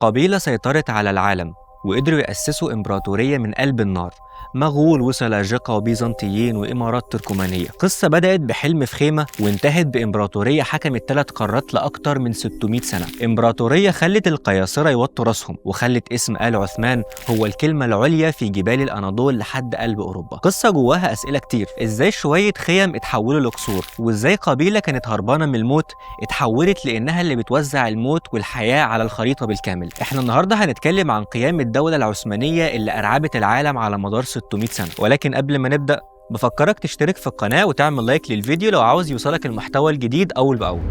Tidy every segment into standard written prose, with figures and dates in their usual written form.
قبيلة سيطرت على العالم وقدروا يأسسوا إمبراطورية من قلب النار، مغول وسلاجقة وبيزنطيين وإمارات تركمانية. قصة بدأت بحلم في خيمة وانتهت بإمبراطورية حكمت 3 قارات لأكتر من 600 سنة. إمبراطورية خلت القياصرة يوطوا راسهم وخلت اسم آل عثمان هو الكلمة العليا في جبال الأناضول لحد قلب أوروبا. قصة جواها أسئلة كتير: إزاي شوية خيم اتحولوا لقصور؟ وإزاي قبيلة كانت هربانة من الموت اتحولت لأنها اللي بتوزع الموت والحياة على الخريطة بالكامل؟ احنا النهاردة هنتكلم عن قيام الدولة العثمانية اللي أرعبت العالم على مدار 600 سنة. ولكن قبل ما نبدأ بفكرك تشترك في القناة وتعمل لايك للفيديو لو عاوز يوصلك المحتوى الجديد أول بأول.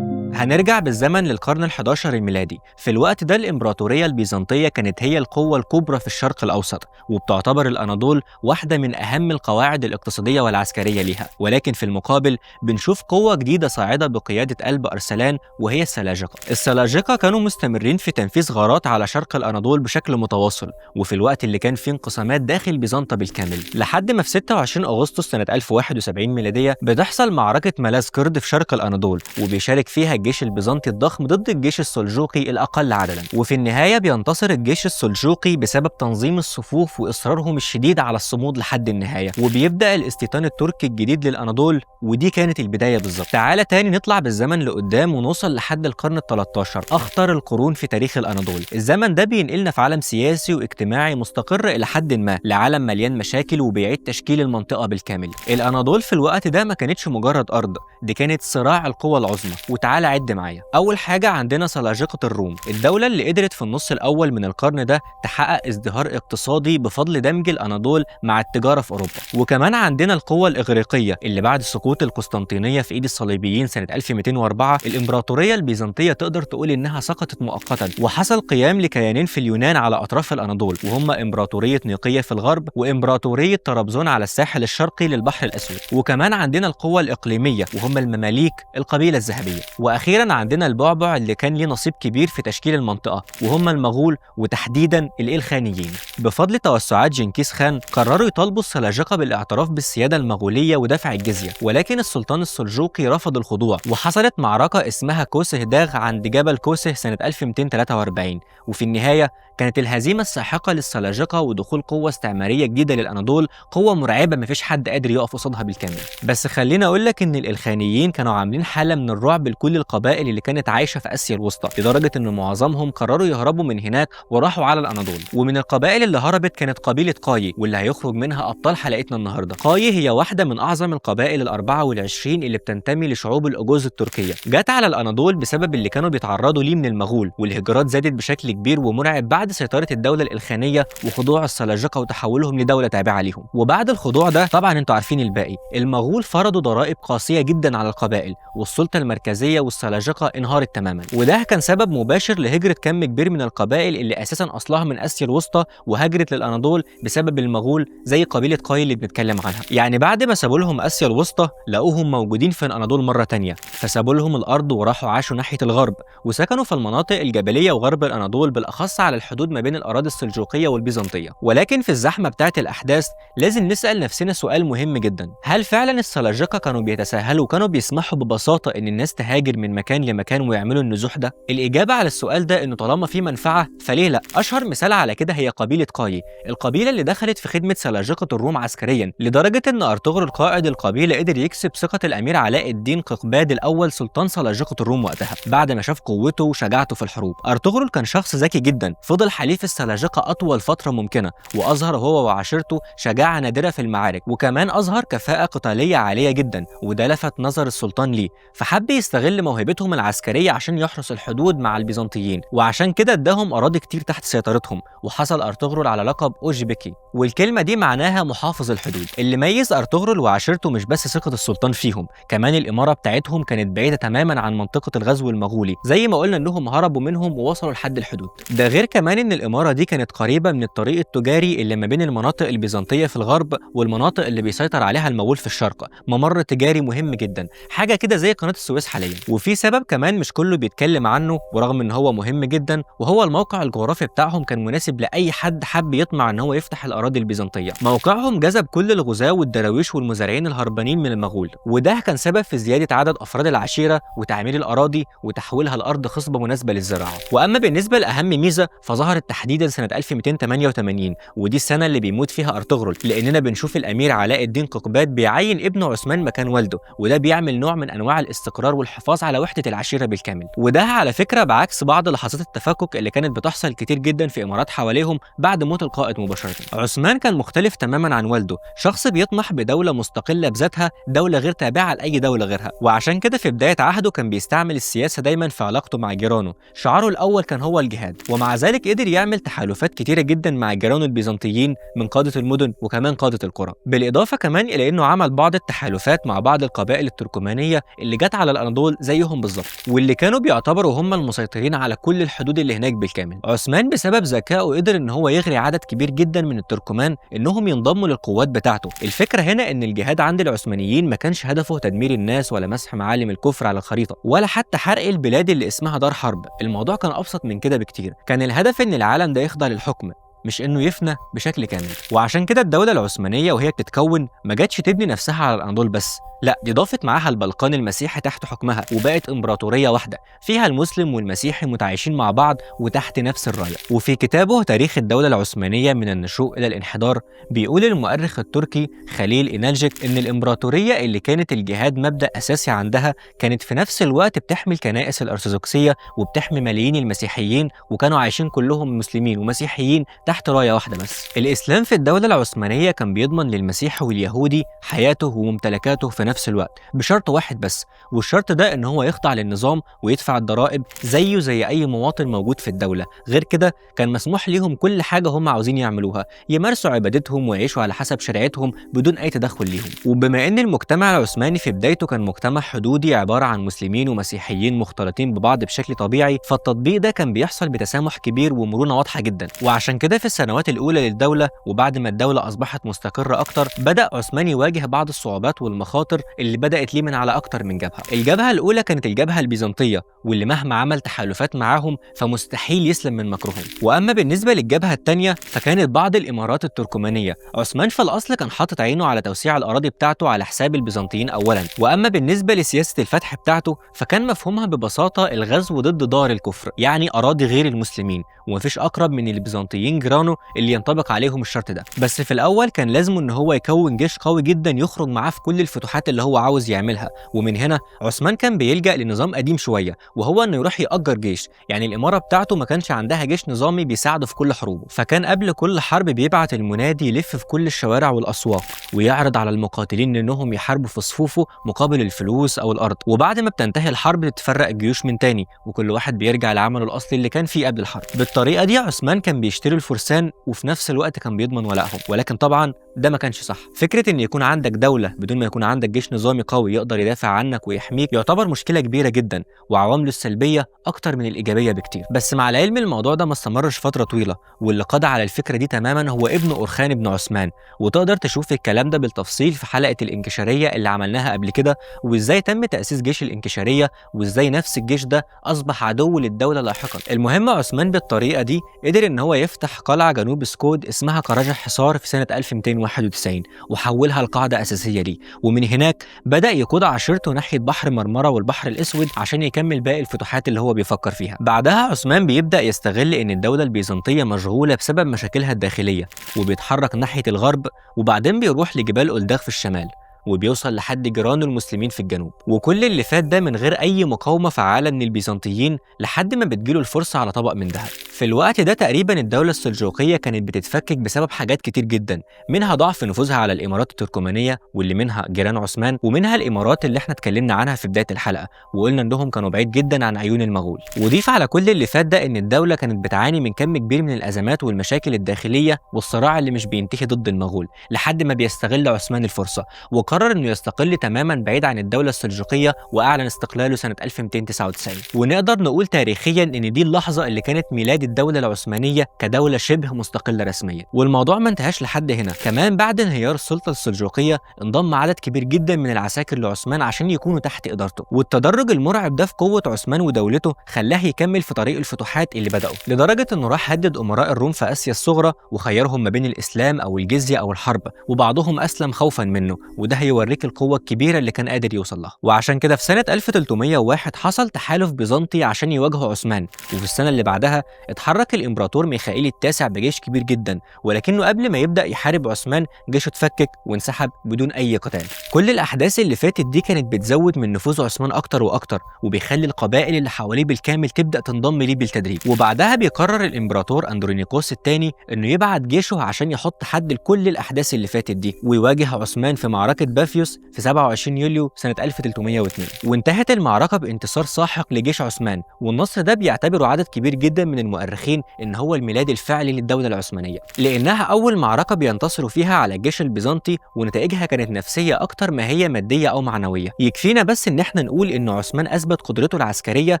هنرجع بالزمن للقرن ال11 الميلادي. في الوقت ده الإمبراطورية البيزنطية كانت هي القوة الكبرى في الشرق الأوسط، وبتعتبر الأناضول واحدة من أهم القواعد الاقتصادية والعسكرية ليها. ولكن في المقابل بنشوف قوة جديدة صاعدة بقيادة قلب أرسلان، وهي السلاجقة. السلاجقة كانوا مستمرين في تنفيذ غارات على شرق الأناضول بشكل متواصل، وفي الوقت اللي كان فيه انقسامات داخل بيزنطة بالكامل، لحد ما في 26 أغسطس سنة 1071 ميلادية بتحصل معركة ملاذكرد في شرق الأناضول، وبيشارك فيها الجيش البيزنطي الضخم ضد الجيش السلجوقي الأقل عددا. وفي النهاية بينتصر الجيش السلجوقي بسبب تنظيم الصفوف وإصرارهم الشديد على الصمود لحد النهاية، وبيبدأ الاستيطان التركي الجديد للأناضول، ودي كانت البداية بالظبط. تعالى تاني نطلع بالزمن لقدام ونوصل لحد القرن ال13، أخطر القرون في تاريخ الأناضول. الزمن ده بينقلنا في عالم سياسي واجتماعي مستقر إلى حد ما، لعالم مليان مشاكل وبيعيد تشكيل المنطقة بالكامل. الأناضول في الوقت ده ما كانتش مجرد أرض، دي كانت صراع القوى العظمى. وتعالى عد معايا. أول حاجة عندنا سلاجقة الروم، الدولة اللي قدرت في النص الأول من القرن ده تحقق ازدهار اقتصادي بفضل دمج الأناضول مع التجارة في أوروبا. وكمان عندنا القوة الإغريقية اللي بعد سقوط القسطنطينية في إيد الصليبيين سنة 1204، الإمبراطورية البيزنطية تقدر تقول إنها سقطت مؤقتا، وحصل قيام لكيانين في اليونان على أطراف الأناضول، وهم إمبراطورية نيقية في الغرب وإمبراطورية طرابزون على الساحل الشرقي للبحر الأسود. وكمان عندنا القوة الإقليمية وهم المماليك، القبيلة الذهبية. واخيرا عندنا البعبع اللي كان ليه نصيب كبير في تشكيل المنطقة، وهم المغول وتحديدا الإلخانيين. بفضل توسعات جنكيز خان قرروا يطالبوا السلاجقة بالاعتراف بالسياده المغوليه ودفع الجزية، ولكن السلطان السلجوقي رفض الخضوع، وحصلت معركة اسمها كوسة داغ عند جبل كوسة سنة 1243. وفي النهاية كانت الهزيمة الساحقة للسلاجقه ودخول قوة استعماريه جديدة للاناضول، قوة مرعبة مفيش حد قادر يقف قصادها بالكامل. بس خلينا اقول لك ان الإلخانيين كانوا عاملين حاله من الرعب لكل القبائل اللي كانت عايشه في اسيا الوسطى، لدرجة ان معظمهم قرروا يهربوا من هناك وراحوا على الاناضول. ومن القبائل اللي هربت كانت قبيلة قاي، واللي هيخرج منها ابطال حلقتنا النهارده. قاي هي واحدة من اعظم القبائل ال24 اللي بتنتمي لشعوب الاوغوز التركية. جت على الاناضول بسبب اللي كانوا بيتعرضوا ليه من المغول، والهجرات زادت بشكل كبير ومرعب بعد سيطرة الدولة الإلخانيه وخضوع السلاجقة وتحولهم لدولة تابعه ليهم. وبعد الخضوع ده طبعا انتوا عارفين الباقي، المغول فرضوا ضرائب قاسية جدا على القبائل، والسلطة المركزية والسلاجقه انهارت تماما. وده كان سبب مباشر لهجره كم كبير من القبائل اللي اساسا اصلها من اسيا الوسطى وهاجرت للاناضول بسبب المغول، زي قبيلة قاي اللي بنتكلم عنها. يعني بعد ما سابوا لهم اسيا الوسطى لقوهم موجودين في الاناضول مرة تانية، فسابوا لهم الارض وراحوا عاشوا ناحية الغرب، وسكنوا في المناطق الجبلية وغرب الاناضول، بالاخص على الحدود ما بين الاراضي السلجوقيه والبيزنطيه. ولكن في الزحمة بتاعه الاحداث لازم نسال نفسنا سؤال مهم جدا: هل فعلا السلاجقة كانوا بيتساهلوا وكانوا بيسمحوا ببساطة ان الناس تهاجر من مكان لمكان ويعملوا النزوح ده؟ الاجابة على السؤال ده انه طالما في منفعه فليه لا. اشهر مثال على كده هي قبيلة قاي، القبيلة اللي دخلت في خدمة سلاجقه الروم عسكريا، لدرجة ان ارطغرل قائد القبيلة قدر يكسب ثقة الامير علاء الدين ققباد الاول سلطان سلاجقه الروم وقتها، بعد ما شاف قوته وشجاعته في الحروب. ارطغرل كان شخص ذكي جدا، فضل حليف السلاجقة اطول فترة ممكنة، واظهر هو وعشيرته شجاعة نادرة في المعارك، وكمان اظهر كفاءة قتالية عالية جدا، وده لفت نظر السلطان ليه، فحب يستغل موهبتهم العسكرية عشان يحرس الحدود مع البيزنطيين، وعشان كده اداهم اراضي كتير تحت سيطرتهم. وحصل ارطغرل على لقب اوجبكي، والكلمة دي معناها محافظ الحدود. اللي ميز ارطغرل وعشيرته مش بس ثقة السلطان فيهم، كمان الامارة بتاعتهم كانت بعيدة تماما عن منطقة الغزو المغولي، زي ما قلنا انهم هربوا منهم ووصلوا لحد الحدود. ده غير كمان ان الامارة دي كانت قريبه من الطريق التجاري اللي ما بين المناطق البيزنطيه في الغرب والمناطق اللي بيسيطر عليها المغول في الشرق، ممر تجاري مهم جدا، حاجة كده زي قناة السويس حاليا. وفي سبب كمان مش كله بيتكلم عنه ورغم ان هو مهم جدا، وهو الموقع الجغرافي بتاعهم كان مناسب لاي حد حب يطمع ان هو يفتح الاراضي البيزنطيه. موقعهم جذب كل الغزاة والدراويش والمزارعين الهربانين من المغول، وده كان سبب في زيادة عدد افراد العشيرة وتعمير الاراضي وتحويلها لارض خصبة مناسبة للزراعة. واما بالنسبة لاهم ميزة فظهرت تحديدا سنة 1288، ودي السنة اللي بيموت فيها ارطغرل، لاننا بنشوف الامير علاء الدين ققباد بيعين ابنه عثمان مكان والده، وده بيعمل نوع من انواع الاستقرار والحفاظ على وحده العشيرة بالكامل. وده على فكرة بعكس بعض لحظات التفكك اللي كانت بتحصل كتير جدا في امارات حواليهم بعد موت القائد مباشرة. عثمان كان مختلف تماما عن والده، شخص بيطمح بدولة مستقلة بذاتها، دولة غير تابعه لاي دولة غيرها، وعشان كده في بداية عهده كان بيستعمل السياسة دايما في علاقته مع جيرانه. شعاره الاول كان هو الجهاد، ومع ذلك قدر يعمل تحالفات كتيرة جدا مع جيرانه البيزنطيين من قاده المدن وكمان قاده القرى، بالاضافة كمان الى انه عمل بعض التحالفات مع بعض القبائل التركمانيه اللي جت على الاناضول زيهم بالظبط، واللي كانوا بيعتبروا هم المسيطرين على كل الحدود اللي هناك بالكامل. عثمان بسبب ذكائه قدر ان هو يغري عدد كبير جدا من التركمان انهم ينضموا للقوات بتاعته. الفكرة هنا ان الجهاد عند العثمانيين ما كانش هدفه تدمير الناس ولا مسح معالم الكفر على الخريطة ولا حتى حرق البلاد اللي اسمها دار حرب، الموضوع كان ابسط من كده بكتير. كان الهدف ان العالم ده يخضع للحكم، مش انه يفنى بشكل كامل. وعشان كده الدولة العثمانية وهي بتتكون ما جاتش تبني نفسها على الاناضول بس، لا دي ضافت معاها البلقان المسيحي تحت حكمها، وبقت امبراطورية واحدة فيها المسلم والمسيحي متعايشين مع بعض وتحت نفس الراية. وفي كتابه تاريخ الدولة العثمانية من النشوء إلى الانحدار بيقول المؤرخ التركي خليل إينالجك إن الإمبراطورية اللي كانت الجهاد مبدأ أساسي عندها كانت في نفس الوقت بتحمي الكنائس الأرثوذكسية وبتحمي ملايين المسيحيين، وكانوا عايشين كلهم مسلمين ومسيحيين تحت راية واحدة بس. الإسلام في الدولة العثمانية كان بيضمن للمسيحي واليهودي حياته وممتلكاته في نفس الوقت بشرط واحد بس، والشرط ده ان هو يخضع للنظام ويدفع الضرائب زيه زي اي مواطن موجود في الدولة. غير كده كان مسموح ليهم كل حاجة هم عاوزين يعملوها، يمارسوا عبادتهم ويعيشوا على حسب شريعتهم بدون اي تدخل ليهم. وبما ان المجتمع العثماني في بدايته كان مجتمع حدودي عبارة عن مسلمين ومسيحيين مختلطين ببعض بشكل طبيعي، فالتطبيق ده كان بيحصل بتسامح كبير ومرونة واضحة جدا. وعشان كده في السنوات الأولى للدولة وبعد ما الدولة أصبحت مستقرة أكتر، بدأ عثمان يواجه بعض الصعوبات والمخاطر اللي بدأت ليه من على أكتر من جبهة. الجبهة الأولى كانت الجبهة البيزنطية، واللي مهما عمل تحالفات معاهم فمستحيل يسلم من مكرهم. وأما بالنسبة للجبهة الثانية فكانت بعض الإمارات التركمانية. عثمان في الأصل كان حاطط عينه على توسيع الأراضي بتاعته على حساب البيزنطيين أولا. وأما بالنسبة لسياسة الفتح بتاعته فكان مفهومها ببساطة الغزو ضد دار الكفر، يعني أراضي غير المسلمين، ومفيش أقرب من البيزنطيين جيرانه اللي ينطبق عليهم الشرط ده. بس في الأول كان لازم إن هو يكون جيش قوي جدا يخرج معاه في كل الفتوحات اللي هو عاوز يعملها. ومن هنا عثمان كان بيلجأ لنظام قديم شوية، وهو إنه يروح يأجر جيش. يعني الإمارة بتاعته ما كانش عندها جيش نظامي بيساعده في كل حروبه، فكان قبل كل حرب بيبعت المنادي يلف في كل الشوارع والأسواق ويعرض على المقاتلين إنهم يحاربوا في صفوفه مقابل الفلوس أو الأرض. وبعد ما بتنتهي الحرب تتفرق الجيوش من تاني، وكل واحد بيرجع لعمله الأصلي اللي كان فيه قبل الحرب. بالطريقة دي عثمان كان بيشتري الفرسان وفي نفس الوقت كان بيضمن ولائهم. ولكن طبعا ده ما كانش صح. فكرة إن يكون عندك دولة بدون ما يكون عندك جيش نظامي قوي يقدر يدافع عنك ويحميك يعتبر مشكلة كبيرة جدا، وعوامله السلبية أكتر من الإيجابية بكتير. بس مع العلم الموضوع ده ما استمرش فترة طويلة، واللي قضى على الفكرة دي تماما هو ابن أورخان بن عثمان. وتقدر تشوف الكلام ده بالتفصيل في حلقة الإنكشارية اللي عملناها قبل كده، وإزاي تم تأسيس جيش الإنكشارية وإزاي نفس الجيش ده أصبح عدو للدولة لاحقا. المهم عثمان بالطريقة دي قدر إن هو يفتح قلعة جنوب سكود اسمها كراج الحصار في سنة 1291 وحولها لقاعدة أساسية ليه. ومن هناك بدأ يقود عشيرته ناحية بحر مرمرة والبحر الأسود عشان يكمل باقي الفتوحات اللي هو بيفكر فيها. بعدها عثمان بيبدأ يستغل إن الدولة البيزنطية مشغولة بسبب مشاكلها الداخلية، وبيتحرك ناحية الغرب، وبعدين بيروح لجبال أولداغ في الشمال، وبيوصل لحد جيرانه المسلمين في الجنوب. وكل اللي فات ده من غير أي مقاومة فعالة من البيزنطيين لحد ما بتجيله الفرصة على طبق من ذهب. في الوقت ده تقريبا الدولة السلجوقية كانت بتتفكك بسبب حاجات كتير جدا، منها ضعف نفوذها على الإمارات التركمانية واللي منها جيران عثمان، ومنها الإمارات اللي احنا اتكلمنا عنها في بداية الحلقة وقلنا إنهم كانوا بعيد جدا عن عيون المغول. وضيف على كل اللي فات ده إن الدولة كانت بتعاني من كم كبير من الأزمات والمشاكل الداخلية والصراع اللي مش بينتهي ضد المغول، لحد ما بيستغل عثمان الفرصة وقرر انه يستقل تماما بعيد عن الدولة السلجوقية، واعلن استقلاله سنة 1299. ونقدر نقول تاريخيا ان دي اللحظة اللي كانت ميلاد الدولة العثمانية كدولة شبه مستقلة رسميا. والموضوع ما انتهاش لحد هنا، كمان بعد انهيار السلطة السلجوقية انضم عدد كبير جدا من العساكر لعثمان عشان يكونوا تحت إدارته. والتدرج المرعب ده في قوة عثمان ودولته خلاه يكمل في طريق الفتوحات اللي بدأه، لدرجة انه راح هدد أمراء الروم في آسيا الصغرى وخيرهم ما بين الإسلام أو الجزية أو الحرب، وبعضهم أسلم خوفا منه، وده هيوريك القوة الكبيرة اللي كان قادر يوصل لها. وعشان كده في سنة 1301 حصل تحالف بيزنطي عشان يواجهوا عثمان، وفي السنة اللي بعدها اتحرك الإمبراطور ميخائيل التاسع بجيش كبير جدا، ولكنه قبل ما يبدأ يحارب عثمان جيشه اتفكك وانسحب بدون أي قتال. كل الأحداث اللي فاتت دي كانت بتزود من نفوذ عثمان أكتر وأكتر، وبيخلي القبائل اللي حواليه بالكامل تبدأ تنضم ليه بالتدريج. وبعدها بيقرر الإمبراطور أندرونيكوس الثاني إنه يبعت جيشه عشان يحط حد لكل الأحداث اللي فاتت دي، ويواجه عثمان في معركة بافيوس في 27 يوليو سنة 1302. وانتهت المعركة بانتصار ساحق لجيش عثمان، والنصر ده بيعتبره عدد كبير جدا من المؤرخين إن هو الميلاد الفعلي للدولة العثمانية، لأنها أول معركة بينتصروا فيها على الجيش البيزنطي، ونتائجها كانت نفسية أكتر ما هي مادية أو معنوية. يكفينا بس إن احنا نقول إن عثمان أثبت قدرته العسكرية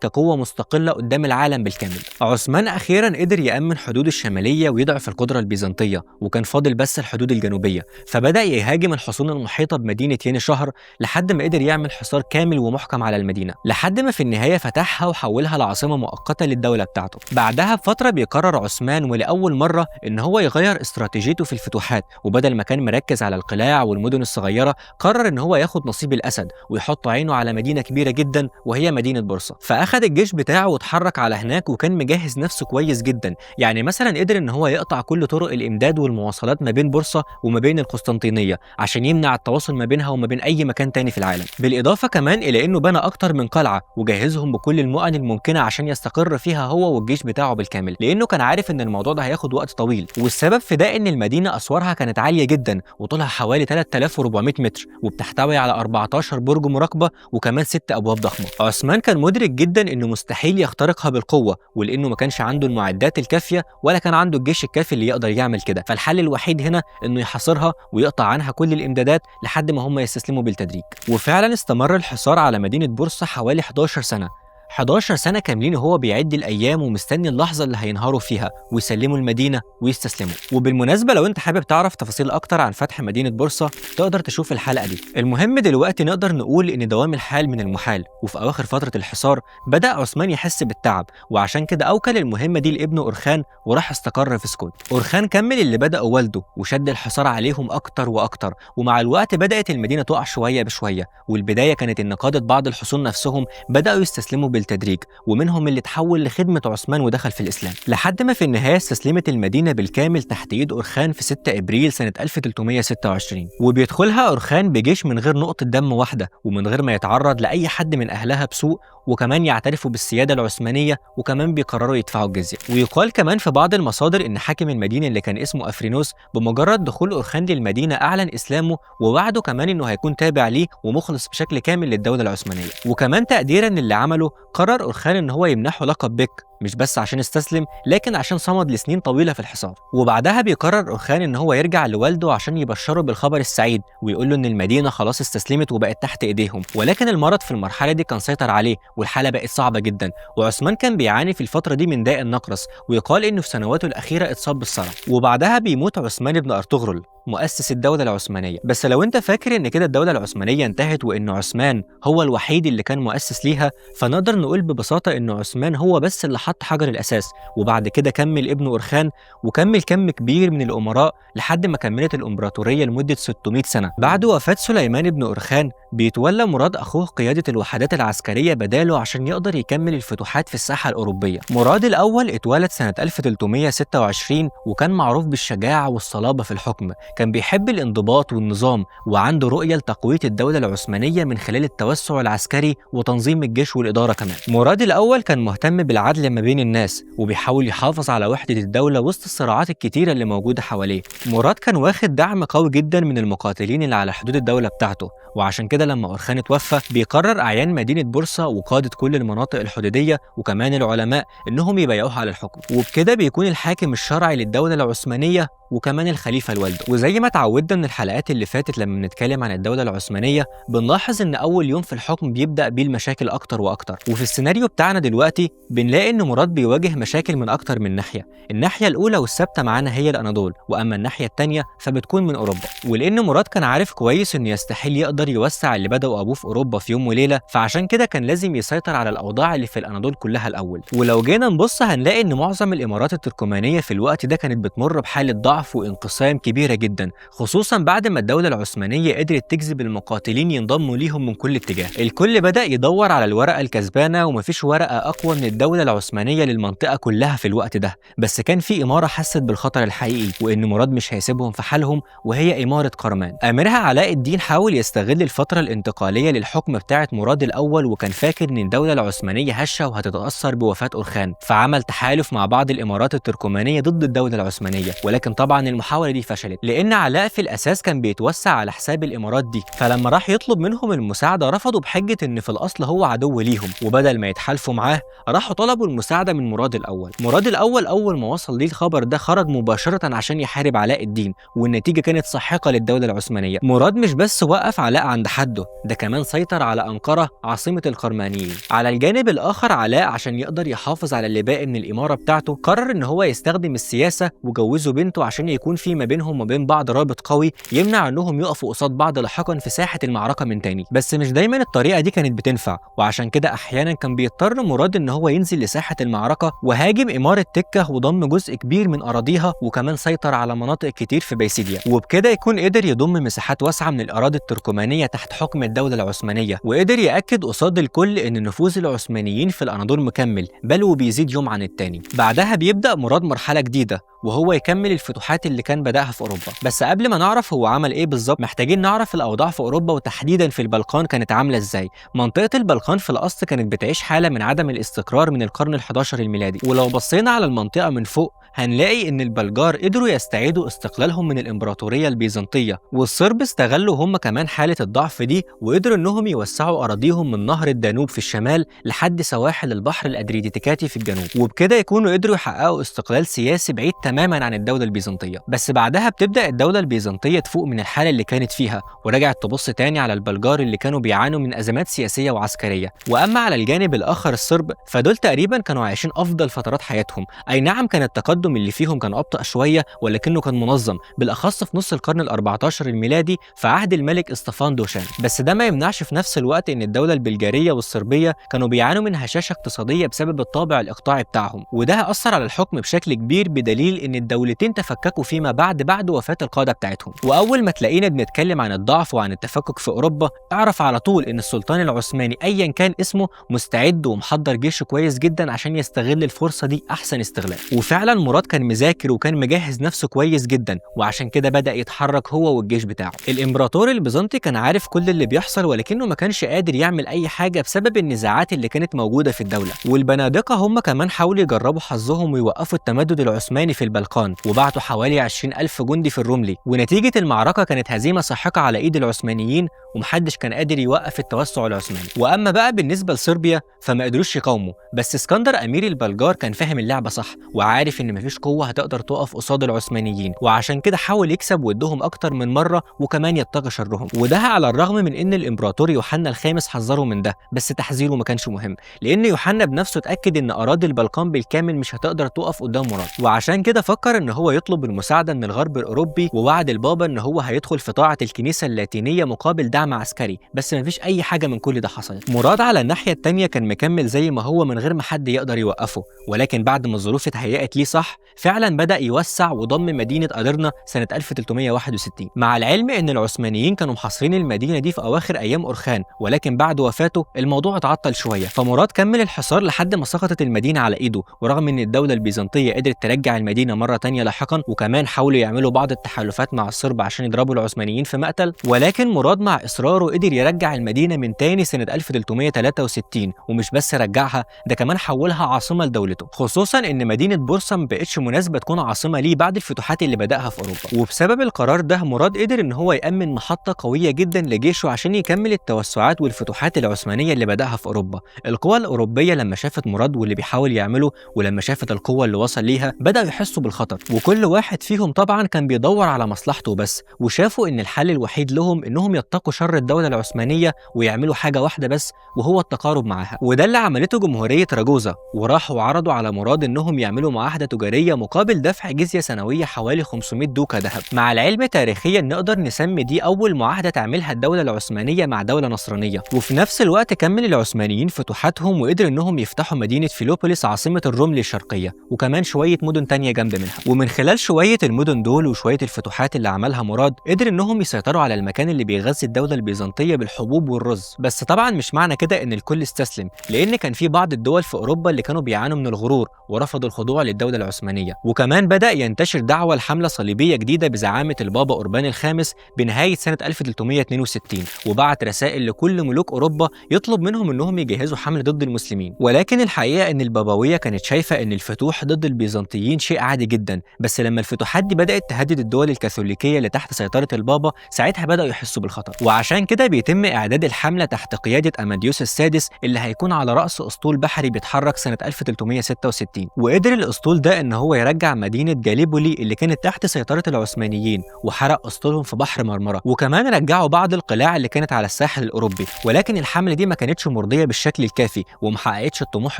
كقوة مستقلة قدام العالم بالكامل. عثمان أخيرا قدر يأمن حدوده الشمالية ويضعف القدرة البيزنطية، وكان فاضل بس الحدود الجنوبية، فبدأ يهاجم الحصون المحيطة بمدينة يني شهر لحد ما قدر يعمل حصار كامل ومحكم على المدينة، لحد ما في النهاية فتحها وحولها لعاصمة مؤقتة للدولة بتاعته. بعدها بفترة بيقرر عثمان ولأول مرة إن هو يغير استراتيجيته في الفتوحات، وبدل ما كان مركز على القلاع والمدن الصغيرة قرر إن هو ياخد نصيب الأسد ويحط عينه على مدينة كبيرة جدا وهي مدينة بورصة. فأخد الجيش بتاعه واتحرك على هناك، وكان مجهز نفسه كويس جدا، يعني مثلا قدر إن هو يقطع كل طرق الإمداد والمواصلات ما بين بورصة وما بين القسطنطينية عشان يمنع التواصل ما بينها وما بين أي مكان تاني في العالم. بالإضافة كمان إلى إنه بنى أكتر من قلعة وجهزهم بكل المؤن الممكنة عشان يستقر فيها هو والجيش بتاعه بالكامل، لأنه كان عارف إن الموضوع ده هياخد وقت طويل. والسبب في ده إن المدينة أسوارها كانت عالية جدا وطولها حوالي 3400 متر، وبتحتوي على 14 برج مراقبة وكمان 6 أبواب ضخمة. عثمان كان مدرك جدا إنه مستحيل يخترقها بالقوة، ولأنه ما كانش عنده المعدات الكافية ولا كان عنده الجيش الكافي اللي يقدر يعمل كده، فالحل الوحيد هنا إنه يحاصرها ويقطع عنها كل الإمدادات لحد ما هم يستسلموا بالتدريج. وفعلا استمر الحصار على مدينة بورصة حوالي 11 سنة، 11 سنة كاملين وهو بيعد الأيام ومستني اللحظة اللي هينهاروا فيها ويسلموا المدينة ويستسلموا. وبالمناسبة لو أنت حابب تعرف تفاصيل أكتر عن فتح مدينة بورصة تقدر تشوف الحلقة دي. المهم دلوقتي نقدر نقول إن دوام الحال من المحال، وفي أواخر فترة الحصار بدأ عثمان يحس بالتعب، وعشان كده أوكل المهمة دي لابنه أورخان وراح استقر في سكوت. أورخان كمل اللي بدأه والده وشد الحصار عليهم أكتر وأكتر، ومع الوقت بدأت المدينة تقع شوية بشوية. والبداية كانت إن قادة بعض الحصون نفسهم بدأوا يستسلموا بالتدريج، ومنهم اللي تحول لخدمة عثمان ودخل في الإسلام، لحد ما في النهاية استسلمت المدينة بالكامل تحت إيد أورخان في 6 إبريل سنة 1326. وبيدخلها أورخان بجيش من غير نقطة دم واحدة، ومن غير ما يتعرض لأي حد من أهلها بسوء، وكمان يعترفوا بالسيادة العثمانية، وكمان بيقرروا يدفعوا الجزية. ويقال كمان في بعض المصادر إن حاكم المدينة اللي كان اسمه أفرينوس بمجرد دخول أورخان للمدينة أعلن إسلامه، ووعده كمان إنه هيكون تابع ليه ومخلص بشكل كامل للدولة العثمانية. وكمان تقديرا للي عمله قرر أورخان إن هو يمنحه لقب بك، مش بس عشان استسلم لكن عشان صمد لسنين طويلة في الحصار. وبعدها بيقرر أورخان إن هو يرجع لوالده عشان يبشره بالخبر السعيد ويقول له إن المدينة خلاص استسلمت وبقت تحت إيديهم، ولكن المرض في المرحلة دي كان سيطر عليه والحالة بقت صعبة جدا، وعثمان كان بيعاني في الفترة دي من داء النقرس، ويقال إنه في سنواته الأخيرة اتصاب بالصرع. وبعدها بيموت عثمان بن أرطغرل مؤسس الدولة العثمانية. بس لو انت فاكر ان كده الدولة العثمانية انتهت وان عثمان هو الوحيد اللي كان مؤسس ليها، فنقدر نقول ببساطة ان عثمان هو بس اللي حط حجر الأساس، وبعد كده كمل ابنه أورخان وكمل كم كبير من الأمراء لحد ما كملت الإمبراطورية لمدة 600 سنة. بعد وفاة سليمان بن أورخان بيتولى مراد أخوه قيادة الوحدات العسكرية بداله عشان يقدر يكمل الفتوحات في الساحة الأوروبية. مراد الأول اتولد سنة 1326 وكان معروف بالشجاعة والصلابة في الحكم، كان بيحب الانضباط والنظام، وعنده رؤية لتقوية الدولة العثمانية من خلال التوسع العسكري وتنظيم الجيش والإدارة كمان. مراد الأول كان مهتم بالعدل ما بين الناس وبيحاول يحافظ على وحدة الدولة وسط الصراعات الكتيرة اللي موجودة حواليه. مراد كان واخد دعم قوي جدا من المقاتلين اللي على حدود الدولة بتاعته، وعشان كده لما أورخان اتوفى بيقرر أعيان مدينة بورصة وقادة كل المناطق الحدودية وكمان العلماء إنهم يبايعوه على الحكم، وبكده بيكون الحاكم الشرعي للدولة العثمانية وكمان الخليفة لوالده. وزي وزي ما اتعودنا من الحلقات اللي فاتت لما بنتكلم عن الدولة العثمانية، بنلاحظ ان اول يوم في الحكم بيبدأ بيه المشاكل اكتر واكتر. وفي السيناريو بتاعنا دلوقتي بنلاقي ان مراد بيواجه مشاكل من اكتر من ناحية. الناحية الاولى والثابتة معانا هي الاناضول، واما الناحية الثانية فبتكون من اوروبا. ولان مراد كان عارف كويس انه يستحيل يقدر يوسع اللي بدأه ابوه في اوروبا في يوم وليلة، فعشان كده كان لازم يسيطر على الاوضاع اللي في الاناضول كلها الاول. ولو جينا نبص هنلاقي ان معظم الامارات التركمانية في الوقت ده كانت بتمر بحالة ضعف وانقسام كبيرة جدا، خصوصا بعد ما الدولة العثمانية قدرت تجذب المقاتلين ينضموا ليهم من كل اتجاه. الكل بدأ يدور على الورقة الكسبانة، ومفيش ورقة أقوى من الدولة العثمانية للمنطقة كلها في الوقت ده. بس كان في إمارة حست بالخطر الحقيقي وإن مراد مش هيسيبهم في حالهم، وهي إمارة قرمان. أميرها علاء الدين حاول يستغل الفترة الانتقالية للحكم بتاعة مراد الأول، وكان فاكر إن الدولة العثمانية هشة وهتتأثر بوفاة أورخان، فعمل تحالف مع بعض الإمارات التركمانية ضد الدولة العثمانية. ولكن طبعا المحاولة دي فشلت، لأن علاء في الأساس كان بيتوسع على حساب الإمارات دي، فلما راح يطلب منهم المساعدة رفضوا بحجة إن في الأصل هو عدو ليهم، وبدل ما يتحالفوا معاه راحوا طلبوا المساعدة من مراد الأول. مراد الأول أول ما وصل ليه الخبر ده خرج مباشرة عشان يحارب علاء الدين، والنتيجة كانت ساحقة للدولة العثمانية. مراد مش بس وقف علاء عند حده، ده كمان سيطر على أنقرة عاصمة القرمانيين. على الجانب الآخر علاء عشان يقدر يحافظ على اللي باقي من الإمارة بتاعته قرر إن هو يستخدم السياسة وجوزه بنته عشان يكون في ما بينهم وبين بعض رابط قوي يمنع انهم يقفوا قصاد بعض لاحقا في ساحة المعركة من تاني. بس مش دايما الطريقة دي كانت بتنفع، وعشان كده احيانا كان بيضطر مراد ان هو ينزل لساحة المعركة وهاجم إمارة تكة وضم جزء كبير من أراضيها، وكمان سيطر على مناطق كتير في بيسيديا، وبكده يكون قدر يضم مساحات واسعة من الأراضي التركمانية تحت حكم الدولة العثمانية، وقدر يأكد قصاد الكل ان نفوذ العثمانيين في الأناضول مكمل بل وبيزيد يوم عن التاني. بعدها بيبدأ مراد مرحلة جديدة، وهو يكمل الفتوحات اللي كان بدأها في أوروبا. بس قبل ما نعرف هو عمل إيه بالظبط محتاجين نعرف الأوضاع في أوروبا وتحديدا في البلقان كانت عاملة إزاي. منطقة البلقان في الأصل كانت بتعيش حالة من عدم الاستقرار من القرن ال11 الميلادي، ولو بصينا على المنطقة من فوق هنلاقي إن البلجار قدروا يستعيدوا استقلالهم من الإمبراطورية البيزنطية، والصرب استغلوا هم كمان حالة الضعف دي وقدروا إنهم يوسعوا أراضيهم من نهر الدانوب في الشمال لحد سواحل البحر الأدرياتيكي في الجنوب، وبكده يكونوا قدروا يحققوا استقلال سياسي بعيد تماما عن الدولة البيزنطية. بس بعدها بتبدأ الدولة البيزنطية تفوق من الحالة اللي كانت فيها، ورجعت تبص تاني على البلجار اللي كانوا بيعانوا من أزمات سياسية وعسكرية. وأما على الجانب الآخر الصرب فدول تقريبا كانوا عايشين أفضل فترات حياتهم. أي نعم كان التقدم اللي فيهم كان أبطأ شوية ولكنه كان منظم، بالأخص في نص القرن ال14 الميلادي في عهد الملك اسطفان دوشان. بس ده ما يمنعش في نفس الوقت إن الدولة البلجارية والصربية كانوا بيعانوا من هشاشة اقتصادية بسبب الطابع الإقطاعي بتاعهم، وده أثر على الحكم بشكل كبير بدليل إن الدولتين تفككوا فيما بعد وفاة القادة بتاعتهم. وأول ما تلاقينا بنتكلم عن الضعف وعن التفكك في أوروبا اعرف على طول إن السلطان العثماني أيا كان اسمه مستعد ومحضر جيشه كويس جدا عشان يستغل الفرصة دي أحسن استغلال. وفعلا مراد كان مذاكر وكان مجهز نفسه كويس جدا، وعشان كده بدأ يتحرك هو والجيش بتاعه. الإمبراطور البيزنطي كان عارف كل اللي بيحصل ولكنه ما كانش قادر يعمل أي حاجة بسبب النزاعات اللي كانت موجودة في الدولة. والبنادقة هم كمان حاولوا يجربوا حظهم ويوقفوا التمدد العثماني في البلقان، وبعتوا حوالي 20,000 جندي في الرملي، ونتيجة المعركة كانت هزيمة ساحقة على إيد العثمانيين ومحدش كان قادر يوقف التوسع العثماني. وأما بقى بالنسبة لصربيا فما قدروش يقاوموا، بس اسكندر أمير البلجار كان فاهم اللعبة صح وعارف إن مفيش قوة هتقدر تقف قصاد العثمانيين، وعشان كده حاول يكسب ودهم أكتر من مرة وكمان يتقي شرهم. وده على الرغم من إن الإمبراطور يوحنا الخامس حذره من ده، بس تحذيره ما كانش مهم، لأن يوحنا بنفسه اتأكد إن أراضي البلقان بالكامل مش هتقدر تقف قدام مراد، وعشان كده فكر إن هو يطلب المساعدة من الغرب الأوروبي، ووعد البابا إن هو هيدخل في طاعة الكنيسة اللاتينية مقابل دعم عسكري. بس مفيش أي حاجة من كل ده حصلت. مراد على الناحية التانية كان مكمل زي ما هو من غير ما حد يقدر يوقفه، ولكن بعد ما الظروف اتهيأت ليه صح فعلا بدأ يوسع وضم مدينة أدرنا سنة 1361، مع العلم إن العثمانيين كانوا محاصرين المدينة دي في أواخر أيام أورخان، ولكن بعد وفاته الموضوع اتعطل شوية، فمراد كمل الحصار لحد ما سقطت المدينة على إيده. ورغم إن الدولة البيزنطية قدرت ترجع المدينة مرة تانية لاحقا، وكمان حاولوا يعملوا بعض التحالفات مع الصرب عشان يضربوا العثمانيين في مقتل، ولكن مراد مع إصراره قدر يرجع المدينة من تاني سنة 1363، ومش بس رجعها، ده كمان حولها عاصمة لدولته، خصوصا إن مدينة بورصة ما بقتش مناسبة تكون عاصمة ليه بعد الفتوحات اللي بدأها في أوروبا. وبسبب القرار ده مراد قدر إن هو يأمن محطة قوية جدا لجيشه عشان يكمل التوسعات والفتوحات العثمانية اللي بدأها في أوروبا. القوى الأوروبية لما شافت مراد واللي بيحاول يعمله، ولما شافت القوة اللي وصل ليها، بدأوا يحسوا حسوا بالخطر، وكل واحد فيهم طبعا كان بيدور على مصلحته بس، وشافوا ان الحل الوحيد لهم انهم يتقوا شر الدولة العثمانية ويعملوا حاجة واحدة بس، وهو التقارب معاها. وده اللي عملته جمهورية راجوزا، وراحوا عرضوا على مراد انهم يعملوا معاهدة تجارية مقابل دفع جزية سنوية حوالي 500 دوكا ذهب. مع العلم تاريخيا نقدر نسمي دي اول معاهدة تعملها الدولة العثمانية مع دولة نصرانية. وفي نفس الوقت كمل العثمانيين فتوحاتهم وقدروا انهم يفتحوا مدينة فيلوبوليس عاصمة الروملي الشرقية، وكمان شوية مدن تانية جنب منها. ومن خلال شوية المدن دول وشوية الفتوحات اللي عملها مراد قدر انهم يسيطروا على المكان اللي بيغذي الدولة البيزنطية بالحبوب والرز. بس طبعا مش معنى كده ان الكل استسلم، لان كان في بعض الدول في اوروبا اللي كانوا بيعانوا من الغرور ورفضوا الخضوع للدولة العثمانية. وكمان بدأ ينتشر دعوة لحملة صليبية جديدة بزعامة البابا أوربان الخامس بنهاية سنة 1362، وبعت رسائل لكل ملوك أوروبا يطلب منهم انهم يجهزوا حملة ضد المسلمين. ولكن الحقيقة ان البابوية كانت شايفة ان الفتوح ضد البيزنطيين شيء عادي جدا، بس لما الفتوحات دي بدأت تهدد الدول الكاثوليكية اللي تحت سيطرة البابا ساعتها بدأوا يحسوا بالخطر. وعشان كده بيتم إعداد الحملة تحت قيادة أماديوس السادس اللي هيكون على رأس أسطول بحري بيتحرك سنة 1366. وقدر الأسطول ده إن هو يرجع مدينة جاليبولي اللي كانت تحت سيطرة العثمانيين وحرق أسطولهم في بحر مرمرة، وكمان رجعوا بعض القلاع اللي كانت على الساحل الأوروبي. ولكن الحملة دي ما كانتش مرضية بالشكل الكافي ومحققتش الطموح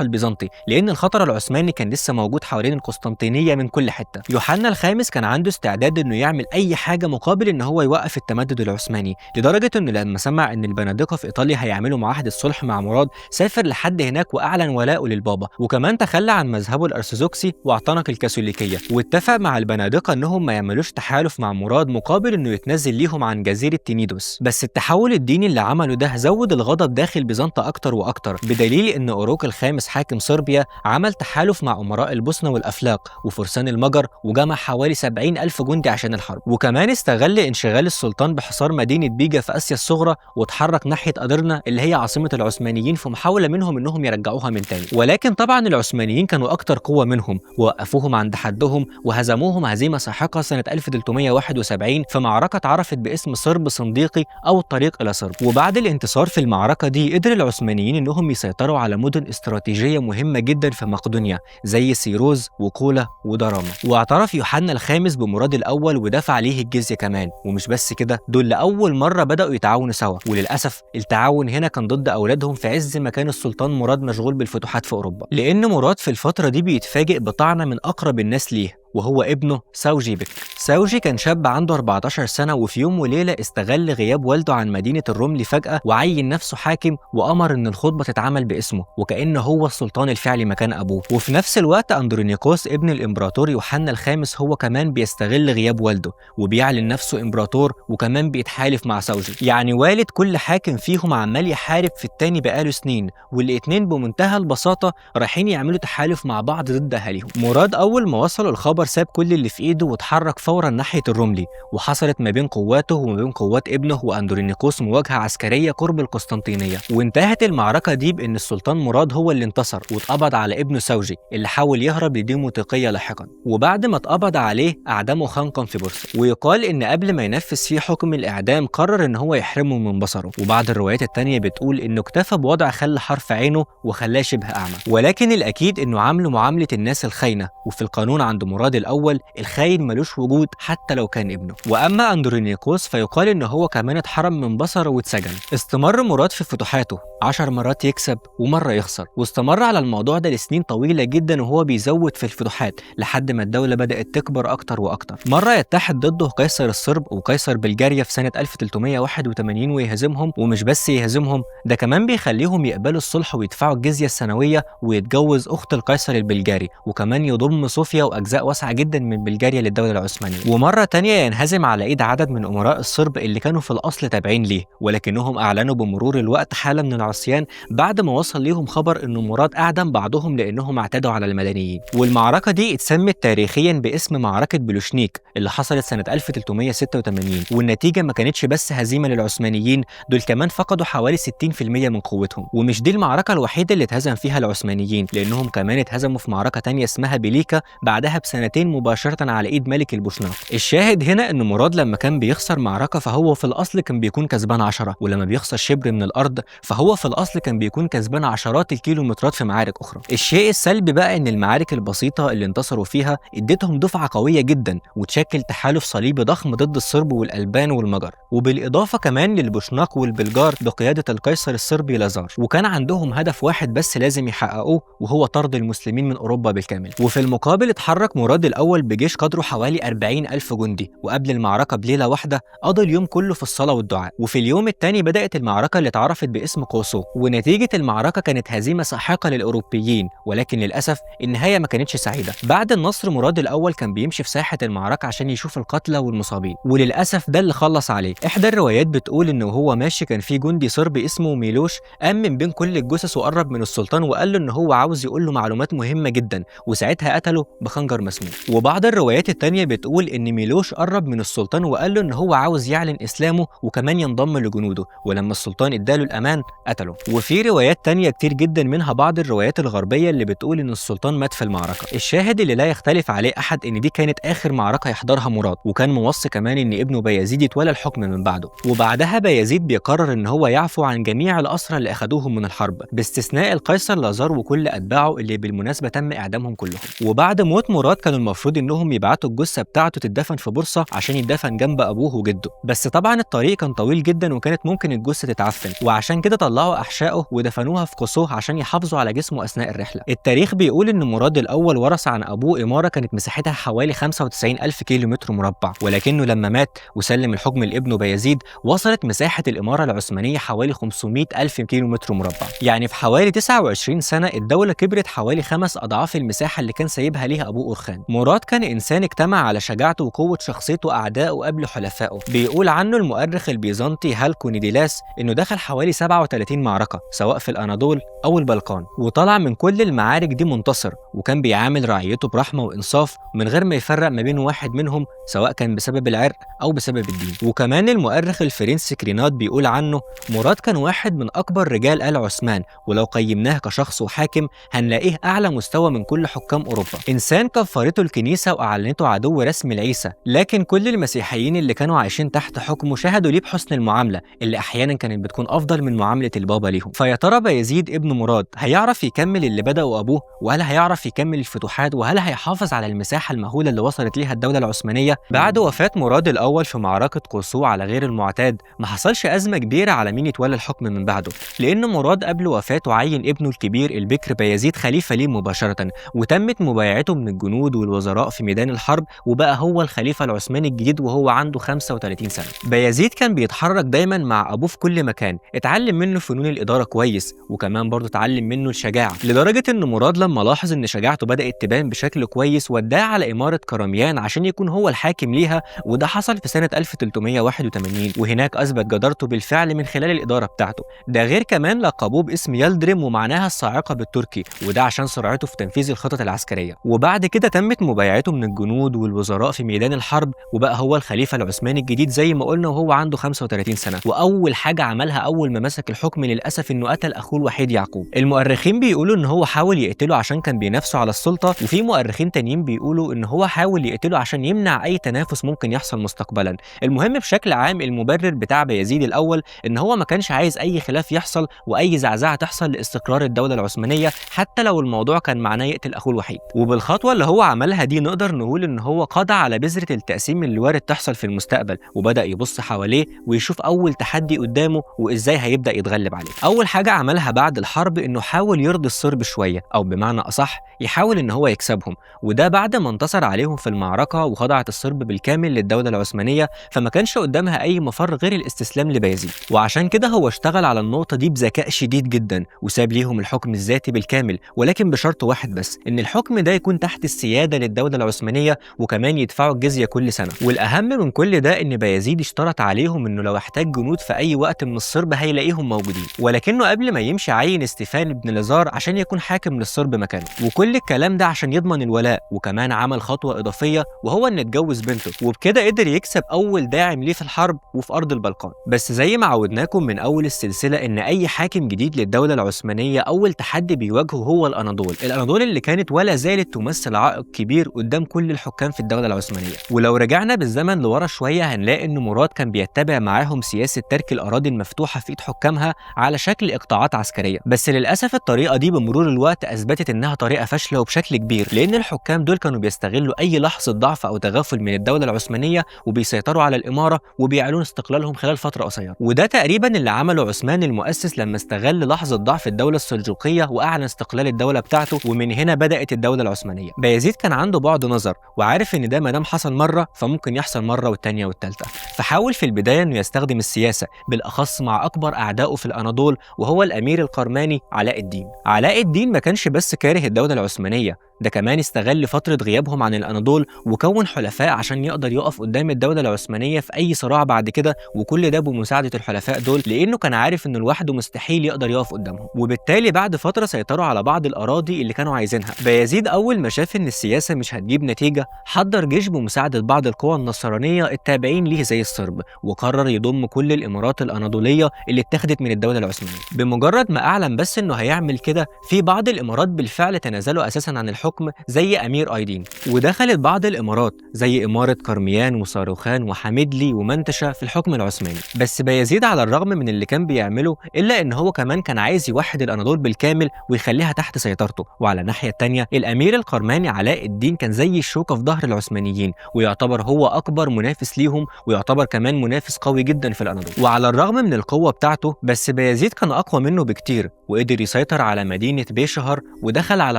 البيزنطي، لأن الخطر العثماني كان لسه موجود حوالين القسطنطينية من كل حتة. يوحنا الخامس كان عنده استعداد إنه يعمل أي حاجة مقابل إن هو يوقف التمدد العثماني، لدرجة إنه لما سمع إن البنادقة في إيطاليا هيعملوا معاهدة صلح مع مراد سافر لحد هناك وأعلن ولاءه للبابا، وكمان تخلى عن مذهبه الأرثوذكسي واعتنق الكاثوليكية، واتفق مع البنادقة إنهم ما يعملوش تحالف مع مراد مقابل إنه يتنازل ليهم عن جزيرة تينيدوس. بس التحول الديني اللي عمله ده زود الغضب داخل بيزنطة أكتر وأكتر، بدليل إن أوروك الخامس حاكم صربيا عمل تحالف مع أمراء البوسنة والأفلاق وفرسان المجر وجمع حوالي 70,000 جندي عشان الحرب. وكمان استغل انشغال السلطان بحصار مدينة بيجا في آسيا الصغرى وتحرك ناحية أدرنا اللي هي عاصمة العثمانيين في محاولة منهم إنهم يرجعوها من تاني. ولكن طبعا العثمانيين كانوا أكتر قوة منهم ووقفوهم عند حدهم وهزموهم هزيمة ساحقة سنة 1371 في معركة عرفت باسم صرب صنديقي أو الطريق إلى صرب. وبعد الانتصار في المعركة دي قدر العثمانيين إنهم يسيطروا على مدن استراتيجية مهمة جدا في مقدونيا زي سيروز وقولا ودراما. واعترف يوحنا الخامس بمراد الأول ودفع ليه الجزية كمان. ومش بس كده، دول لأول مرة بدأوا يتعاونوا سوا، وللأسف التعاون هنا كان ضد أولادهم في عز ما كان السلطان مراد مشغول بالفتوحات في أوروبا، لأن مراد في الفترة دي بيتفاجئ بطعنة من أقرب الناس ليه وهو ابنه ساوجي بك. ساوجي كان شاب عنده 14 سنة، وفي يوم وليلة استغل غياب والده عن مدينة الرمل فجأة وعين نفسه حاكم وأمر إن الخطبة تتعمل باسمه وكأنه هو السلطان الفعلي مكان أبوه. وفي نفس الوقت أندرونيكوس ابن الإمبراطور يوحنا الخامس هو كمان بيستغل غياب والده وبيعلن نفسه إمبراطور وكمان بيتحالف مع ساوجي. يعني والد كل حاكم فيهم عمال يحارب في التاني بقاله سنين، والاتنين بمنتهى البساطة رايحين يعملوا تحالف مع بعض ضد أهاليهم. مراد أول ما وصلوا الخبر ساب كل اللي في ايده واتحرك فورا ناحية الرملي، وحصلت ما بين قواته وما بين قوات ابنه واندرونيكوس مواجهة عسكرية قرب القسطنطينية. وانتهت المعركة دي بان السلطان مراد هو اللي انتصر واتقبض على ابنه ساوجي اللي حاول يهرب لديموطيقية لاحقا، وبعد ما اتقبض عليه اعدمه خنقا في بورصة. ويقال ان قبل ما ينفذ فيه حكم الاعدام قرر ان هو يحرمه من بصره، وبعض الروايات التانية بتقول انه اكتفى بوضع خل حرف عينه وخلاه شبه اعمى. ولكن الاكيد انه عامله معاملة الناس الخاينة، وفي القانون عند مراد الأول الخاين ملوش وجود حتى لو كان ابنه. وأما أندرونيكوس فيقال إن هو كمان اتحرم من بصره واتسجن. استمر مراد في فتوحاته 10 مرات يكسب ومرة يخسر، واستمر على الموضوع ده لسنين طويلة جدا وهو بيزود في الفتوحات لحد ما الدولة بدأت تكبر أكتر وأكتر. مرة يتحد ضده قيصر الصرب وقيصر بلغاريا في سنة 1381 ويهزمهم، ومش بس يهزمهم ده كمان بيخليهم يقبلوا الصلح ويدفعوا الجزية السنوية ويتجوز أخت القيصر البلغاري، وكمان يضم صوفيا وأجزاء واسعة جدا من بلغاريا للدولة العثمانية. ومرة تانية ينهزم على إيد عدد من أمراء الصرب اللي كانوا في الأصل تابعين ليه، ولكنهم أعلنوا بمرور الوقت حالة من العصيان بعد ما وصل ليهم خبر إنه مراد أعدم بعضهم لأنهم اعتدوا على المدنيين. والمعركة دي اتسمت تاريخيا باسم معركة بلوشنيك اللي حصلت سنة 1386، والنتيجة ما كانتش بس هزيمة للعثمانيين، دول كمان فقدوا حوالي 60% من قوتهم. ومش دي المعركة الوحيدة اللي اتهزم فيها العثمانيين، لأنهم كمان اتهزموا في معركة تانية اسمها بليكا بعدها ب2 سنتين بسنتين مباشرة على ايد ملك البوشناق. الشاهد هنا ان مراد لما كان بيخسر معركة فهو في الاصل كان بيكون كسبان 10، ولما بيخسر شبر من الارض فهو في الاصل كان بيكون كسبان عشرات الكيلومترات في معارك اخرى. الشيء السلبي بقى ان المعارك البسيطة اللي انتصروا فيها اديتهم دفعة قوية جدا، وتشكل تحالف صليبي ضخم ضد الصرب والألبان والمجر، وبالإضافة كمان للبوشناق والبلجار بقيادة القيصر الصربي لازار. وكان عندهم هدف واحد بس لازم يحققوه، وهو طرد المسلمين من أوروبا بالكامل. وفي المقابل اتحرك مراد الأول بجيش قدره حوالي 40 ألف جندي، وقبل المعركة بليلة واحدة قضى اليوم كله في الصلاة والدعاء. وفي اليوم الثاني بدأت المعركة اللي اتعرفت باسم قوصو، ونتيجة المعركة كانت هزيمة ساحقة للأوروبيين، ولكن للأسف النهاية ما كانتش سعيدة. بعد النصر مراد الأول كان بيمشي في ساحة المعركة عشان يشوف القتلى والمصابين، وللأسف ده اللي خلص عليه. إحدى الروايات بتقول إنه وهو ماشي كان في جندي صربي اسمه ميلوش قام من بين كل الجثث وقرب من السلطان وقال له إن هو عاوز يقول له معلومات مهمة جدا، وساعتها قتله بخنجر مسموم. وبعض الروايات التانية بتقول إن ميلوش قرب من السلطان وقال له إن هو عاوز يعلن إسلامه وكمان ينضم لجنوده، ولما السلطان اداله الأمان قتله. وفي روايات تانية كتير جدا، منها بعض الروايات الغربية اللي بتقول إن السلطان مات في المعركة. الشاهد اللي لا يختلف عليه أحد إن دي كانت آخر معركة يحضرها مراد، وكان موصي كمان إن ابنه بايزيد يتولى الحكم من بعده. وبعدها بايزيد بيقرر إن هو يعفو عن جميع الأسرى اللي أخدوهم من الحرب، باستثناء القيصر لازار وكل أتباعه اللي بالمناسبة تم إعدامهم كلهم. وبعد موت مراد كانوا المفروض إنهم يبعتوا الجثة بتاعته تدفن في بورصة عشان يدفن جنب أبوه وجده، بس طبعا الطريق كان طويل جدا وكانت ممكن الجثة تتعفن، وعشان كده طلعوا أحشائه ودفنوها في قصوه عشان يحافظوا على جسمه أثناء الرحلة. التاريخ بيقول إن مراد الأول ورث عن أبوه إمارة كانت مساحتها حوالي 95 ألف كيلو متر مربع، ولكنه لما مات وسلم الحكم لابنه بايزيد وصلت مساحة الإمارة العثمانية حوالي 500 ألف كيلو متر مربع. يعني في حوالي 29 سنة الدولة كبرت حوالي 5 أضعاف المساحة اللي كان سايبها ليها أبوه أورخان. مراد كان إنسان اجتمع على شجاعته وقوة شخصيته أعدائه قبل حلفائه. بيقول عنه المؤرخ البيزنطي هالكو نيديلاس إنه دخل حوالي 37 معركة سواء في الأناضول أو البلقان، وطلع من كل المعارك دي منتصر، وكان بيعامل رعيته برحمة وإنصاف من غير ما يفرق ما بين واحد منهم سواء كان بسبب العرق أو بسبب الدين. وكمان المؤرخ الفرنسي كرينات بيقول عنه مراد كان واحد من أكبر رجال آل عثمان، ولو قيمناه كشخص وحاكم هنلاقيه أعلى مستوى من كل حكام أوروبا. إنسان كفرته الكنيسة وأعلنته عدو رسمي لعيسى، لكن كل المسيحيين اللي كانوا عايشين تحت حكمه شهدوا ليه بحسن المعاملة اللي أحيانا كانت بتكون أفضل من معاملة البابا ليهم. فيا ترى بايزيد ابن مراد هيعرف يكمل اللي بدأه أبوه؟ وهل هيعرف يكمل الفتوحات؟ وهل هيحافظ على المساحة المهولة اللي وصلت ليها الدولة العثمانية؟ بعد وفاة مراد الأول في معركة قوصو على غير المعتاد ما حصلش أزمة كبيرة على مين يتولى الحكم من بعده، لأن مراد قبل وفاته عين ابنه الكبير البكر بايزيد خليفة ليه مباشرة، وتمت مبايعته من الجنود والوزراء في ميدان الحرب، وبقى هو الخليفة العثماني الجديد وهو عنده 35 سنة. بايزيد كان بيتحرك دايما مع أبوه في كل مكان، اتعلم منه فنون الإدارة كويس، وكمان برضه اتعلم منه الشجاعة، لدرجة إن مراد لما لاحظ إن شجاعته بدأت تبان بشكل كويس وداه على إمارة كرميان عشان يكون هو الحاكم ليها، وده حصل في سنة 1381، وهناك أثبت جدارته بالفعل من خلال الإدارة بتاعته. ده غير كمان لقبوه باسم يلدرم ومعناها الصاعقة بالتركي، وده عشان سرعته في تنفيذ الخطط العسكرية. وبعد كده تمت مبايعته من الجنود والوزراء في ميدان الحرب، وبقى هو الخليفة العثماني الجديد زي ما قلنا وهو عنده 35 سنة. وأول حاجة عملها أول ما مسك الحكم للأسف إنه قتل أخوه الوحيد يعقوب. المؤرخين بيقولوا إن هو حاول يقتله عشان كان بينافسه على السلطة، وفي مؤرخين تانيين بيقولوا إن هو حاول يقتله عشان يمنع أي تنافس ممكن يحصل مستقبلا. المهم بشكل عام المبرر بتاع بايزيد الأول إن هو ما كانش عايز أي خلاف يحصل وأي زعزعة تحصل لاستقرار الدولة العثمانية، حتى لو الموضوع كان معناه يقتل أخوه الوحيد. وبالخطوة اللي هو عملها دي نقدر نقول إن هو قضى على بذرة التقسيم اللي وارد تحصل في المستقبل، وبدأ يبص حواليه ويشوف أول تحدي قدامه وإزاي هيبدأ يتغلب عليه. أول حاجة عملها بعد الحرب إنه حاول يرضي الصرب شوية، أو بمعنى أصح يحاول إن هو يكسبهم، وده بعد ما انتصر عليهم في المعركة وخضعت الصرب بالكامل للدولة العثمانية، فما كانش قدامها أي مفر غير الاستسلام لبايزيد. وعشان كده هو اشتغل على النقطة دي بذكاء شديد جدا، وساب ليهم الحكم الذاتي بالكامل، ولكن بشرط واحد بس، إن الحكم ده يكون تحت السيادة للدولة العثمانية، وكمان يدفعوا الجزية كل سنة. والأهم من كل ده إن بايزيد اشترط عليهم إنه لو احتاج جنود في أي وقت من الصرب هيلاقيهم موجودين، ولكنه قبل ما يمشي عين استيفان بن لازار عشان يكون حاكم للصرب مكانه. وكل الكلام ده عشان يضمن الولاء. وكمان عمل خطوة إضافية وهو إن اتجوز بنته، وبكده قدر يكسب أول داعم ليه في الحرب وفي أرض البلقان. بس زي ما عودناكم من أول السلسلة إن أي حاكم جديد للدولة العثمانية أول تحدي بيواجهه هو الأناضول، الأناضول اللي كانت ولا زالت تمثل عائق الكبير قدام كل الحكام في الدولة العثمانية. ولو رجعنا بالزمن لورا شوية هنلاقي إن مراد كان بيتبع معاهم سياسة ترك الأراضي المفتوحة في إيد حكامها على شكل إقطاعات عسكرية، بس للأسف الطريقة دي بمرور الوقت أثبتت إنها طريقة فاشلة وبشكل كبير، لأن الحكام دول كانوا بيستغلوا أي لحظة ضعف أو تغافل من الدولة العثمانية وبيسيطروا على الإمارة وبيعلنوا استقلالهم خلال فترة قصيرة. وده تقريبا اللي عمله عثمان المؤسس لما استغل لحظة ضعف الدولة السلجوقية وأعلن استقلال الدولة بتاعته، ومن هنا بدأت الدولة العثمانية. بايزيد كان عنده بعد نظر وعارف إن ده ما دام حصل مرة فممكن يحصل مرة والتانية والتالتة، فحاول في البداية إنه يستخدم السياسة بالأخص مع أكبر أعدائه في الأناضول وهو الأمير القرماني علاء الدين. علاء الدين ما كانش بس كاره الدولة العثمانية، ده كمان استغل فترة غيابهم عن الأناضول وكون حلفاء عشان يقدر يقف قدام الدولة العثمانية في أي صراع بعد كده، وكل ده بمساعدة الحلفاء دول لأنه كان عارف إنه لوحده مستحيل يقدر يقف قدامهم. وبالتالي بعد فترة سيطروا على بعض الأراضي اللي كانوا عايزينها. بايزيد أول ما شاف إن السياسة مش هتجيب نتيجة حضر جيش بمساعدة بعض القوى النصرانية التابعين ليه زي الصرب، وقرر يضم كل الإمارات الأناضولية اللي اتخذت من الدولة العثمانية. بمجرد ما أعلن بس إنه هيعمل كده في بعض الإمارات بالفعل تنازلوا أساسا عن الحكم زي أمير أيدين، ودخلت بعض الإمارات زي إمارة كرميان وصاروخان وحميدلي ومنتشة في الحكم العثماني. بس بايزيد على الرغم من اللي كان بيعمله إلا إن هو كمان كان عايز يوحد الأناضول بالكامل ويخليها تحت سيطرته. وعلى الناحية التانية الأمير القرماني علاء الدين كان زي الشوكة في ظهر العثمانيين، ويعتبر هو أكبر منافس ليهم، ويعتبر كمان منافس قوي جدا في الأناضول. وعلى الرغم من القوة بتاعته بس بايزيد كان أقوى منه بكتير، وقدر يسيطر على مدينة بيشهر ودخل على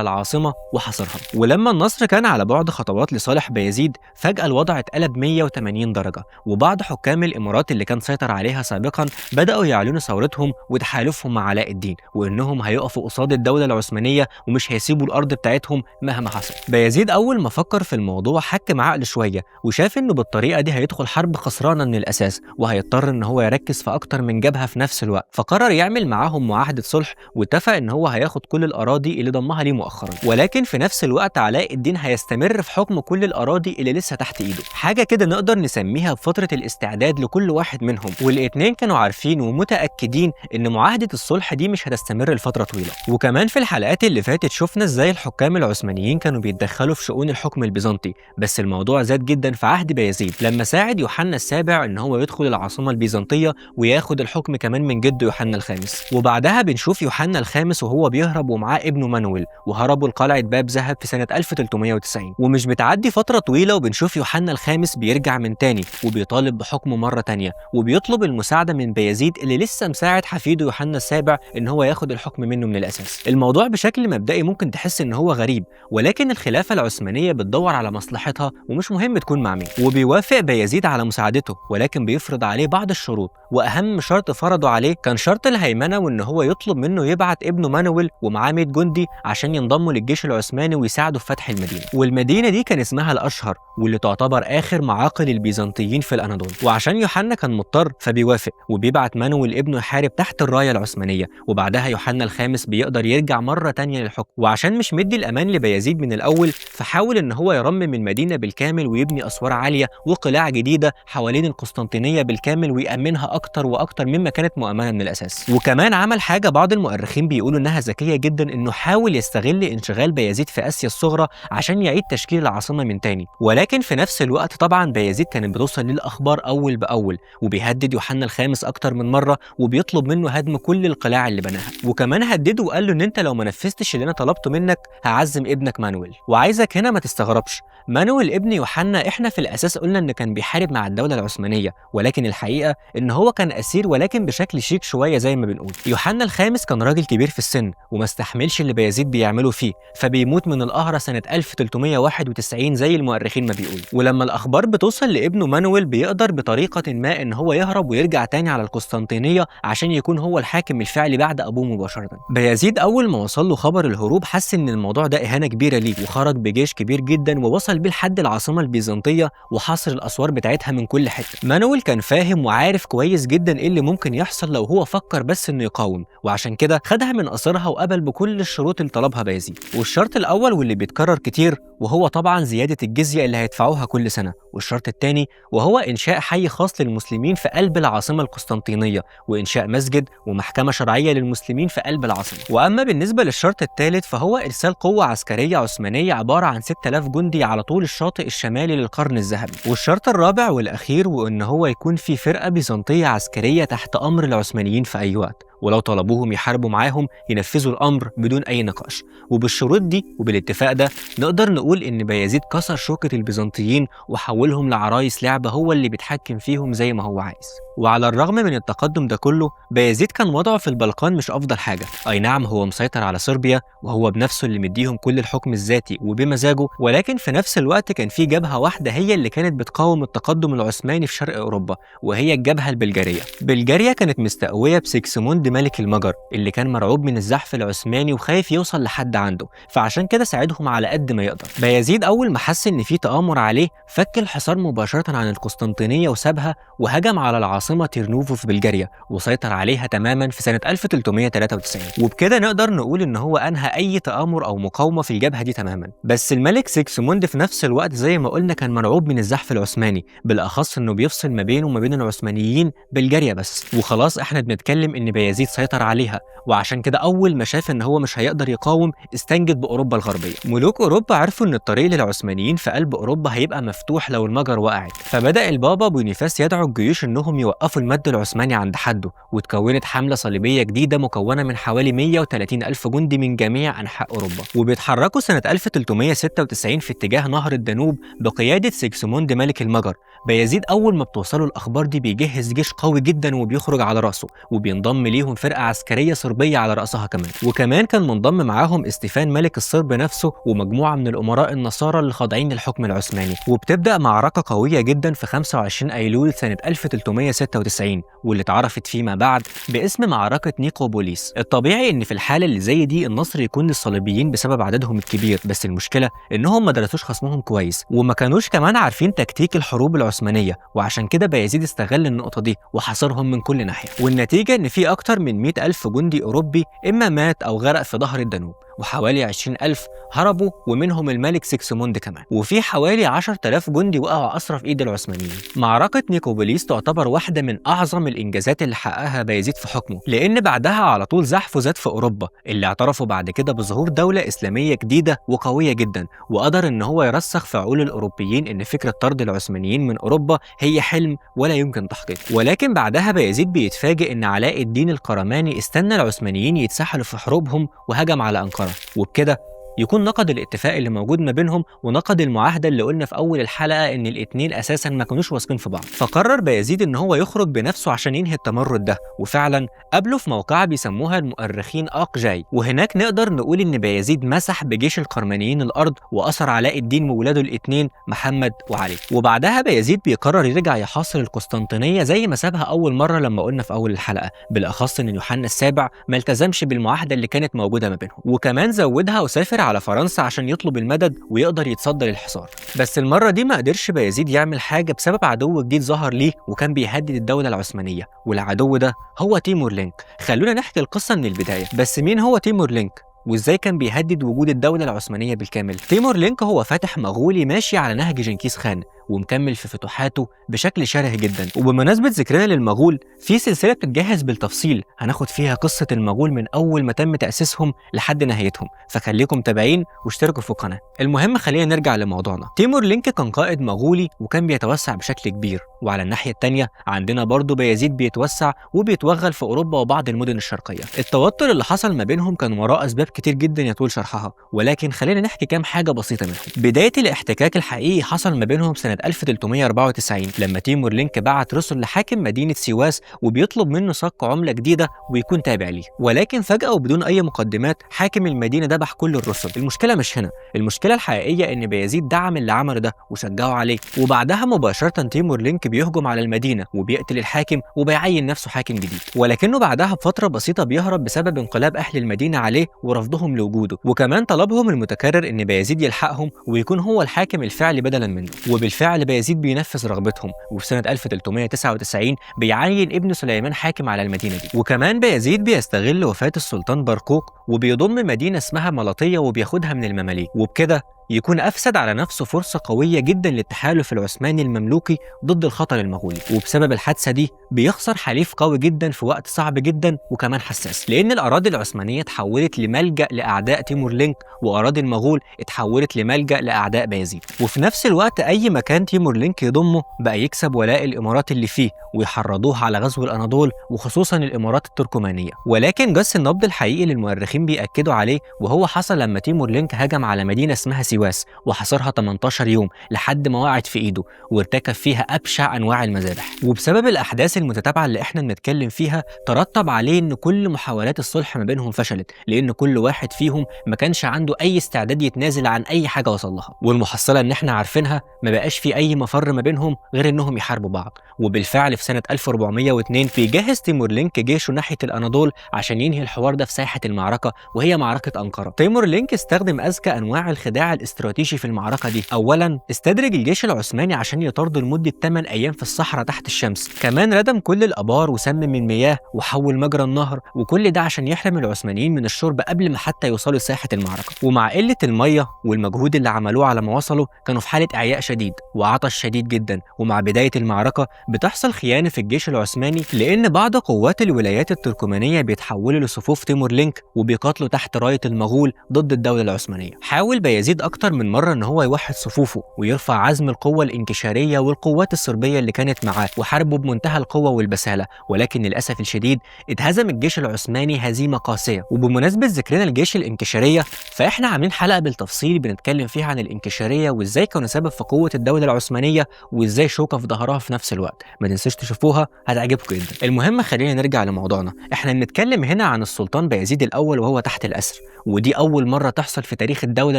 العاصمة وحاصرها. ولما النصر كان على بعد خطوات لصالح بايزيد فجأة الوضع اتقلب 180 درجة، وبعض حكام الإمارات اللي كان سيطر عليها سابقا بدأوا يعلنوا ثورتهم وتحالفهم مع علاء الدين، وإنهم هيقفوا قصاد الدولة العثمانية ومش هيسيبوا الأرض بتاعتهم مهما حصل. بايزيد أول ما فكر في الموضوع حكم عقله شوية وشاف إنه بالطريقة دي هيدخل حرب خسرانة من الأساس، وهيضطر إن هو يركز في أكتر من جبهة في نفس الوقت، فقرر يعمل معاهم معاهدة صلح واتفق إن هو هياخد كل الأراضي اللي ضمها ليه مؤخرا، ولكن في نفس الوقت علاء الدين هيستمر في حكم كل الأراضي اللي لسه تحت إيده. حاجة كده نقدر نسميها بفترة الاستعداد لكل واحد منهم، والاتنين كانوا عارفين ومتأكدين إن معاهدة الصلح دي مش هتستمر لفترة طويلة. وكمان في الحلقات اللي فاتت شفنا إزاي الحكام العثمانيين كانوا بيتدخلوا في شؤون الحكم البيزنطي، بس الموضوع زاد جدا في عهد بايزيد لما ساعد يوحنا السابع إن هو يدخل العاصمة البيزنطية وياخد الحكم كمان من جده يوحنا الخامس. وبعدها بنشوف يوحنا الخامس وهو بيهرب ومعاه ابنه مانويل، وهربوا لقلعة باب ذهب في سنة 1390. ومش بتعدي فترة طويلة وبنشوف يوحنا الخامس بيرجع من تاني وبيطالب بحكمه مرة تانية، وبيطلب المساعدة من بايزيد اللي لسه مساعد حفيده يوحنا السابع إن هو ياخد الحكم منه من الأساس. الموضوع بشكل مبدئي ممكن تحس إن هو غريب، ولكن الخلافة العثمانية بتدور على مصلحتها ومش مهم تكون مع مين. وبيوافق بايزيد على مساعدته، ولكن بيفرض عليه بعض الشروط، وأهم شرط فرضه عليه كان شرط الهيمنة، وإن هو يطلب منه يبعت ابنه مانويل ومعاه 100 جندي عشان ينضموا للجيش العثماني ويساعدوا في فتح المدينة. والمدينة دي كان اسمها الأشهر، واللي تعتبر آخر معاقل البيزنطيين في الأناضول. وعشان يوحنا كان مضطر فبيوافق وبيبعت مانويل ابنه يحارب تحت الراية العثمانية، وبعدها يوحنا الخامس بيقدر يرجع مرة تانية للحكم. وعشان مش مدي الأمان لبايزيد من الأول فحاول إن هو يرمم المدينة بالكامل ويبني أسوار عالية وقلاع جديدة حوالين القسطنطينية بالكامل ويأمنها أكتر وأكتر مما كانت مؤمنة من الأساس. وكمان عمل حاجة بعض المؤرخين بيقولوا إنها ذكية جدا، إنه حاول يستغل انشغال بايزيد في آسيا الصغرى عشان يعيد تشكيل العاصمة من تاني. ولكن في نفس الوقت طبعا بايزيد كانت بتوصل للأخبار أول بأول، وبيهدد يوحنا الخامس أكتر من مرة وبيطلب منه هدم كل القلاع اللي بناها، وكمان هدده وقال له إن أنت لو ما نفذتش اللي أنا طلبته منك هعزم ابنك مانويل. وعايزك هنا ما تستغربش، مانويل ابن يوحنا احنا في الأساس قلنا إن كان بيحارب مع الدولة العثمانية، ولكن الحقيقة إن هو كان أسير ولكن بشكل شيك شوية زي ما بنقول. يوحنا الخامس كان راجل كبير في السن وما استحملش اللي بايزيد بيعمله فيه، فبيموت من القهرة سنة 1391 زي المؤرخين ما بيقولوا. ولما الأخبار بتوصل لابنه مانويل بيقدر بطريقة ما إن هو يهرب ويرجع تاني على القسطنطينية عشان يكون هو الحاكم الفعلي بعد أبوه مباشرة. بايزيد أول ما وصل له خبر الهروب حس إن الموضوع ده إهانة كبيرة ليه، وخرج بجيش كبير جدا ووصل بيه لحد العاصمة البيزنطية وحاصر الأسوار بتاعتها من كل حتة. مانويل كان فاهم وعارف كويس جدا إيه اللي ممكن يحصل لو هو فكر بس إنه يقاوم، وعشان كده خدها من قصرها وقبل بكل الشروط اللي طلبها بايزيد. والشرط الأول واللي بيتكرر كتير وهو طبعا زيادة الجزية اللي هيدفعوها كل سنة، والشرط الثاني وهو إنشاء حي خاص للمسلمين في قلب العاصمة القسطنطينية، وإنشاء مسجد ومحكمة شرعية للمسلمين في قلب العاصمة. وأما بالنسبة للشرط الثالث فهو إرسال قوة عسكرية عثمانية عبارة عن 6000 جندي على طول الشاطئ الشمالي للقرن الذهبي. والشرط الرابع والأخير وإن هو يكون في فرقة بيزنطية عسكرية تحت أمر العثمانيين في أي وقت، ولو طلبوهم يحاربوا معاهم ينفذوا الأمر بدون أي نقاش. وبالشروط دي وبالاتفاق ده نقدر نقول إن بايزيد كسر شوكة البيزنطيين وحولهم لعرايس لعبة هو اللي بيتحكم فيهم زي ما هو عايز. وعلى الرغم من التقدم ده كله، بايزيد كان وضعه في البلقان مش أفضل حاجة. أي نعم هو مسيطر على صربيا وهو بنفسه اللي مديهم كل الحكم الذاتي وبمزاجه، ولكن في نفس الوقت كان في جبهة واحدة هي اللي كانت بتقاوم التقدم العثماني في شرق أوروبا، وهي الجبهة البلجارية. بلجاريا كانت مستقوية بسيكسموند ملك المجر اللي كان مرعوب من الزحف العثماني وخايف يوصل لحد عنده، فعشان كده ساعدهم على قد ما يقدر. بايزيد أول ما حس إن في تآمر عليه فك الحصار مباشرة عن القسطنطينية وسابها، وهجم على العاصمة تيرنوفو في بلجاريا وسيطر عليها تماما في سنة 1393. وبكده نقدر نقول إن هو أنهى أي تآمر أو مقاومة في الجبهة دي تماما. بس الملك سيكسموند في نفس الوقت زي ما قلنا كان مرعوب من الزحف العثماني، بالأخص إنه بيفصل ما بينه وما بين العثمانيين بلجاريا بس. وخلاص احنا بنتكلم إن بايزيد سيطر عليها، وعشان كده أول ما شاف إن هو مش هيقدر يقاوم استنجد بأوروبا الغربية. ملوك أوروبا عرفوا إن الطريق للعثمانيين في قلب أوروبا هيبقى مفتوح لو المجر وقعت، فبدأ البابا بونيفاس يدعو الجيوش إنهم يوقفوا المد العثماني عند حده، وتكونت حملة صليبية جديدة مكونة من حوالي 130 ألف جندي من جميع أنحاء أوروبا، وبيتحركوا سنة 1396 في اتجاه نهر الدانوب بقيادة سيكسموند ملك المجر. بايزيد أول ما بتوصله الأخبار دي بيجهز جيش قوي جدا وبيخرج على رأسه، وبينضم ليهم فرقة عسكرية صربية على رأسها كمان، وكمان كان منضم معاهم استيفان ملك الصرب نفسه ومجموعة من الأمراء النصارى اللي خاضعين للحكم العثماني. وبتبدأ معركة قوية جدا في 25 أيلول سنة 1396، واللي اتعرفت فيما بعد باسم معركة نيقوبوليس. الطبيعي إن في الحالة اللي زي دي النصر يكون للصليبيين بسبب عددهم الكبير، بس المشكلة إنهم ما درسوش خصمهم كويس، وما كانوش كمان عارفين تكتيك الحروب العثمانية، وعشان كده بايزيد استغل النقطة دي وحاصرهم من كل ناحية. والنتيجة إن في أكتر من 100 ألف جندي أوروبي إما مات أو غرق في ظهر الدانوب، وحوالي 20,000 هربوا ومنهم الملك سيكسموند كمان، وفي حوالي 10,000 جندي وقعوا أسرى في إيد العثمانيين. معركة نيكوبوليس تعتبر واحدة من أعظم الإنجازات اللي حققها بايزيد في حكمه، لأن بعدها على طول زحفه زاد في أوروبا، اللي اعترفوا بعد كده بظهور دولة إسلامية جديدة وقوية جدا، وقدر إن هو يرسخ في عقول الأوروبيين إن فكرة طرد العثمانيين من أوروبا هي حلم ولا يمكن تحقيقه. ولكن بعدها بايزيد بيتفاجئ إن علاء الدين القرماني استنى العثمانيين يتسحلوا في حروبهم وهجم على أنقرة، وبكده يكون نقد الاتفاق اللي موجود ما بينهم ونقد المعاهدة اللي قلنا في أول الحلقة إن الاتنين أساسا ما كانوش واثقين في بعض. فقرر بايزيد إن هو يخرج بنفسه عشان ينهي التمرد ده، وفعلا قابله في موقعة بيسموها المؤرخين أقجاي، وهناك نقدر نقول إن بايزيد مسح بجيش القرمانيين الأرض وأسر علاء الدين وولاده الاتنين محمد وعلي. وبعدها بايزيد بيقرر يرجع يحاصر القسطنطينية زي ما سابها أول مرة لما قلنا في أول الحلقة، بالأخص إن يوحنا السابع ما التزمش بالمعاهدة اللي كانت موجودة ما بينهم، وكمان زودها وسافر على فرنسا عشان يطلب المدد ويقدر يتصدى للحصار. بس المرة دي ما قدرش بايزيد يعمل حاجة بسبب عدو جديد ظهر ليه وكان بيهدد الدولة العثمانية، والعدو ده هو تيمور لينك. خلونا نحكي القصة من البداية. بس مين هو تيمور لينك؟ وازاي كان بيهدد وجود الدولة العثمانية بالكامل؟ تيمور لينك هو فاتح مغولي ماشي على نهج جنكيز خان ومكمل في فتوحاته بشكل شره جدا. وبمناسبة ذكرنا للمغول، في سلسلة بتتجهز بالتفصيل هناخد فيها قصة المغول من أول ما تم تأسيسهم لحد نهايتهم، فخليكم تابعين واشتركوا في القناة. المهم خلينا نرجع لموضوعنا. تيمور لينك كان قائد مغولي وكان بيتوسع بشكل كبير، وعلى الناحية التانية عندنا برضه بايزيد بيتوسع وبيتوغل في أوروبا وبعض المدن الشرقية. التوتر اللي حصل ما بينهم كان وراه أسباب كتير جدا يطول شرحها، ولكن خلينا نحكي كام حاجة بسيطة منهم. بداية الاحتكاك الحقيقي حصل ما بينهم سنة 1394 لما تيمور لينك بعت رسل لحاكم مدينة سيواس وبيطلب منه صك عملة جديدة ويكون تابع ليه، ولكن فجأة وبدون أي مقدمات حاكم المدينة ذبح كل الرسل. المشكلة مش هنا، المشكلة الحقيقية إن بايزيد دعم اللي عمله ده وشجعه عليه، وبعدها مباشرة تيمور لينك بيهجم على المدينة وبيقتل الحاكم وبيعين نفسه حاكم جديد، ولكنه بعدها بفترة بسيطة بيهرب بسبب انقلاب أهل المدينة عليه ورفضهم لوجوده، وكمان طلبهم المتكرر إن بايزيد يلحقهم ويكون هو الحاكم الفعلي بدلا منه. وبالفعل بايزيد بينفذ رغبتهم، وفي سنة 1399 بيعين ابن سليمان حاكم على المدينة دي. وكمان بايزيد بيستغل وفاة السلطان برقوق وبيضم مدينة اسمها ملطية وبياخدها من المماليك، وبكده يكون أفسد على نفسه فرصة قوية جدا للتحالف العثماني المملوكي ضد الخطر المغولي. وبسبب الحادثة دي بيخسر حليف قوي جدا في وقت صعب جدا وكمان حساس، لأن الأراضي العثمانية اتحولت لملجأ لأعداء تيمورلنك، وأراضي المغول اتحولت لملجأ لأعداء بايزيد. وفي نفس الوقت أي مكان تيمورلنك يضمه بقى يكسب ولاء الإمارات اللي فيه ويحرضوه على غزو الأناضول، وخصوصا الإمارات التركمانية. ولكن جس النبض الحقيقي للمؤرخين بيأكدوا عليه وهو حصل لما تيمورلنك هجم على مدينة اسمها سيواس وحاصرها 18 يوم لحد ما وقعت في إيده وارتكب فيها أبشع أنواع المذابح. وبسبب الأحداث المتتابعة اللي احنا بنتكلم فيها ترتب عليه إن كل محاولات الصلح ما بينهم فشلت، لأن كل واحد فيهم ما كانش عنده أي استعداد يتنازل عن أي حاجة وصل لها. والمحصلة إن احنا عارفينها ما بقاش في أي مفر ما بينهم غير إنهم يحاربوا بعض. وبالفعل في سنة 1402 بيجهز تيمورلنك جيشه ناحية الأناضول عشان ينهي الحوار ده في ساحة المعركة، وهي معركة أنقرة. تيمورلنك استخدم أذكى أنواع الخداع الاستراتيجي في المعركة دي. أولا استدرج الجيش العثماني عشان يطارده لمدة 8 أيام في الصحراء تحت الشمس، كمان ردم كل الآبار وسمم المياه وحول مجرى النهر، وكل ده عشان يحرم العثمانيين من الشرب قبل ما حتى يوصلوا لساحة المعركة. ومع قلة المية والمجهود اللي عملوه على ما وصلوا كانوا في حالة إعياء شديد وعطش شديد جدا. ومع بداية المعركة بتحصل خيانة في الجيش العثماني، لأن بعض قوات الولايات التركمانية بيتحولوا لصفوف تيمورلنك وبيقاتلوا تحت راية المغول ضد الدولة العثمانية. حاول بايزيد أكتر من مرة إن هو يوحد صفوفه ويرفع عزم القوة الانكشارية والقوات الصربية اللي كانت معاه، وحاربوا بمنتهى القوة والبسالة، ولكن للأسف الشديد اتهزم الجيش العثماني هزيمة قاسية. وبمناسبة ذكرنا الجيش الانكشارية، فإحنا عاملين حلقة بالتفصيل بنتكلم فيها عن الانكشارية وإزاي كانوا سبب في قوة الدولة العثمانية وإزاي شوكة في ظهرها في نفس الوقت. ما تنسوش تشوفوها، هتعجبكم جدا. المهم خلينا نرجع لموضوعنا. احنا بنتكلم هنا عن السلطان بايزيد الأول وهو تحت الأسر، ودي أول مرة تحصل في تاريخ الدولة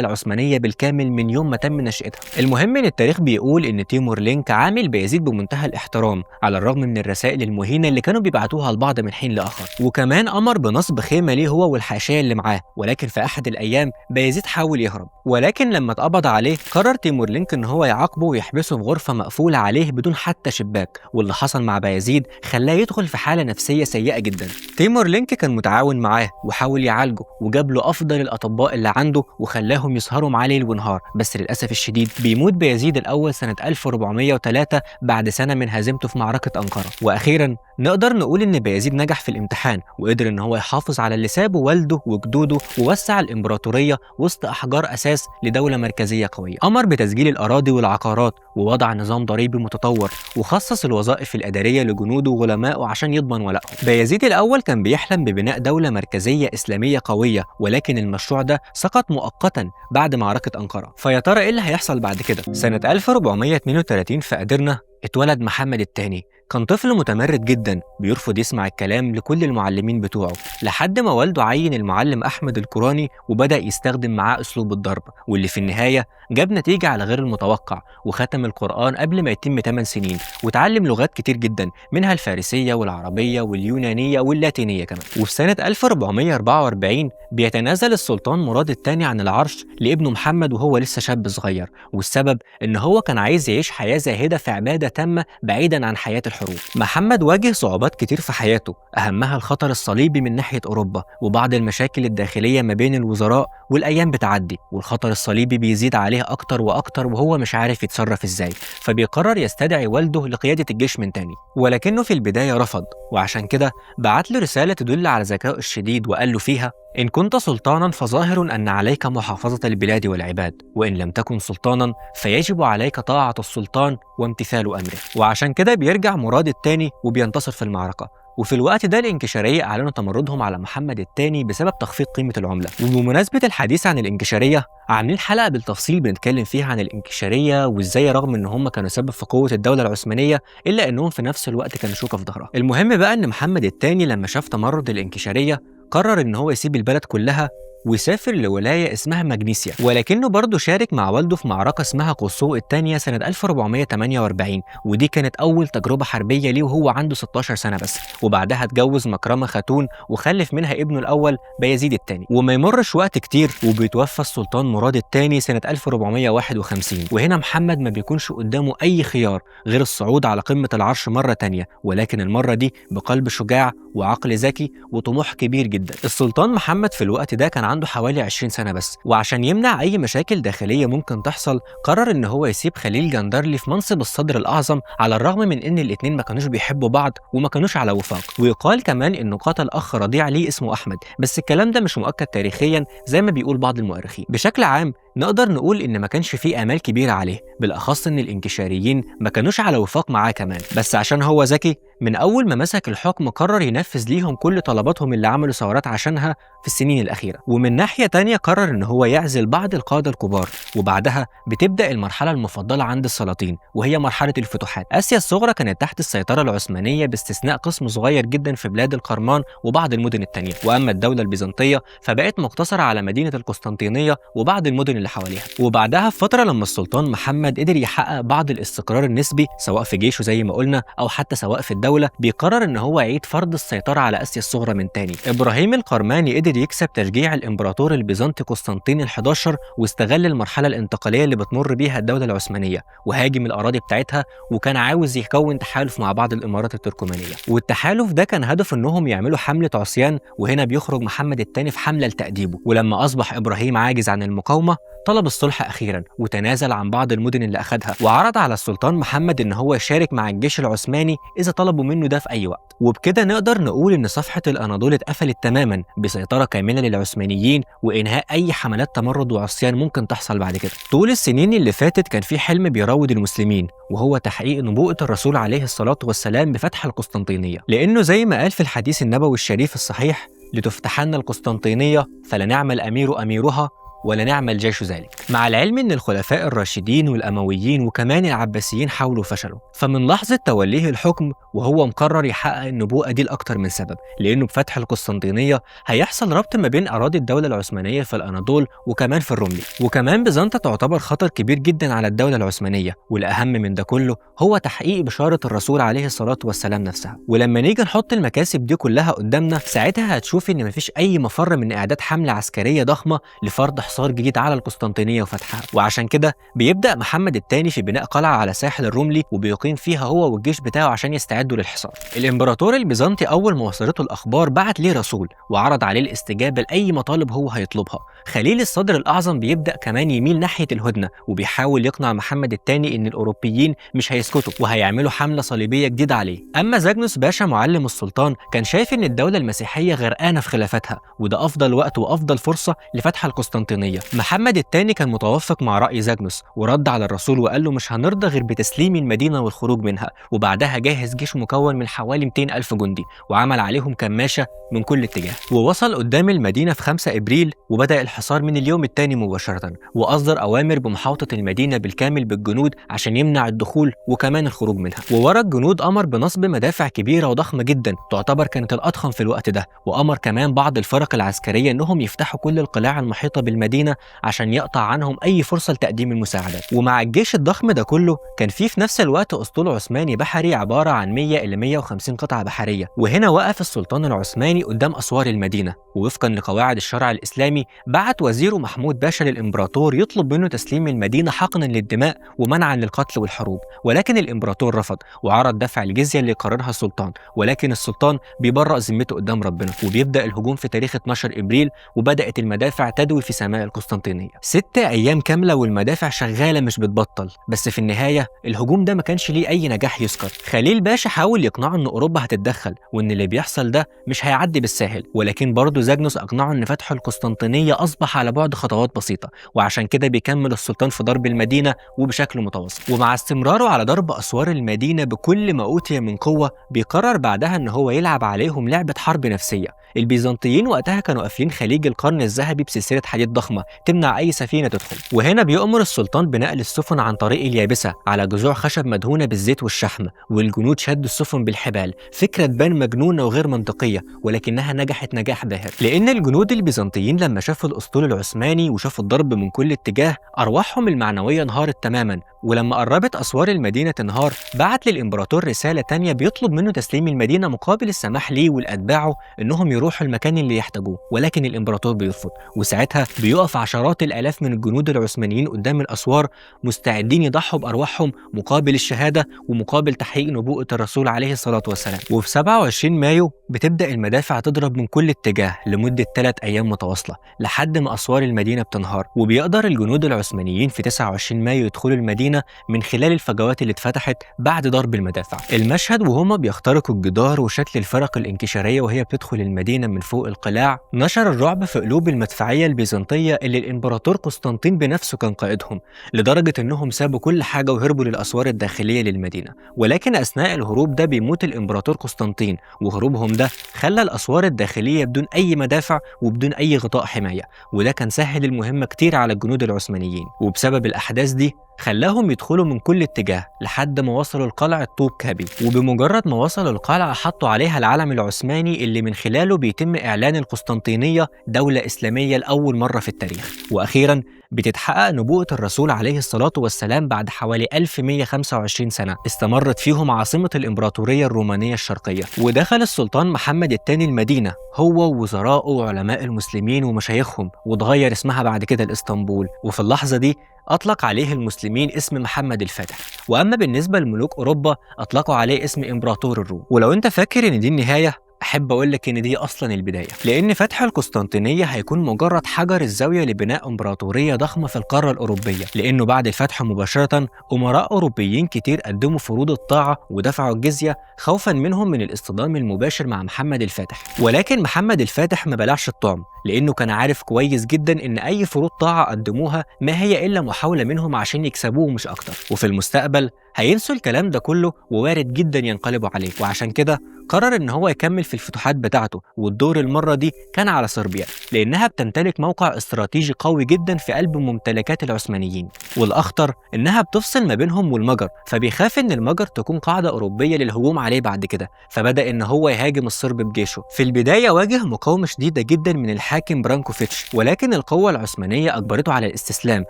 العثمانية بالكامل من يوم ما تم نشأتها. المهم إن التاريخ بيقول إن تيمورلنك عامل بايزيد بمنتهى الاحترام على الرغم من الرسائل المهينة اللي كانوا بيبعتوها لبعض من حين لآخر، وكمان أمر بنصب خيمة ليه هو والحاشية اللي معاه. ولكن في أحد الأيام بايزيد حاول يهرب، ولكن لما اتقبض عليه قرر تيمورلنك إن هو يعاقبه ويحبسه في غرفة مقفولة عليه بدون حتى شباك. واللي حصل مع بايزيد خلاه يدخل في حالة نفسية سيئة جدا. تيمورلنك كان متعاون معاه وحاول يعالجه وجاب له أفضل الأطباء اللي عنده وخلاهم يسهروا معاه ليل ونهار، بس للأسف الشديد بيموت بايزيد الأول سنة 1403 بعد سنة من هزيمته في معركة أنقرة. وأخيرا نقدر نقول إن بايزيد نجح في الامتحان وقدر إن هو يحافظ على اللي سابه والده وجدوده ووسع الإمبراطورية وسط أحجار أساس لدولة مركزية قوية. أمر بتسجيل الأراضي والعقارات ووضع نظام ضريبي متطور وخصص الوظائف الإدارية لجنوده وغلمائه عشان يضمن ولائهم. بايزيد الأول كان بيحلم ببناء دولة مركزية إسلامية قوية، ولكن المشروع ده سقط مؤقتا بعد معركة أنقرة. فيا ترى إيه اللي هيحصل بعد كده؟ سنة 1432 في أدرنة اتولد محمد الثاني. كان طفل متمرد جدا بيرفض يسمع الكلام لكل المعلمين بتوعه، لحد ما والده عين المعلم أحمد الكوراني وبدأ يستخدم معاه أسلوب الضرب، واللي في النهاية جاب نتيجة على غير المتوقع وختم القرآن قبل ما يتم 8 سنين، وتعلم لغات كتير جدا منها الفارسية والعربية واليونانية واللاتينية كمان. وفي سنة 1444 بيتنازل السلطان مراد الثاني عن العرش لابنه محمد وهو لسه شاب صغير، والسبب إن هو كان عايز يعيش حياة زاهدة في عبادة تامة بعيدا عن حياة الحروب. محمد واجه صعوبات كتير في حياته، أهمها الخطر الصليبي من ناحية أوروبا وبعض المشاكل الداخلية ما بين الوزراء، والأيام بتعدي والخطر الصليبي بيزيد عليه أكتر وأكتر وهو مش عارف يتصرف إزاي، فبيقرر يستدعي والده لقيادة الجيش من تاني، ولكنه في البداية رفض، وعشان كده بعت له رسالة تدل على ذكائه الشديد وقال له فيها: إن كنت سلطانا فظاهر أن عليك محافظة البلاد والعباد، وإن لم تكن سلطانا فيجب عليك طاعة السلطان وامتثال أمره. وعشان كده بيرجع مراد الثاني وبينتصر في المعركة. وفي الوقت ده الانكشارية أعلنوا تمردهم على محمد الثاني بسبب تخفيض قيمة العملة. وبمناسبة الحديث عن الانكشارية، عاملين حلقة بالتفصيل بنتكلم فيها عن الانكشارية وإزاي رغم إن هم كانوا سبب في قوة الدولة العثمانية إلا إنهم في نفس الوقت كانوا شوكة في ظهرها. المهم بقى إن محمد الثاني لما شاف تمرد الانكشارية قرر إن هو يسيب البلد كلها ويسافر لولاية اسمها ماجنيسيا، ولكنه برضه شارك مع والده في معركة اسمها قوسو الثانية سنة 1448، ودي كانت أول تجربة حربية ليه وهو عنده 16 سنة بس. وبعدها اتجوز مكرمة خاتون وخلف منها ابنه الأول بايزيد الثاني. وما يمرش وقت كتير وبيتوفى السلطان مراد الثاني سنة 1451، وهنا محمد ما بيكونش قدامه أي خيار غير الصعود على قمة العرش مرة تانية، ولكن المرة دي بقلب شجاع وعقل ذكي وطموح كبير جدا. السلطان محمد في الوقت ده كان عنده حوالي 20 سنة بس. وعشان يمنع أي مشاكل داخلية ممكن تحصل قرر إن هو يسيب خليل جندرلي في منصب الصدر الأعظم، على الرغم من إن الاتنين ما كانوش بيحبوا بعض وما كانوش على وفاق. ويقال كمان إنه قتل أخ رضيع ليه اسمه أحمد، بس الكلام ده مش مؤكد تاريخيا زي ما بيقول بعض المؤرخين. بشكل عام نقدر نقول إن ما كانش فيه آمال كبيرة عليه، بالأخص إن الإنكشاريين ما كانوش على وفاق معاه كمان. بس عشان هو ذكي من أول ما مسك الحكم قرر ينفذ ليهم كل طلباتهم اللي عملوا ثورات عشانها في السنين الأخيرة. ومن ناحية تانية قرر إن هو يعزل بعض القادة الكبار، وبعدها بتبدأ المرحلة المفضلة عند السلاطين وهي مرحلة الفتوحات. آسيا الصغرى كانت تحت السيطرة العثمانية باستثناء قسم صغير جدا في بلاد القرمان وبعض المدن التانية، وأما الدولة البيزنطية فبقت مقتصرة على مدينة القسطنطينية وبعض المدن اللي حواليها. وبعدها بفترة لما السلطان محمد قدر يحقق بعض الاستقرار النسبي سواء في جيشه زي ما قلنا أو حتى سواء في الدولة، بيقرر إن هو يعيد فرض السيطرة على آسيا الصغرى من تاني. إبراهيم القرماني قدر يكسب تشجيع الإمبراطور البيزنطي قسطنطين ال11 واستغل المرحلة الانتقالية اللي بتمر بيها الدولة العثمانية وهاجم الأراضي بتاعتها، وكان عاوز يكون تحالف مع بعض الإمارات التركمانية. والتحالف ده كان هدفه إنهم يعملوا حملة عصيان، وهنا بيخرج محمد الثاني في حملة لتأديبه. ولما أصبح إبراهيم عاجز عن المقاومة طلب الصلح أخيرا وتنازل عن بعض المدن اللي أخدها، وعرض على السلطان محمد إن هو يشارك مع الجيش العثماني إذا طلبوا منه ده في أي وقت. وبكده نقدر نقول إن صفحة الأناضول اتقفلت تماما بسيطرة كاملة للعثمانيين وإنهاء أي حملات تمرد وعصيان ممكن تحصل بعد كده. طول السنين اللي فاتت كان في حلم بيراود المسلمين، وهو تحقيق نبوءة الرسول عليه الصلاة والسلام بفتح القسطنطينية، لأنه زي ما قال في الحديث النبوي الشريف الصحيح: لتفتحن القسطنطينية فلنعم الأمير أميرها ولنعم الجيش ذلك. مع العلم ان الخلفاء الراشدين والامويين وكمان العباسيين حاولوا فشلوا، فمن لحظة توليه الحكم وهو مقرر يحقق النبوءة دي لاكتر من سبب، لانه بفتح القسطنطينية هيحصل ربط ما بين اراضي الدولة العثمانية في الاناضول وكمان في الروملي، وكمان بيزنطة تعتبر خطر كبير جدا على الدولة العثمانية. والاهم من ده كله هو تحقيق بشارة الرسول عليه الصلاة والسلام نفسها. ولما نيجي نحط المكاسب دي كلها قدامنا ساعتها هتشوف ان مفيش اي مفر من اعداد حمله عسكرية ضخمة لفرض حصار جديد على القسطنطينية وفتحها. وعشان كده بيبدأ محمد الثاني في بناء قلعة على ساحل الروملي وبيقيم فيها هو والجيش بتاعه عشان يستعدوا للحصار. الإمبراطور البيزنطي أول ما وصلته الأخبار بعت ليه رسول وعرض عليه الاستجابة لأي مطالب هو هيطلبها. خليل الصدر الأعظم بيبدأ كمان يميل ناحية الهدنة وبيحاول يقنع محمد الثاني إن الأوروبيين مش هيسكتوا وهيعملوا حملة صليبية جديدة عليه. أما زاجنوس باشا معلم السلطان كان شايف إن الدولة المسيحية غرقانة في خلافتها، وده أفضل وقت وأفضل فرصة لفتح القسطنطينية. محمد الثاني كان متوافق مع رأي زاجنوس ورد على الرسول وقال له مش هنرضى غير بتسليم المدينة والخروج منها. وبعدها جهز جيش مكون من حوالي 200 ألف جندي وعمل عليهم كماشة من كل اتجاه، ووصل قدام المدينة في 5 إبريل وبدأ الحصار من اليوم الثاني مباشرة، وأصدر أوامر بمحاوطة المدينة بالكامل بالجنود عشان يمنع الدخول وكمان الخروج منها. وورا الجنود أمر بنصب مدافع كبيرة وضخمة جدا تعتبر كانت الأضخم في الوقت ده، وأمر كمان بعض الفرق العسكرية إنهم يفتحوا كل القلاع المحيطة بالمدينة عشان يقطع عنهم أي فرصة لتقديم المساعدات. ومع الجيش الضخم ده كله كان في نفس الوقت أسطول عثماني بحري عبارة عن 100 إلى 150 قطعة بحرية. وهنا وقف السلطان العثماني قدام أسوار المدينة، ووفقا لقواعد الشرع الإسلامي بعت وزيره محمود باشا للإمبراطور يطلب منه تسليم المدينة حقنا للدماء ومنعا للقتل والحروب، ولكن الإمبراطور رفض وعرض دفع الجزية اللي قررها السلطان، ولكن السلطان بيبرأ ذمته قدام ربنا وبيبدأ الهجوم في تاريخ 12 إبريل، وبدأت المدافع تدوي في سماء القسطنطينية. 6 أيام كاملة والمدافع شغالة مش بتبطل، بس في النهاية الهجوم ده ما كانش ليه أي نجاح يذكر. خليل باشا حاول يقنعه إن أوروبا هتتدخل وإن اللي بيحصل ده مش هيعدي بالساهل، ولكن برضه زاجنوس أقنعه إن فتح القسطنطينية أصبح على بعد خطوات بسيطة، وعشان كده بيكمل السلطان في ضرب المدينة وبشكل متواصل. ومع استمراره على ضرب أسوار المدينة بكل ما أوتي من قوة، بيقرر بعدها إن هو يلعب عليهم لعبة حرب نفسية. البيزنطيين وقتها كانوا قافلين خليج القرن الذهبي بسلسلة حديد ضخمة تمنع أي سفينة تدخل، وهنا بيؤمر السلطان بنقل السفن عن طريق اليابسة على جذوع خشب مدهونة بالزيت والشحم، والجنود شدوا السفن بالحبال. فكرة تبان مجنونة وغير منطقية، ولكنها نجحت نجاح باهر، لأن الجنود البيزنطيين لما شافوا الأسطول العثماني وشافوا الضرب من كل اتجاه أرواحهم المعنوية انهارت تماما، ولما قربت أسوار المدينة تنهار بعت للإمبراطور رسالة تانية بيطلب منه تسليم المدينة مقابل السماح ليه ولأتباعه إنهم يروحوا المكان اللي يحتاجوه، ولكن الإمبراطور بيرفض. وساعتها بيقف عشرات الآلاف من الجنود العثمانيين قدام الأسوار مستعدين يضحوا بأرواحهم مقابل الشهادة ومقابل تحقيق نبوءة الرسول عليه الصلاة والسلام. وفي 27 مايو بتبدأ المدافع تضرب من كل اتجاه لمدة 3 أيام متواصلة لحد ما أسوار المدينة بتنهار، وبيقدر الجنود العثمانيين في 29 مايو يدخلوا المدينة من خلال الفجوات اللي اتفتحت بعد ضرب المدافع. المشهد وهما بيخترقوا الجدار وشكل الفرق الانكشارية وهي بتدخل المدينة من فوق القلاع نشر الرعب في قلوب المدفعية البيزنطية اللي الإمبراطور قسطنطين بنفسه كان قائدهم، لدرجة إنهم سابوا كل حاجة وهربوا للأسوار الداخلية للمدينة. ولكن أثناء الهروب ده بيموت الإمبراطور قسطنطين، وهروبهم ده خلى الأسوار الداخلية بدون أي مدافع وبدون أي غطاء حماية، وده كان سهل المهمة كتير على الجنود العثمانيين. وبسبب الأحداث دي خلاهم يدخلوا من كل اتجاه لحد ما وصلوا لقلعة طوب كابي، وبمجرد ما وصلوا القلعة حطوا عليها العلم العثماني اللي من خلاله بيتم إعلان القسطنطينية دولة إسلامية لأول مرة في التاريخ. وأخيرا بتتحقق نبوءة الرسول عليه الصلاة والسلام بعد حوالي 1125 سنة استمرت فيهم عاصمة الإمبراطورية الرومانية الشرقية. ودخل السلطان محمد الثاني المدينة هو ووزرائه وعلماء المسلمين ومشايخهم، وتغير اسمها بعد كده لإسطنبول. وفي اللحظة دي أطلق عليه المسلمين اسم محمد الفاتح، وأما بالنسبة لملوك أوروبا أطلقوا عليه اسم إمبراطور الروم. ولو أنت فاكر إن دي النهاية، أحب أقول لك إن دي أصلاً البداية، لأن فتح القسطنطينية هيكون مجرد حجر الزاوية لبناء إمبراطورية ضخمة في القارة الأوروبية، لأنه بعد الفتح مباشرة أمراء أوروبيين كتير قدموا فروض الطاعة ودفعوا الجزية خوفاً منهم من الاصطدام المباشر مع محمد الفاتح. ولكن محمد الفاتح ما بلعش الطعم، لأنه كان عارف كويس جداً إن أي فروض طاعة قدموها ما هي إلا محاولة منهم عشان يكسبوه مش أكتر، وفي المستقبل هينسوا الكلام ده كله ووارد جداً ينقلبوا عليه. وعشان كده قرر إن هو يكمل في الفتوحات بتاعته، والدور المرة دي كان على صربيا لأنها بتمتلك موقع استراتيجي قوي جدا في قلب ممتلكات العثمانيين، والأخطر إنها بتفصل ما بينهم والمجر، فبيخاف إن المجر تكون قاعدة أوروبية للهجوم عليه بعد كده، فبدأ إن هو يهاجم الصرب بجيشه. في البداية واجه مقاومة شديدة جدا من الحاكم برانكوفيتش، ولكن القوة العثمانية أجبرته على الاستسلام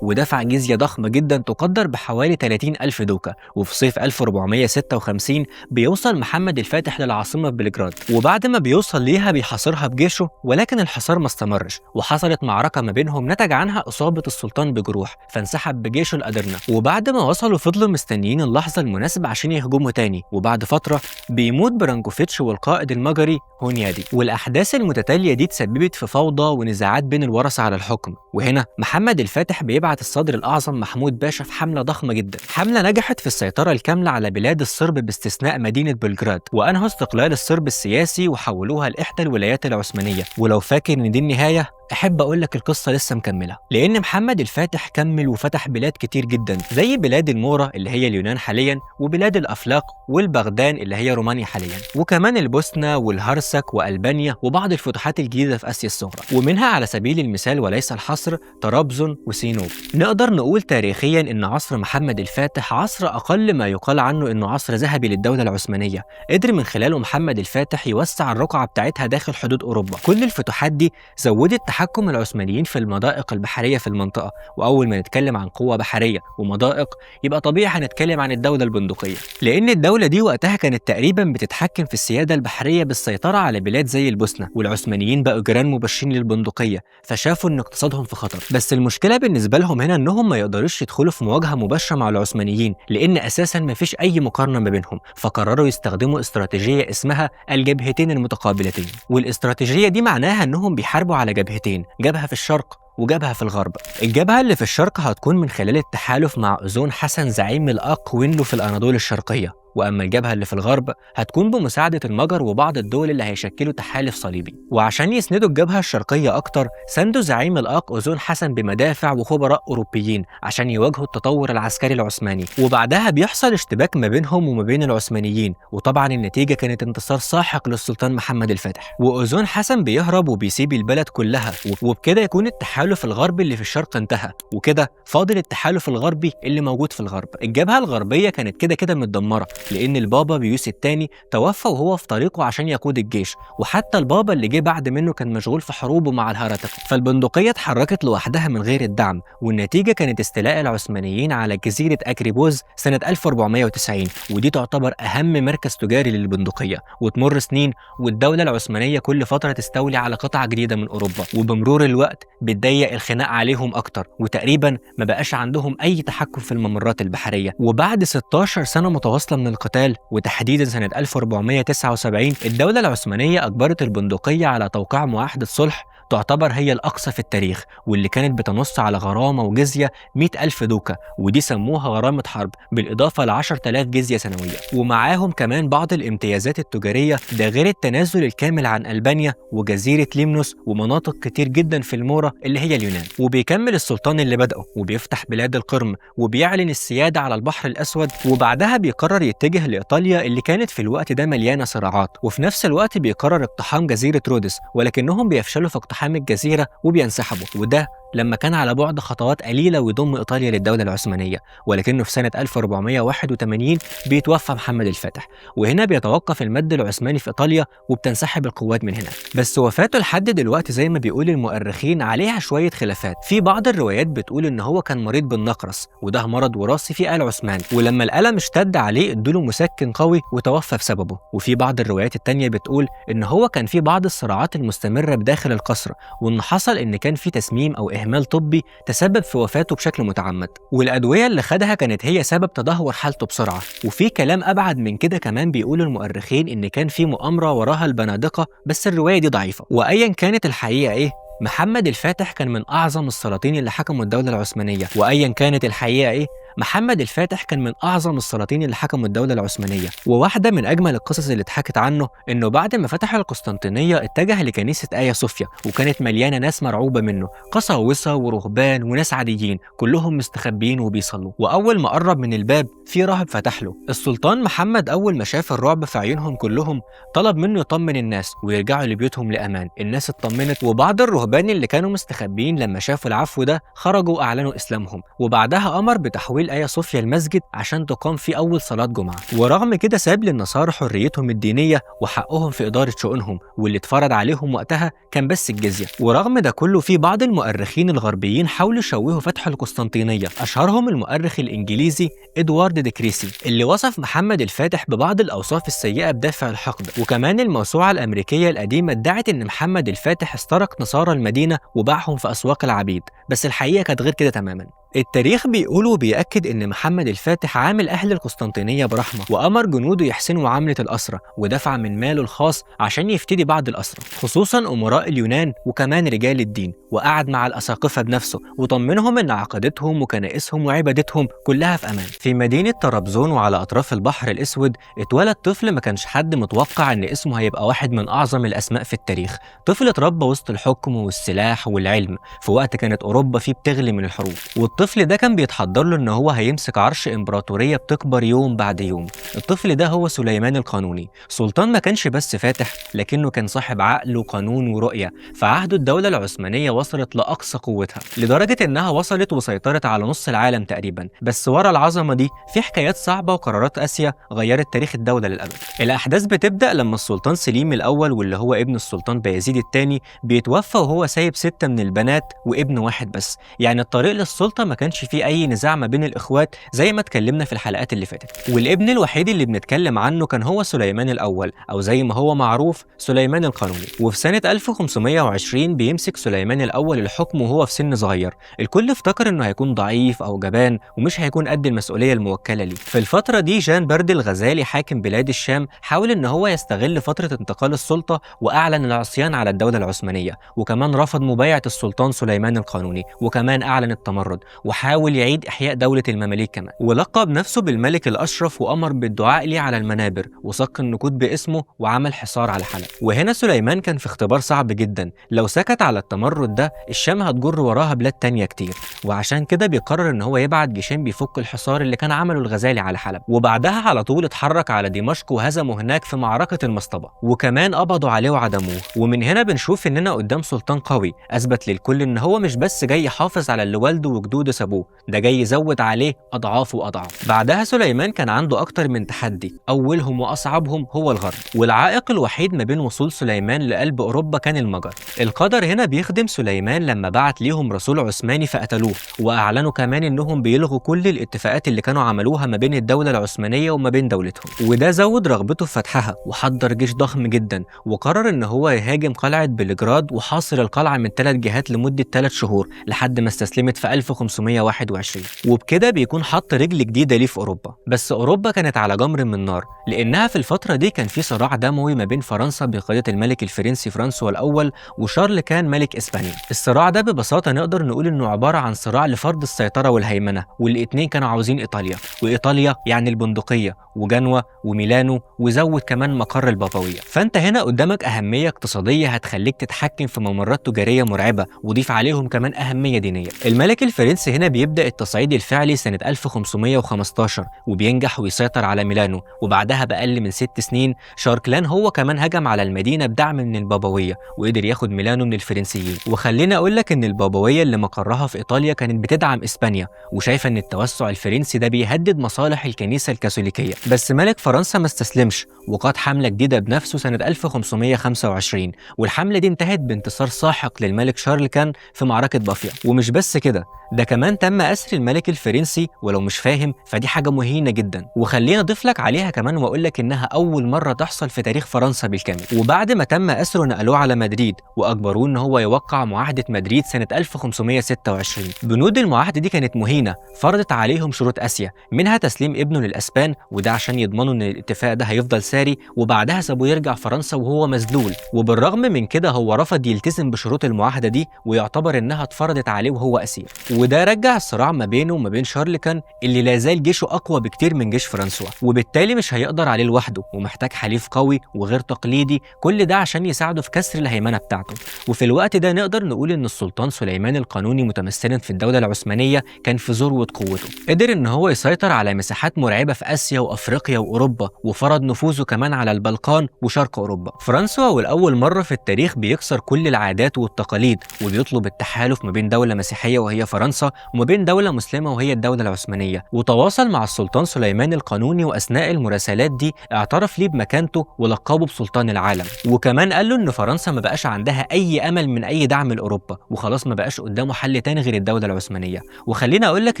ودفع جزية ضخمة جدا تقدر بحوالي 30 ألف دوكة. وفي صيف 1456 بيوصل محمد الفاتح للعاصمة بلغراد، وبعد ما بيوصل ليها بيحاصرها بجيشه، ولكن الحصار ما استمرش وحصلت معركة ما بينهم نتج عنها إصابة السلطان بجروح، فانسحب بجيشه لأدرنة. وبعد ما وصلوا فضلوا مستنيين اللحظة المناسبة عشان يهجموا تاني، وبعد فترة بيموت برانكوفيتش والقائد المجري هونيادي. والأحداث المتتالية دي تسببت في فوضى ونزاعات بين الورثة على الحكم، وهنا محمد الفاتح بيبعت الصدر الأعظم محمود باشا في حملة ضخمة جدا، حملة نجحت في السيطرة الكاملة على بلاد الصرب باستثناء مدينة بلغراد، وأنهوا استقلال الصرب السياسي وحولوها لإحدى الولايات العثمانية. ولو فاكر إن دي النهاية، أحب أقول لك القصة لسه مكملة، لأن محمد الفاتح كمل وفتح بلاد كتير جدا، زي بلاد المورا اللي هي اليونان حاليا، وبلاد الأفلاق والبغدان اللي هي رومانيا حاليا، وكمان البوسنة والهرسك وألبانيا، وبعض الفتوحات الجديدة في آسيا الصغرى، ومنها على سبيل المثال وليس الحصر طرابزون وسينوب. نقدر نقول تاريخيا إن عصر محمد الفاتح عصر أقل ما يقال عنه إنه عصر ذهبي للدولة العثمانية، قدر من خلاله محمد الفاتح يوسع الرقعة بتاعتها داخل حدود أوروبا. كل الفتوحات دي زودت تحكم العثمانيين في المضائق البحرية في المنطقة، وأول ما نتكلم عن قوة بحرية ومضائق يبقى طبيعي هنتكلم عن الدولة البندقية، لأن الدولة دي وقتها كانت تقريبا بتتحكم في السيادة البحرية بالسيطرة على بلاد زي البوسنة، والعثمانيين بقوا جيران مباشرين للبندقية، فشافوا إن اقتصادهم في خطر. بس المشكلة بالنسبة لهم هنا إنهم ما يقدروش يدخلوا في مواجهة مباشرة مع العثمانيين، لأن أساسا ما فيش أي مقارنة ما بينهم، فقرروا يستخدموا استراتيجية اسمها الجبهتين المتقابلتين. والاستراتيجية دي معناها إنهم بيحاربوا على جبهتين، جبهة في الشرق وجبهة في الغرب. الجبهة اللي في الشرق هتكون من خلال التحالف مع أوزون حسن زعيم الأق وينلو في الأناضول الشرقية، وأما الجبهة اللي في الغرب هتكون بمساعدة المجر وبعض الدول اللي هيشكلوا تحالف صليبي. وعشان يسندوا الجبهة الشرقية أكتر سندوا زعيم الأق أوزون حسن بمدافع وخبراء أوروبيين عشان يواجهوا التطور العسكري العثماني، وبعدها بيحصل اشتباك ما بينهم وما بين العثمانيين، وطبعا النتيجة كانت انتصار ساحق للسلطان محمد الفاتح. وأوزون حسن بيهرب وبيسيب البلد كلها، وبكده يكون التحالف الغربي اللي في الشرق انتهى، وكده فاضل التحالف الغربي اللي موجود في الغرب. الجبهة الغربية كانت كده كده متدمرة، لأن البابا بيوس الثاني توفى وهو في طريقه عشان يقود الجيش، وحتى البابا اللي جه بعد منه كان مشغول في حروبه مع الهرطقة. فالبندقية اتحركت لوحدها من غير الدعم، والنتيجة كانت استيلاء العثمانيين على جزيرة أكريبوز سنة 1490، ودي تعتبر أهم مركز تجاري للبندقية. وتمر سنين والدولة العثمانية كل فترة تستولي على قطعة جديدة من أوروبا، وبمرور الوقت بتضيق الخناق عليهم أكتر، وتقريبا ما بقاش عندهم أي تحكم في الممرات البحرية. وبعد 16 سنة متواصلة من القتال، وتحديدا سنة 1479، الدولة العثمانية أجبرت البندقية على توقيع معاهدة صلح تعتبر هي الأقصى في التاريخ، واللي كانت بتنص على غرامة وجزية 100,000 دوكة، ودي سموها غرامة حرب، بالإضافة ل 10,000 جزية سنوية، ومعاهم كمان بعض الامتيازات التجارية، ده غير التنازل الكامل عن ألبانيا وجزيرة ليمنوس ومناطق كتير جدا في المورا اللي هي اليونان. وبيكمل السلطان اللي بدأه وبيفتح بلاد القرم وبيعلن السيادة على البحر الأسود، وبعدها بيقرر يتجه لإيطاليا اللي كانت في الوقت ده مليانة صراعات، وفي نفس الوقت بيقرر اقتحام جزيرة رودس، ولكنهم بيفشلوا في اقتحام الجزيرة وبينسحبوا، وده لما كان على بعد خطوات قليلة ويضم إيطاليا للدولة العثمانية. ولكنه في سنة 1481 بيتوفى محمد الفاتح، وهنا بيتوقف المد العثماني في إيطاليا وبتنسحب القوات من هناك. بس وفاته لحد دلوقتي زي ما بيقول المؤرخين عليها شوية خلافات. في بعض الروايات بتقول إن هو كان مريض بالنقرس، وده مرض وراثي في آل عثمان، ولما الألم اشتد عليه ادوله مسكن قوي وتوفى بسببه. وفي بعض الروايات التانية بتقول إن هو كان في بعض الصراعات المستمرة بداخل القصر، وإن حصل إن كان في تسميم أو إهمال طبي تسبب في وفاته بشكل متعمد، والأدوية اللي خدها كانت هي سبب تدهور حالته بسرعة. وفي كلام أبعد من كده كمان بيقول المؤرخين إن كان في مؤامرة وراها البنادقة، بس الرواية دي ضعيفة. وأيا كانت الحقيقة إيه، محمد الفاتح كان من أعظم السلاطين اللي حكموا الدولة العثمانية. وأيا كانت الحقيقة إيه، محمد الفاتح كان من أعظم السلاطين اللي حكموا الدولة العثمانية. وواحدة من أجمل القصص اللي اتحكت عنه إنه بعد ما فتح القسطنطينية اتجه لكنيسة آيا صوفيا، وكانت مليانة ناس مرعوبة منه، قساوسة ورهبان وناس عاديين كلهم مستخبيين وبيصلوا. وأول ما قرب من الباب في راهب فتح له. السلطان محمد أول ما شاف الرعب في عيونهم كلهم طلب منه يطمن الناس ويرجعوا لبيوتهم لأمان. الناس اطمنت، وبعض الرهبان اللي كانوا مستخبيين لما شافوا العفو ده خرجوا وأعلنوا إسلامهم. وبعدها أمر بتحويل آيا صوفيا المسجد عشان تقام فيه أول صلاة جمعة. ورغم كده ساب للنصارى حريتهم الدينية وحقهم في إدارة شؤونهم، واللي اتفرض عليهم وقتها كان بس الجزية. ورغم ده كله في بعض المؤرخين الغربيين حاولوا يشوهوا فتح القسطنطينية، أشهرهم المؤرخ الإنجليزي إدوارد دي كريسي اللي وصف محمد الفاتح ببعض الأوصاف السيئة بدافع الحقد. وكمان الموسوعة الأمريكية القديمة ادعت إن محمد الفاتح استرق نصارى المدينة وباعهم في أسواق العبيد، بس الحقيقة كانت غير كده تماما. التاريخ بيقول وبيأكد إن محمد الفاتح عامل أهل القسطنطينية برحمة، وأمر جنوده يحسنوا معاملة الأسرى، ودفع من ماله الخاص عشان يفتدي بعض الأسرى، خصوصا أمراء اليونان وكمان رجال الدين، وقعد مع الأساقفة بنفسه وطمنهم إن عقيدتهم وكنائسهم وعبادتهم كلها في أمان. في مدينة طرابزون وعلى أطراف البحر الأسود اتولد طفل ما كانش حد متوقع إن اسمه هيبقى واحد من أعظم الأسماء في التاريخ. طفل اتربى وسط الحكم والسلاح والعلم في وقت كانت أوروبا فيه بتغلي من الحروب، والطفل ده كان بيتحضر له ان هو هيمسك عرش امبراطورية بتكبر يوم بعد يوم. الطفل ده هو سليمان القانوني، سلطان ما كانش بس فاتح لكنه كان صاحب عقل وقانون ورؤية. في عهده الدولة العثمانية وصلت لأقصى قوتها، لدرجة انها وصلت وسيطرت على نص العالم تقريبا. بس ورا العظمة دي في حكايات صعبة وقرارات قاسية غيرت تاريخ الدولة للأبد. الأحداث بتبدأ لما السلطان سليم الأول واللي هو ابن السلطان بايزيد الثاني بيتوفى وهو سايب 6 من البنات وابن واحد بس. يعني الطريق للسلطة ما كانش فيه أي نزاع ما بين الإخوات زي ما اتكلمنا في الحلقات اللي فاتت. والابن الوحيد اللي بنتكلم عنه كان هو سليمان الأول، أو زي ما هو معروف سليمان القانوني. وفي سنة 1520 بيمسك سليمان الأول الحكم وهو في سن صغير. الكل افتكر إنه هيكون ضعيف أو جبان ومش هيكون قد المسؤولية الموكلة ليه. في الفترة دي جان برد الغزالي حاكم بلاد الشام حاول إن هو يستغل فترة انتقال السلطة وأعلن العصيان على الدولة العثمانية، وكمان رفض مبايعة السلطان سليمان القانوني، وكمان أعلن التمرد وحاول يعيد إحياء دولة المماليك كمان، ولقب نفسه بالملك الأشرف وأمر بالدعاء ليه على المنابر وصك النقود باسمه وعمل حصار على حلب. وهنا سليمان كان في اختبار صعب جدا، لو سكت على التمرد ده الشام هتجر وراها بلاد تانية كتير، وعشان كده بيقرر ان هو يبعت جيشين بيفك الحصار اللي كان عمله الغزالي على حلب. وبعدها على طول اتحرك على دمشق وهزمه هناك في معركة المصطبة، وكمان قبضوا عليه وعدموه. ومن هنا بنشوف اننا قدام سلطان قوي اثبت للكل ان هو مش بس جاي يحافظ على اللي والده وجدوده جنوده سابوه، ده جاي يزود عليه اضعاف واضعاف. بعدها سليمان كان عنده اكتر من تحدي، اولهم واصعبهم هو الغرب، والعائق الوحيد ما بين وصول سليمان لقلب اوروبا كان المجر. القدر هنا بيخدم سليمان لما بعت ليهم رسول عثماني فقتلوه، واعلنوا كمان انهم بيلغوا كل الاتفاقات اللي كانوا عملوها ما بين الدولة العثمانية وما بين دولتهم، وده زود رغبته في فتحها، وحضر جيش ضخم جدا، وقرر ان هو يهاجم قلعة بلجراد وحاصر القلعة من 3 جهات لمدة 3 شهور لحد ما استسلمت في 1521، وبكده بيكون حط رجل جديدة ليه في أوروبا. بس أوروبا كانت على جمر من نار، لأنها في الفترة دي كان في صراع دموي ما بين فرنسا بقيادة الملك الفرنسي فرانسوا الأول وشارل كان ملك إسبانيا. الصراع ده ببساطة نقدر نقول إنه عبارة عن صراع لفرض السيطرة والهيمنة، والاتنين كانوا عاوزين إيطاليا، وإيطاليا يعني البندقية وجنوة وميلانو، وزود كمان مقر البابوية. فأنت هنا قدامك أهمية اقتصادية هتخليك تتحكم في ممرات تجارية مرعبة، وضيف عليهم كمان أهمية دينية. الملك الفرنسي هنا بيبدأ التصعيد الفعلي سنة 1515 وبينجح ويسيطر على ميلانو، وبعدها بأقل من 6 سنين شاركلان هو كمان هجم على المدينة بدعم من البابوية وقدر ياخد ميلانو من الفرنسيين. وخلينا أقول لك إن البابوية اللي مقرها في إيطاليا كانت بتدعم إسبانيا وشايفة إن التوسع الفرنسي ده بيهدد مصالح الكنيسة الكاثوليكية. بس ملك فرنسا ما استسلمش وقاد حملة جديدة بنفسه سنة 1525، والحملة دي انتهت بانتصار ساحق للملك شارل كان في معركة بافيا. ومش بس كده، ده كمان تم أسر الملك الفرنسي، ولو مش فاهم فدي حاجة مهينة جدا. وخلينا أضيف لك عليها كمان وأقول لك إنها أول مرة تحصل في تاريخ فرنسا بالكامل. وبعد ما تم أسره نقلوه على مدريد وأجبروه إن هو يوقع معاهدة مدريد سنة 1526. بنود المعاهدة دي كانت مهينة، فرضت عليهم شروط قاسية، منها تسليم ابنه للأسبان، وده عشان يضمنوا إن الاتفاق ده هيفضل ساري، وبعدها سابوه يرجع فرنسا وهو مذلول. وبالرغم من كده هو رفض يلتزم بشروط المعاهدة دي ويعتبر إنها اتفرضت عليه وهو أسير. وده رجع الصراع ما بينه وما بين شارلكان اللي لا زال جيشه أقوى بكتير من جيش فرانسوا، وبالتالي مش هيقدر عليه لوحده ومحتاج حليف قوي وغير تقليدي، كل ده عشان يساعده في كسر الهيمنة بتاعته. وفي الوقت ده نقدر نقول إن السلطان سليمان القانوني متمثلا في الدولة العثمانية كان في ذروة قوته، قدر إن هو يسيطر على مساحات مرعبة في آسيا وأفريقيا وأوروبا، وفرض نفوذه كمان على البلقان وشرق أوروبا. فرانسوا والأول مرة في التاريخ بيكسر كل العادات والتقاليد وبيطلب التحالف ما بين دولة مسيحية وهي فرنسا وما بين دولة مسلمة وهي الدولة العثمانية، وتواصل مع السلطان سليمان القانوني، وأثناء المراسلات دي اعترف ليه بمكانته ولقبه بسلطان العالم. وكمان قال له إن فرنسا ما بقاش عندها أي أمل من أي دعم لأوروبا، وخلاص ما بقاش قدامه حل تاني غير الدولة العثمانية. وخلينا أقول لك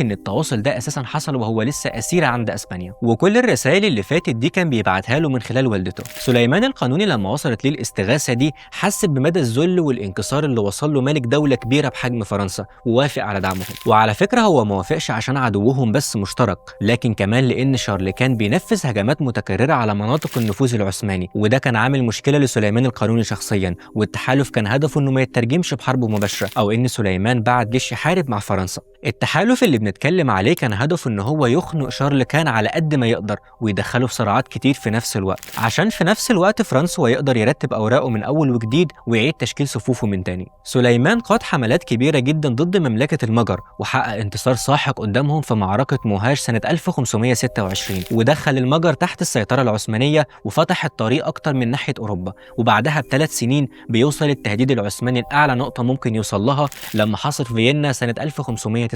إن التواصل ده أساسا حصل وهو لسه أسير عند أسبانيا، وكل الرسائل اللي فاتت دي كان بيبعتها له من خلال والدته. سليمان القانوني لما وصلت ليه الاستغاثة دي حس بمدى الذل والانكسار اللي وصل له ملك دولة كبيرة بحجم فرنسا، ووافق على دعمهم. وعلى فكرة هو ما وافقش عشان عدوهم بس مشترك، لكن كمان لأن شارلكان بينفذ هجمات متكررة على مناطق النفوذ العثماني، وده كان عامل مشكلة لسليمان القانوني شخصيا. والتحالف كان هدفه انه ما يترجمش بحرب مباشرة او ان سليمان بعت جيش يحارب مع فرنسا. التحالف اللي بنتكلم عليه كان هدفه ان هو يخنق شارلكان على قد ما يقدر ويدخله في صراعات كتير في نفس الوقت، عشان في نفس الوقت فرانسوا يقدر يرتب اوراقه من اول وجديد ويعيد تشكيل صفوفه من تاني. سليمان قاد حملات كبيرة جدا ضد مملكة المجر وحقق انتصار ساحق قدامهم في معركة موهاج سنة 1526، ودخل المجر تحت السيطرة العثمانية وفتح الطريق أكتر من ناحية أوروبا. وبعدها ب3 سنين بيوصل التهديد العثماني لأعلى نقطة ممكن يوصل لها لما حصل في فيينا سنة 1529،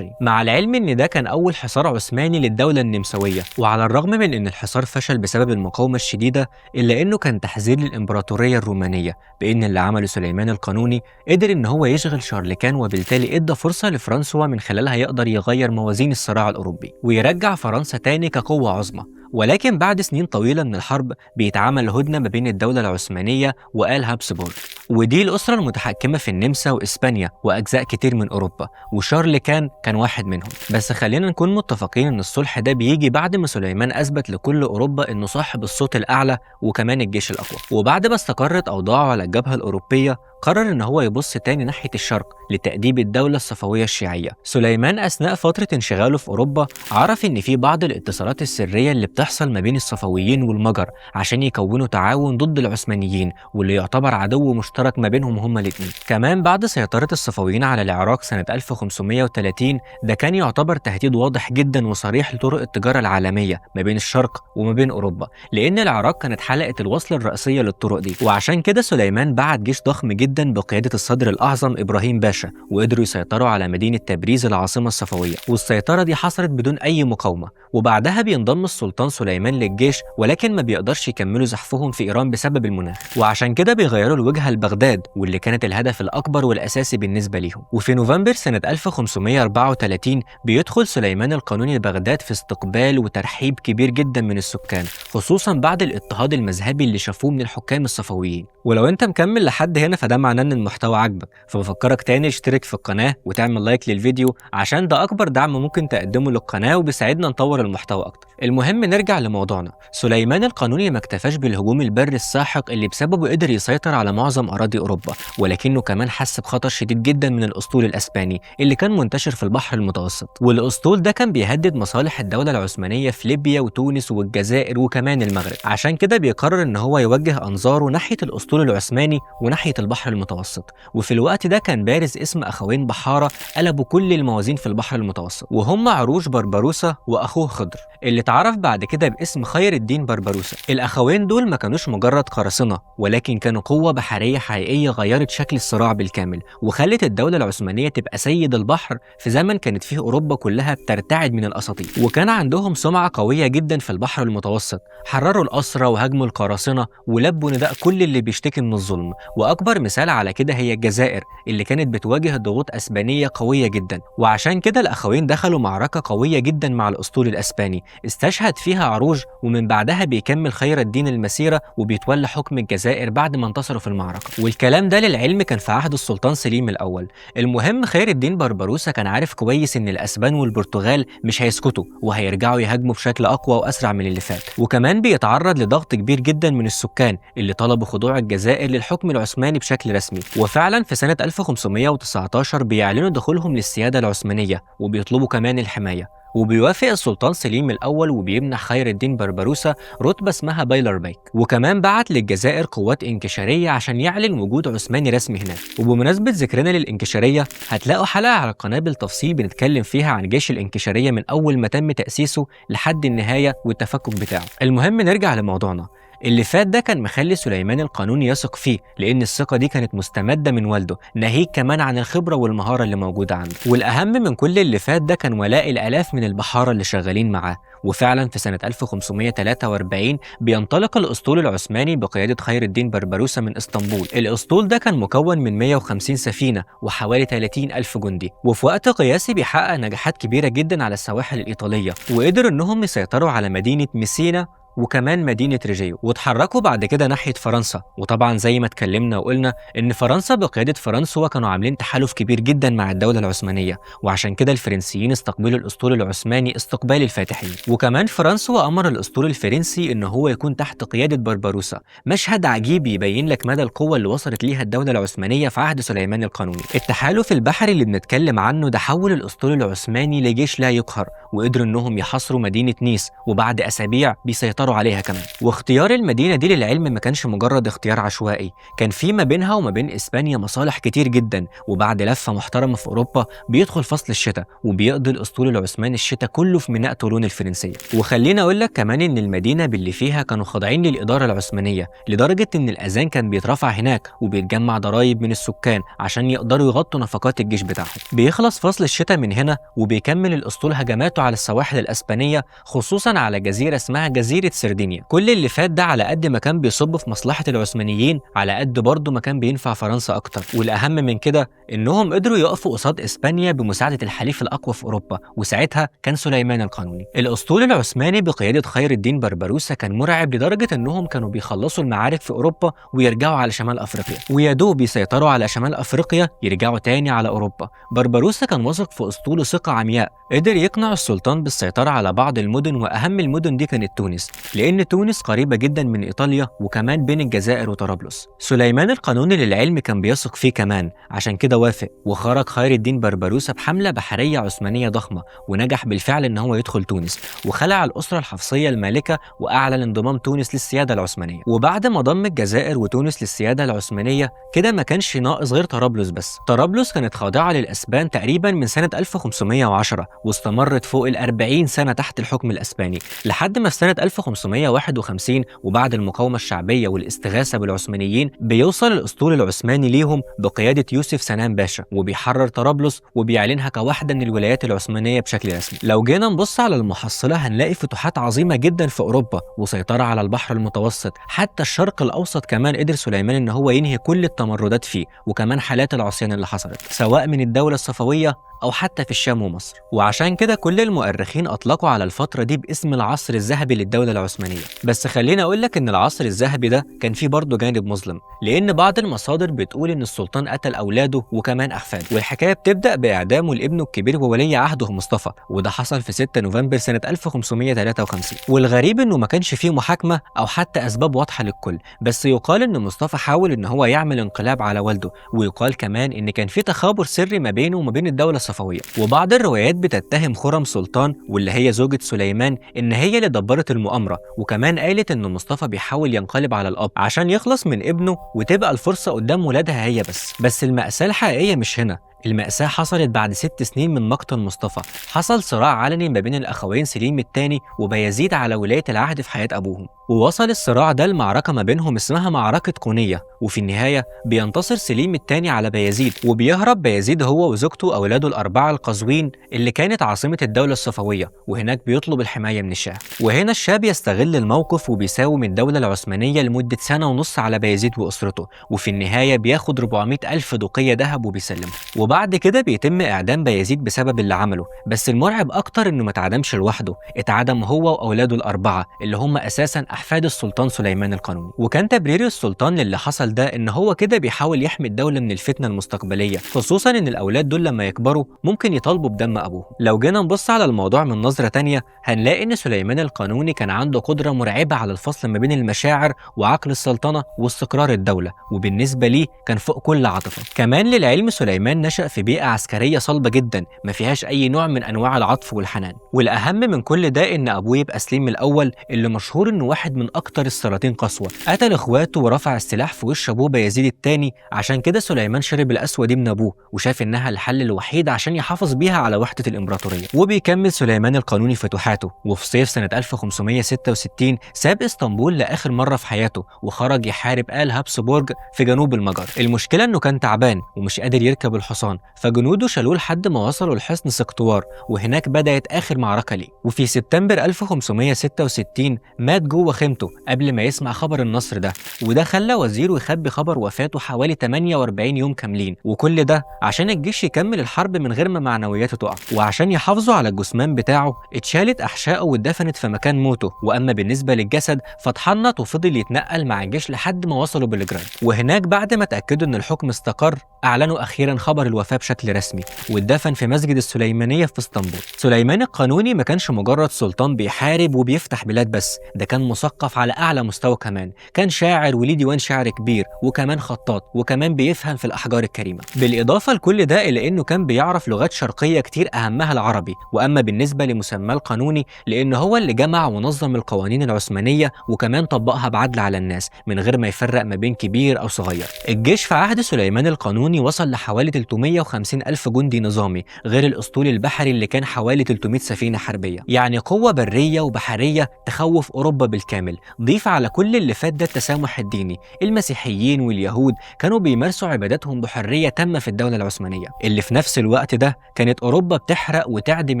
مع العلم إن ده كان أول حصار عثماني للدولة النمساوية. وعلى الرغم من إن الحصار فشل بسبب المقاومة الشديدة، إلا إنه كان تحذير للإمبراطورية الرومانية بإن اللي عمله سليمان القانوني قدر إن هو يشغل شارلكان، وبالتالي إدى فرصة لفرانسوا من خلالها يقدر يغير موازين الصراع الأوروبي ويرجع فرنسا تاني كقوة عظمى. ولكن بعد سنين طويلة من الحرب بيتعمل هدنة ما بين الدولة العثمانية وآل هابسبورغ، ودي الأسرة المتحكمة في النمسا وإسبانيا وأجزاء كتير من أوروبا، وشارلكان كان واحد منهم. بس خلينا نكون متفقين إن الصلح ده بيجي بعد ما سليمان أثبت لكل أوروبا إنه صاحب الصوت الأعلى وكمان الجيش الأقوى. وبعد ما استقرت أوضاعه على الجبهة الأوروبية قرر إن هو يبص تاني ناحية الشرق لتأديب الدولة الصفوية الشيعية. سليمان أثناء فترة انشغاله في أوروبا عرف إن في بعض الاتصالات السرية اللي بتحصل بتحصل ما بين الصفويين والمجر عشان يكونوا تعاون ضد العثمانيين واللي يعتبر عدو مشترك ما بينهم هما الاثنين. كمان بعد سيطرة الصفويين على العراق سنة 1530 ده كان يعتبر تهديد واضح جدا وصريح لطرق التجارة العالمية ما بين الشرق وما بين أوروبا، لأن العراق كانت حلقة الوصل الرئيسية للطرق دي. وعشان كده سليمان بعت جيش ضخم جدا بقيادة الصدر الأعظم إبراهيم باشا، وقدروا يسيطروا على مدينة تبريز العاصمة الصفوية، والسيطرة دي حصلت بدون أي مقاومة. وبعدها بينضم السلطان سليمان للجيش، ولكن ما بيقدرش يكملوا زحفهم في إيران بسبب المناخ، وعشان كده بيغيروا الوجهة لبغداد واللي كانت الهدف الأكبر والأساسي بالنسبة ليهم. وفي نوفمبر سنة 1534 بيدخل سليمان القانوني لبغداد في استقبال وترحيب كبير جدا من السكان، خصوصا بعد الاضطهاد المذهبي اللي شافوه من الحكام الصفويين. ولو انت مكمل لحد هنا فده معناه ان المحتوى عجبك، فبفكرك تاني اشترك في القناة وتعمل لايك للفيديو عشان ده اكبر دعم ممكن تقدمه للقناة وبيساعدنا نطور المحتوى اكتر. المهم نرجع لموضوعنا. سليمان القانوني ما اكتفاش بالهجوم البري الساحق اللي بسببه قدر يسيطر على معظم اراضي اوروبا، ولكنه كمان حس بخطر شديد جدا من الاسطول الاسباني اللي كان منتشر في البحر المتوسط. والاسطول ده كان بيهدد مصالح الدولة العثمانية في ليبيا وتونس والجزائر وكمان المغرب. عشان كده بيقرر ان هو يوجه انظاره ناحية الاسطول العثماني وناحية البحر المتوسط. وفي الوقت ده كان بارز اسم اخوين بحارة قلبوا كل الموازين في البحر المتوسط، وهم عروش بربروسة واخوه خضر اللي اتعرف بعد كده باسم خير الدين بربروسة. الاخوين دول ما كانوش مجرد قراصنة، ولكن كانوا قوة بحرية حقيقية غيرت شكل الصراع بالكامل وخلت الدولة العثمانية تبقى سيد البحر في زمن كانت فيه أوروبا كلها بترتعد من الأساطير. وكان عندهم سمعة قوية جدا في البحر المتوسط، حرروا الأسرى وهاجموا القراصنة ولبوا نداء كل اللي بيشتكي من الظلم. وأكبر مثال على كده هي الجزائر اللي كانت بتواجه ضغوط أسبانية قوية جدا، وعشان كده الأخوين دخلوا معركة قوية جدا مع الأسطول الأسباني استشهد فيها عروج، ومن بعدها بيكمل خير الدين المسيرة وبيتولى حكم الجزائر بعد ما انتصروا في المعركة. والكلام ده للعلم كان في عهد السلطان سليم الأول. المهم خير الدين بربروسة كان عارف كويس إن الأسبان والبرتغال مش هيسكتوا وهيرجعوا يهاجموا بشكل أقوى وأسرع من اللي فات، وكمان بيتعرض لضغط كبير جدا من السكان اللي طلبوا خضوع الجزائر للحكم العثماني بشكل رسمي. وفعلا في سنة 1519 بيعلنوا دخولهم للسيادة العثمانية وبيطلبوا كمان الحماية، وبيوافق السلطان سليم الأول وبيمنح خير الدين بربروسة رتبة اسمها بيلربيك، وكمان بعت للجزائر قوات انكشارية عشان يعلن وجود عثماني رسمي هناك. وبمناسبة ذكرنا للانكشارية هتلاقوا حلقة على القناة بالتفصيل بنتكلم فيها عن جيش الانكشارية من أول ما تم تأسيسه لحد النهاية والتفكك بتاعه. المهم نرجع لموضوعنا. اللي فات ده كان مخلي سليمان القانوني يثق فيه، لأن الثقة دي كانت مستمدة من والده، ناهيك كمان عن الخبرة والمهارة اللي موجودة عنده. والأهم من كل اللي فات ده كان ولاء الآلاف من البحارة اللي شغالين معاه. وفعلا في سنة 1543 بينطلق الأسطول العثماني بقيادة خير الدين بربروسة من اسطنبول. الأسطول ده كان مكون من 150 سفينة وحوالي 30 ألف جندي، وفي وقت قياسي بيحقق نجاحات كبيرة جدا على السواحل الإيطالية، وقدروا إنهم يسيطروا على مدينة ميسينا وكمان مدينة ريجيو، وتحركوا بعد كده ناحية فرنسا. وطبعا زي ما اتكلمنا وقلنا ان فرنسا بقيادة فرنسوا كانوا عاملين تحالف كبير جدا مع الدولة العثمانية، وعشان كده الفرنسيين استقبلوا الأسطول العثماني استقبال الفاتحين. وكمان فرنسوا أمر الأسطول الفرنسي ان هو يكون تحت قيادة بربروسا. مشهد عجيب يبين لك مدى القوة اللي وصلت ليها الدولة العثمانية في عهد سليمان القانوني. التحالف البحري اللي بنتكلم عنه ده حول الأسطول العثماني لجيش لا يقهر، وقدروا انهم يحاصروا مدينة نيس، وبعد أسابيع بيسيطروا عليها كمان. واختيار المدينة دي للعلم ما كانش مجرد اختيار عشوائي، كان في ما بينها وما بين اسبانيا مصالح كتير جدا. وبعد لفة محترمة في اوروبا بيدخل فصل الشتاء، وبيقضي الاسطول العثماني الشتاء كله في ميناء تولون الفرنسية. وخلينا اقول لك كمان ان المدينة باللي فيها كانوا خاضعين للإدارة العثمانية، لدرجة ان الأذان كان بيترفع هناك وبيتجمع ضرائب من السكان عشان يقدروا يغطوا نفقات الجيش بتاعهم. بيخلص فصل الشتاء من هنا وبيكمل الاسطول هجماته على السواحل الاسبانية، خصوصا على جزيرة اسمها جزيرة سردينيا. كل اللي فات ده على قد ما كان بيصب في مصلحة العثمانيين، على قد برضه ما كان بينفع فرنسا أكتر. والأهم من كده إنهم قدروا يقفوا قصاد إسبانيا بمساعدة الحليف الأقوى في أوروبا، وساعتها كان سليمان القانوني. الأسطول العثماني بقيادة خير الدين بربروسة كان مرعب لدرجة إنهم كانوا بيخلصوا المعارك في أوروبا ويرجعوا على شمال أفريقيا، ويا دوب يسيطروا على شمال أفريقيا يرجعوا تاني على أوروبا. بربروسة كان واثق في أسطوله ثقة عمياء، قدر يقنع السلطان بالسيطرة على بعض المدن، وأهم المدن دي كانت تونس. لأن تونس قريبة جدا من إيطاليا وكمان بين الجزائر وطرابلس. سليمان القانوني للعلم كان بيثق فيه كمان، عشان كده وافق وخرج خير الدين بربروسا بحملة بحرية عثمانية ضخمة، ونجح بالفعل إن هو يدخل تونس وخلع الأسرة الحفصية المالكة وأعلن انضمام تونس للسيادة العثمانية. وبعد ما ضم الجزائر وتونس للسيادة العثمانية كده ما كانش ناقص غير طرابلس بس. طرابلس كانت خاضعة للأسبان تقريبا من سنة 1510 واستمرت فوق ال40 سنة تحت الحكم الأسباني، لحد ما في سنة 1551 وبعد المقاومة الشعبية والاستغاثة بالعثمانيين بيوصل الأسطول العثماني ليهم بقيادة يوسف سنان باشا، وبيحرر طرابلس وبيعلنها كواحدة من الولايات العثمانية بشكل رسمي. لو جينا نبص على المحصلة هنلاقي فتوحات عظيمة جدا في أوروبا وسيطرة على البحر المتوسط، حتى الشرق الأوسط كمان قدر سليمان إن هو ينهي كل التمردات فيه، وكمان حالات العصيان اللي حصلت سواء من الدولة الصفوية أو حتى في الشام ومصر. وعشان كده كل المؤرخين أطلقوا على الفترة دي باسم العصر الذهبي للدولة العثمانية. بس خليني أقول لك إن العصر الذهبي ده كان فيه برضه جانب مظلم، لأن بعض المصادر بتقول إن السلطان قتل أولاده وكمان أحفاده، والحكاية بتبدأ بإعدامه لابنه الكبير وولي عهده مصطفى، وده حصل في 6 نوفمبر سنة 1553. والغريب إنه ما كانش فيه محاكمة أو حتى أسباب واضحة للكل، بس يقال إن مصطفى حاول إن هو يعمل انقلاب على والده، ويقال كمان إن كان في تخابر سري ما بينه وما بين الدولة الصفوية. وبعض الروايات بتتهم خرم سلطان واللي هي زوجة سليمان إن هي اللي دبرت المؤامرة، وكمان قالت إن مصطفى بيحاول ينقلب على الأب عشان يخلص من ابنه وتبقى الفرصة قدام ولادها هي بس. بس المأساة الحقيقية مش هنا، المأساة حصلت بعد 6 سنين من مقتل مصطفى. حصل صراع علني ما بين الأخوين سليم الثاني وبايزيد على ولاية العهد في حياة أبوهم، ووصل الصراع ده لمعركة ما بينهم اسمها معركة قونية، وفي النهاية بينتصر سليم الثاني على بايزيد، وبيهرب بايزيد هو وزوجته أولاده الأربعة القزوين اللي كانت عاصمة الدولة الصفوية، وهناك بيطلب الحماية من الشاه. وهنا الشاه بيستغل الموقف وبيساوم الدولة العثمانية لمدة 1.5 سنة على بايزيد وأسرته، وفي النهاية بياخد 400 ألف دوقية ذهب وبيسلمه. وبعد كده بيتم إعدام بايزيد بسبب اللي عمله، بس المرعب أكتر إنه ما اتعدمش لوحده، اتعدم هو وأولاده الأربعة اللي هم أساساً أحفاد السلطان سليمان القانوني. وكان تبرير السلطان للي حصل ده إن هو كده بيحاول يحمي الدولة من الفتنة المستقبلية، خصوصاً إن الأولاد دول لما يكبروا ممكن يطالبوا بدم أبوهم. لو جينا نبص على الموضوع من نظرة تانية هنلاقي إن سليمان القانوني كان عنده قدرة مرعبة على الفصل ما بين المشاعر وعقل السلطنة واستقرار الدولة، وبالنسبة ليه كان فوق كل عاطفة. كمان للعلم سليمان نشأ في بيئة عسكرية صلبة جدا ما فيهاش أي نوع من أنواع العطف والحنان. والأهم من كل ده إن أبوه يبقى سليم الأول اللي مشهور إنه واحد من أكتر السلاطين قسوة، قتل إخواته ورفع السلاح في وش أبوه بايزيد الثاني. عشان كده سليمان شرب القسوة دي من أبوه وشاف إنها الحل الوحيد عشان يحافظ بيها على وحدة الإمبراطورية. وبيكمل سليمان القانوني فتوحاته، وفي صيف سنة 1566 ساب اسطنبول لآخر مرة في حياته وخرج يحارب آل هابسبورج في جنوب المجر. المشكلة إنه كان تعبان ومش قادر يركب الحصان، فجنوده شالوه لحد ما وصلوا لحصن سقطوار، وهناك بدأت آخر معركة ليه. وفي سبتمبر 1566 مات جوه خيمته قبل ما يسمع خبر النصر ده، وده خلى وزيره يخبي خبر وفاته حوالي 48 يوم كاملين، وكل ده عشان الجيش يكمل الحرب من غير ما معنوياته تقع. وعشان يحافظوا على الجثمان بتاعه اتشالت أحشائه واتدفنت في مكان موته، وأما بالنسبة للجسد فاتحنط وفضل يتنقل مع الجيش لحد ما وصلوا بلجراد. وهناك بعد ما تأكدوا إن الحكم استقر أعلنوا أخيرا خبر الوفاة بشكل رسمي، واتدفن في مسجد السليمانية في اسطنبول. سليمان القانوني ما كانش مجرد سلطان بيحارب وبيفتح بلاد بس، ده كان مثقف على أعلى مستوى كمان، كان شاعر وليه ديوان شعر كبير، وكمان خطاط، وكمان بيفهم في الأحجار الكريمة. بالإضافة لكل ده إلى إنه كان بيعرف لغات شرقية كتير أهمها العربي. وأما بالنسبة لمسماه القانوني لأن هو اللي جمع ونظم القوانين العثمانية وكمان طبقها بعدل على الناس من غير ما يفرق ما بين كبير أو صغير. الجيش في عهد سليمان القانوني وصل لحوالي 350 ألف جندي نظامي، غير الأسطول البحري اللي كان حوالي 300 سفينة حربية، يعني قوة برية وبحرية تخوف أوروبا بالكامل. ضيف على كل اللي فات ده التسامح الديني، المسيحيين واليهود كانوا بيمارسوا عباداتهم بحرية تامة في الدولة العثمانية، اللي في نفس الوقت ده كانت أوروبا بتحرق وتعدم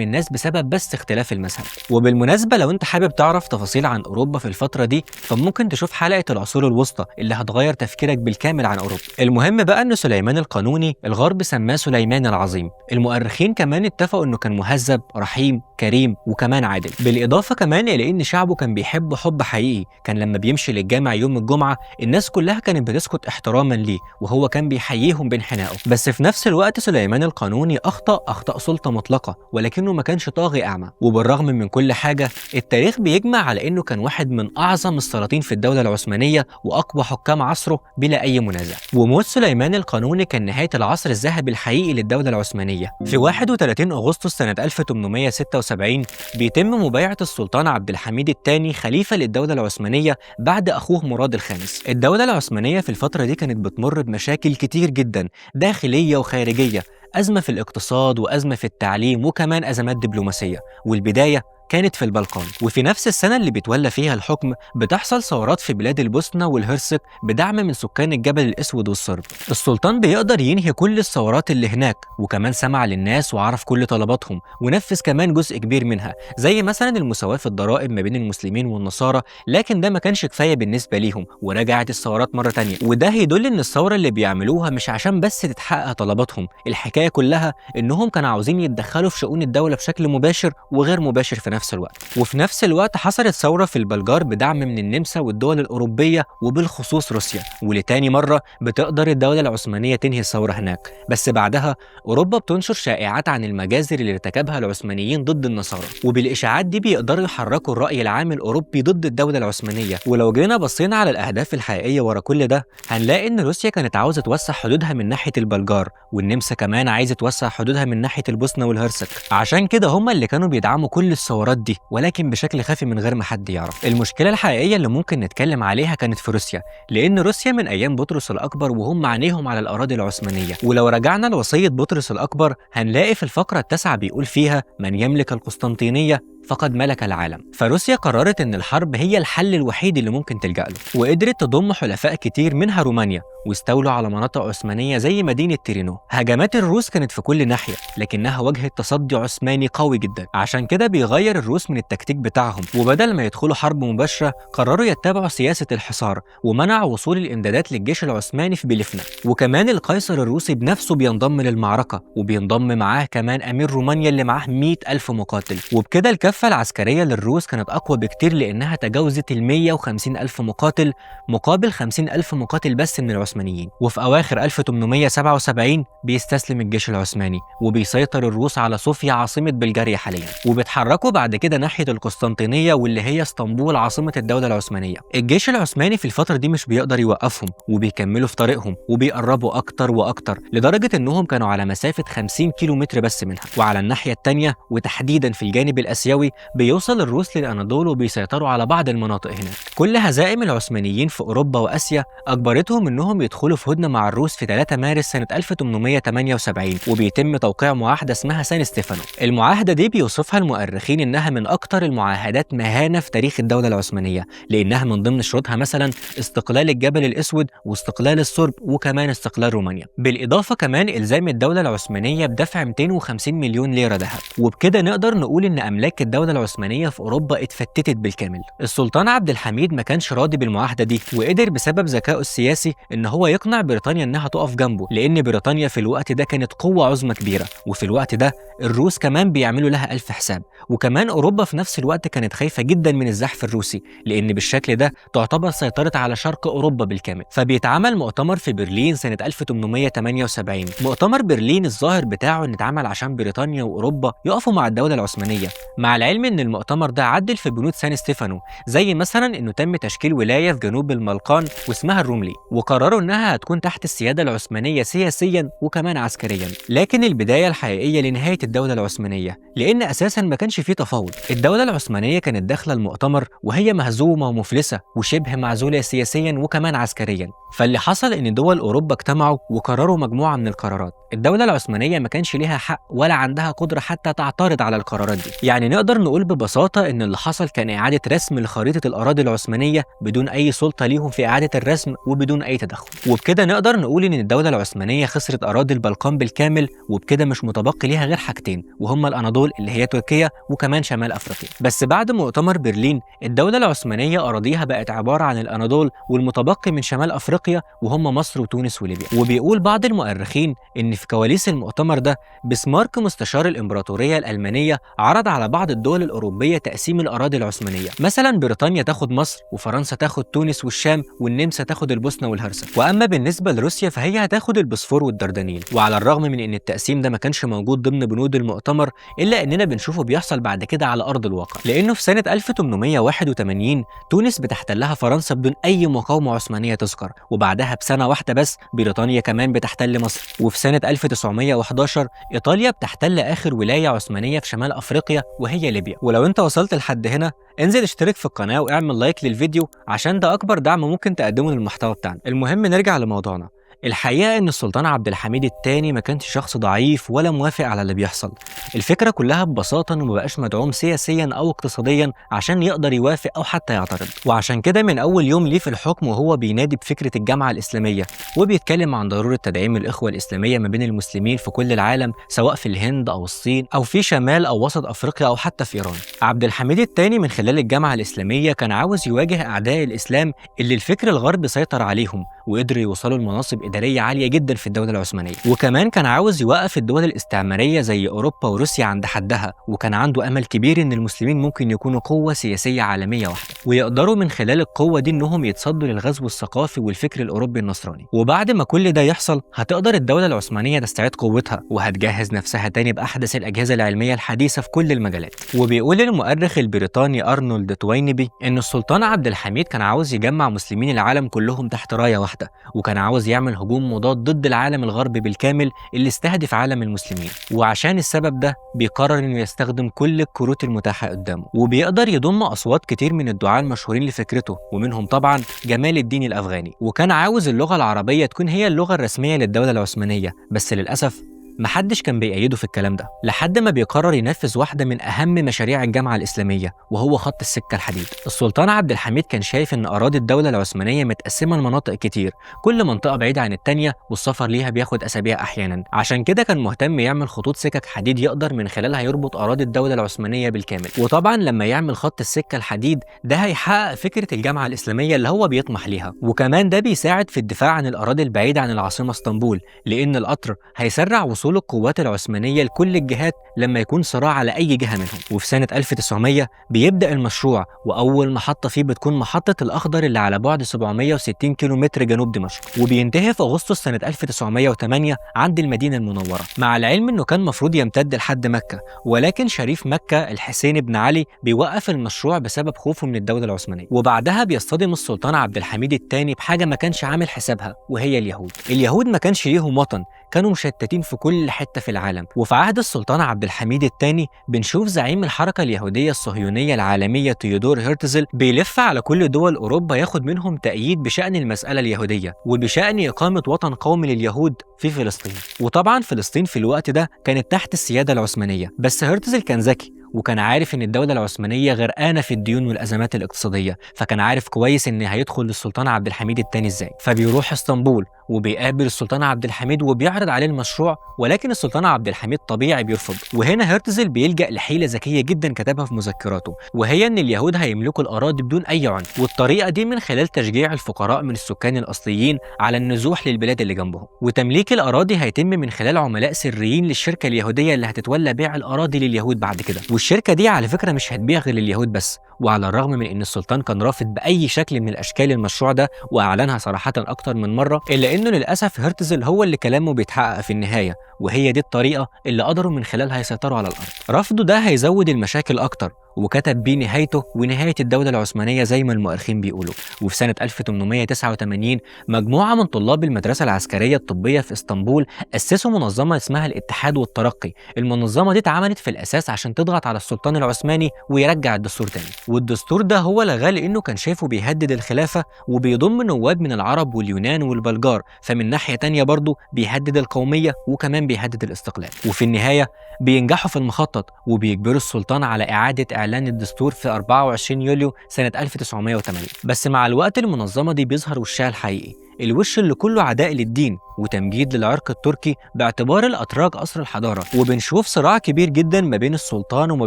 الناس بسبب بس اختلاف المذهب. وبالمناسبة لو انت حابب تعرف تفاصيل عن أوروبا في الفترة دي فممكن تشوف حلقة العصور الوسطى اللي هتغير تفكيرك بالكامل عن أوروبا. المهم بقى أن سليمان القانوني الغرب سماه سماه سليمان العظيم. المؤرخين كمان اتفقوا انه كان مهذب، رحيم، كريم، وكمان عادل. بالاضافة كمان الى ان شعبه كان بيحبه حب حقيقي، كان لما بيمشي للجامع يوم الجمعة الناس كلها كانت بتسكت احتراما ليه، وهو كان بيحييهم بانحنائه. بس في نفس الوقت سليمان القانوني اخطا اخطاء سلطة مطلقه، ولكنه ما كانش طاغي اعمى. وبالرغم من كل حاجة التاريخ بيجمع على انه كان واحد من اعظم السلاطين في الدولة العثمانية واقوى حكام عصره بلا اي منازع. وموت سليمان القانوني كان نهاية العصر الذهبي الحقيقي للدولة العثمانية. في 31 اغسطس سنة 1876 بيتم مبايعة السلطان عبد الحميد الثاني خليفة للدولة العثمانية بعد اخوه مراد الخامس. الدولة العثمانية في الفترة دي كانت بتمر بمشاكل كتير جدا، داخلية وخارجيه، ازمة في الاقتصاد وازمة في التعليم وكمان ازمات دبلوماسية، والبداية كانت في البلقان. وفي نفس السنة اللي بيتولى فيها الحكم بتحصل ثورات في بلاد البوسنة والهرسك بدعم من سكان الجبل الأسود والصرب. السلطان بيقدر ينهي كل الثورات اللي هناك، وكمان سمع للناس وعرف كل طلباتهم ونفذ كمان جزء كبير منها، زي مثلا المساواة في الضرائب ما بين المسلمين والنصارى، لكن ده ما كانش كفاية بالنسبة ليهم ورجعت الثورات مرة تانية. وده يدل إن الثورة اللي بيعملوها مش عشان بس تتحقق طلباتهم، الحكاية كلها إنهم كانوا عاوزين يتدخلوا في شؤون الدولة بشكل مباشر وغير مباشر في نفس الوقت. وفي نفس الوقت حصلت ثورة في البلجار بدعم من النمسا والدول الأوروبية وبالخصوص روسيا، ولتاني مرة بتقدر الدولة العثمانية تنهي الثورة هناك. بس بعدها أوروبا بتنشر شائعات عن المجازر اللي ارتكبها العثمانيين ضد النصارى، وبالإشاعات دي بيقدروا يحركوا الرأي العام الأوروبي ضد الدولة العثمانية. ولو جينا بصينا على الأهداف الحقيقية ورا كل ده هنلاقي إن روسيا كانت عاوزة توسع حدودها من ناحية البلجار، والنمسا كمان عايزة توسع حدودها من ناحية البوسنة والهرسك. عشان كده هم اللي كانوا بيدعموا كل الثورات دي، ولكن بشكل خفي من غير ما حد يعرف. المشكلة الحقيقية اللي ممكن نتكلم عليها كانت في روسيا، لأن روسيا من أيام بطرس الأكبر وهم عينيهم على الأراضي العثمانية. ولو رجعنا لوصية بطرس الأكبر هنلاقي في الفقرة التاسعة بيقول فيها: من يملك القسطنطينية فقد ملك العالم. فروسيا قررت ان الحرب هي الحل الوحيد اللي ممكن تلجأ له، وقدرت تضم حلفاء كتير منها رومانيا، واستولوا على مناطق عثمانية زي مدينة تيرينو. هجمات الروس كانت في كل ناحية، لكنها واجهت تصدي عثماني قوي جدا. عشان كده بيغير الروس من التكتيك بتاعهم، وبدل ما يدخلوا حرب مباشرة قرروا يتبعوا سياسة الحصار، ومنعوا وصول الإمدادات للجيش العثماني في بليفنا. وكمان القيصر الروسي بنفسه بينضم للمعركة، وبينضم معاه كمان أمير رومانيا اللي معاه 100,000 مقاتل. وبكده الكفة العسكرية للروس كانت أقوى بكتير، لأنها تجاوزت 150,000 مقاتل مقابل 50,000 مقاتل بس من العثمانيين. وفي أواخر 1877 بيستسلم الجيش العثماني، وبيسيطر الروس على صوفيا عاصمة بلغاريا حاليا، وبيتحركوا بعد كده ناحية القسطنطينية واللي هي اسطنبول عاصمة الدولة العثمانية. الجيش العثماني في الفترة دي مش بيقدر يوقفهم، وبيكملوا في طريقهم وبيقربوا أكتر وأكتر، لدرجة إنهم كانوا على مسافة 50 كيلومتر بس منها. وعلى الناحية التانية وتحديدا في الجانب الآسيوي بيوصل الروس للأناضول وبيسيطروا على بعض المناطق هناك. كل هزائم العثمانيين في أوروبا وآسيا أجبرتهم إنهم يدخلوا في هدنة مع الروس في 3 مارس سنة 1878، وبيتم توقيع معاهدة اسمها سان ستيفانو. المعاهدة دي بيوصفها المؤرخين إنها من أكتر المعاهدات مهانة في تاريخ الدولة العثمانية، لأنها من ضمن شروطها مثلا استقلال الجبل الأسود واستقلال الصرب وكمان استقلال رومانيا، بالإضافة كمان إلزام الدولة العثمانية بدفع 250 مليون ليرة ذهب. وبكده نقدر نقول إن أملاك الدولة العثمانية في أوروبا اتفتتت بالكامل. السلطان عبد الحميد ما كانش راضي بالمعاهدة دي، وقدر بسبب ذكائه السياسي إن هو يقنع بريطانيا إنها تقف جنبه، لأن بريطانيا في الوقت ده كانت قوة عظمى كبيرة، وفي الوقت ده الروس كمان بيعملوا لها ألف حساب. وكمان أوروبا في نفس الوقت كانت خايفة جدا من الزحف الروسي، لأن بالشكل ده تعتبر سيطرت على شرق أوروبا بالكامل. فبيتعمل مؤتمر في برلين سنة 1878. مؤتمر برلين الظاهر بتاعه إن اتعمل عشان بريطانيا وأوروبا يقفوا مع الدولة العثمانية، مع العلم إن المؤتمر ده عدل في بنود سان ستيفانو، زي مثلا إنه تم تشكيل ولاية في جنوب البلقان واسمها الروملي، وقرروا إنها هتكون تحت السيادة العثمانية سياسيا وكمان عسكريا. لكن البداية الحقيقية لنهاية الدولة العثمانية، لأن أساسا ما كانش فيه تفاوض. الدولة العثمانية كانت داخلة المؤتمر وهي مهزومة ومفلسة وشبه معزولة سياسيا وكمان عسكريا. فاللي حصل إن دول أوروبا اجتمعوا وقرروا مجموعة من القرارات. الدولة العثمانية ما كانش ليها حق ولا عندها قدرة حتى تعترض على القرارات دي. يعني نقدر نقول ببساطة إن اللي حصل كان إعادة رسم لخريطة الأراضي العثمانية بدون أي سلطة ليهم في إعادة الرسم وبدون أي تدخل. وبكده نقدر نقول إن الدولة العثمانية خسرت أراضي البلقان بالكامل، وبكده مش متبقي ليها غير حاجتين: حاجتين، وهم الأناضول اللي هي تركيا وكمان شمال أفريقيا. بس بعد مؤتمر برلين الدولة العثمانية أراضيها بقت عبارة عن الأناضول والمتبقي من شمال أفريقيا، وهم مصر وتونس وليبيا. وبيقول بعض المؤرخين إن في كواليس المؤتمر ده بسمارك مستشار الإمبراطورية الألمانية عرض على بعض الدول الأوروبية تقسيم الأراضي العثمانية، مثلا بريطانيا تاخد مصر، وفرنسا تاخد تونس والشام، والنمسا تاخد البوسنة والهرسك. وأما بالنسبة لروسيا فهي هتاخد البوسفور والدردنيل. وعلى الرغم من إن التقسيم ده ما كانش موجود ضمن بنود المؤتمر، إلا إننا بنشوفه بيحصل بعد كده على أرض الواقع، لأنه في سنة 1881 تونس بتحتلها فرنسا بدون أي مقاومة عثمانية تذكر، وبعدها بسنة واحدة بس بريطانيا كمان بتحتل مصر. وفي سنة 1911 إيطاليا بتحتل آخر ولاية عثمانية في شمال أفريقيا وهي ليبيا. ولو أنت وصلت لحد هنا انزل اشترك في القناة واعمل لايك للفيديو عشان ده أكبر دعم ممكن تقدمه للمحتوى بتاعنا. المهم نرجع لموضوعنا. الحقيقة إن السلطان عبد الحميد الثاني ما كانش شخص ضعيف ولا موافق على اللي بيحصل. الفكرة كلها ببساطة إنه ما بقاش مدعوم سياسيا أو اقتصاديا عشان يقدر يوافق أو حتى يعترض، وعشان كده من أول يوم ليه في الحكم وهو بينادي بفكرة الجامعة الإسلامية، وبيتكلم عن ضرورة تدعيم الإخوة الإسلامية ما بين المسلمين في كل العالم، سواء في الهند أو الصين أو في شمال أو وسط أفريقيا أو حتى في إيران. عبد الحميد الثاني من خلال الجامعة الإسلامية كان عاوز يواجه أعداء الإسلام اللي الفكر الغربي سيطر عليهم وقدروا يوصلوا لمناصب إدارية عالية جدا في الدولة العثمانية، وكمان كان عاوز يوقف الدول الاستعمارية زي أوروبا وروسيا عند حدها، وكان عنده أمل كبير إن المسلمين ممكن يكونوا قوة سياسية عالمية واحدة، ويقدروا من خلال القوة دي إنهم يتصدوا للغزو الثقافي والفكر الأوروبي النصراني. وبعد ما كل ده يحصل هتقدر الدولة العثمانية تستعيد قوتها وهتجهز نفسها تاني بأحدث الأجهزة العلمية الحديثة في كل المجالات. وبيقول المؤرخ البريطاني أرنولد توينبي إن السلطان عبد الحميد كان عاوز يجمع مسلمين العالم كلهم تحت راية واحدة، وكان عاوز يعمل هجوم مضاد ضد العالم الغربي بالكامل اللي استهدف عالم المسلمين. وعشان السبب ده بيقرر انه يستخدم كل الكروت المتاحة قدامه، وبيقدر يضم اصوات كتير من الدعاة المشهورين لفكرته، ومنهم طبعا جمال الدين الافغاني. وكان عاوز اللغة العربية تكون هي اللغة الرسمية للدولة العثمانية، بس للأسف محدش كان بيأيده في الكلام ده، لحد ما بيقرر ينفذ واحدة من أهم مشاريع الجامعة الإسلامية وهو خط السكة الحديد. السلطان عبد الحميد كان شايف إن أراضي الدولة العثمانية متقسمة لمناطق كتير، كل منطقة بعيدة عن التانية والسفر ليها بياخد أسابيع أحيانا، عشان كده كان مهتم يعمل خطوط سكك حديد يقدر من خلالها يربط أراضي الدولة العثمانية بالكامل. وطبعا لما يعمل خط السكة الحديد ده هيحقق فكرة الجامعة الإسلامية اللي هو بيطمح ليها، وكمان ده بيساعد في الدفاع عن الأراضي البعيدة عن العاصمة اسطنبول، لأن القطر هيسرع وصول القوات العثمانية لكل الجهات لما يكون صراع على أي جهة منهم. وفي سنة 1900 بيبدأ المشروع، وأول محطة فيه بتكون محطة الأخضر اللي على بعد 760 كيلومتر جنوب دمشق، وبينتهي في أغسطس سنة 1908 عند المدينة المنورة. مع العلم إنه كان مفروض يمتد لحد مكة، ولكن شريف مكة الحسين بن علي بيوقف المشروع بسبب خوفه من الدولة العثمانية. وبعدها بيصطدم السلطان عبد الحميد الثاني بحاجة ما كانش عامل حسابها، وهي اليهود. اليهود ما كانش ليهم وطن، كانوا مشتتين في كل حتة في العالم. وفي عهد السلطان عبد الحميد الثاني بنشوف زعيم الحركة اليهودية الصهيونية العالمية تيودور هرتزل بيلف على كل دول أوروبا ياخد منهم تأييد بشأن المسألة اليهودية وبشأن إقامة وطن قومي لليهود في فلسطين. وطبعا فلسطين في الوقت ده كانت تحت السيادة العثمانية، بس هرتزل كان ذكي وكان عارف ان الدولة العثمانية غرقانة في الديون والأزمات الاقتصادية، فكان عارف كويس ان هيدخل للسلطان عبد الحميد الثاني ازاي. فبيروح اسطنبول وبيقابل السلطان عبد الحميد وبيعرض عليه المشروع، ولكن السلطان عبد الحميد طبيعي بيرفض. وهنا هرتزل بيلجأ لحيلة ذكية جدا كتبها في مذكراته، وهي ان اليهود هيملكوا الأراضي بدون أي عنف، والطريقة دي من خلال تشجيع الفقراء من السكان الأصليين على النزوح للبلاد اللي جنبهم، وتمليك الأراضي هيتم من خلال عملاء سريين للشركة اليهودية اللي هتتولى بيع الأراضي لليهود بعد كده. والشركة دي على فكرة مش هتبيع غير لليهود بس. وعلى الرغم من ان السلطان كان رافض بأي شكل من الأشكال المشروع ده وأعلنها صراحة أكتر من مرة، إلا إنه للأسف هرتزل هو اللي كلامه بيتحقق في النهاية، وهي دي الطريقة اللي قدروا من خلالها يسيطروا على الأرض. رفضه ده هيزود المشاكل أكتر، وكتب بيه نهايته ونهاية الدولة العثمانية زي ما المؤرخين بيقولوا. وفي سنة 1889 مجموعة من طلاب المدرسة العسكرية الطبية في اسطنبول أسسوا منظمة اسمها الاتحاد والترقي. المنظمة دي اتعملت في الأساس عشان تضغط على السلطان العثماني ويرجع الدستور تاني، والدستور ده هو لغاه لأنه كان شايفه بيهدد الخلافة وبيضم نواب من العرب واليونان والبلجار، فمن ناحية تانية برضه بيهدد القومية وكمان بيهدد الاستقلال. وفي النهاية بينجحوا في المخطط وبيجبروا السلطان على إعادة إعلان الدستور في 24 يوليو سنة 1908. بس مع الوقت المنظمة دي بيظهر وشها الحقيقي. الوش اللي كله عداء للدين وتمجيد للعرق التركي باعتبار الأتراك أصل الحضارة. وبنشوف صراع كبير جدا ما بين السلطان وما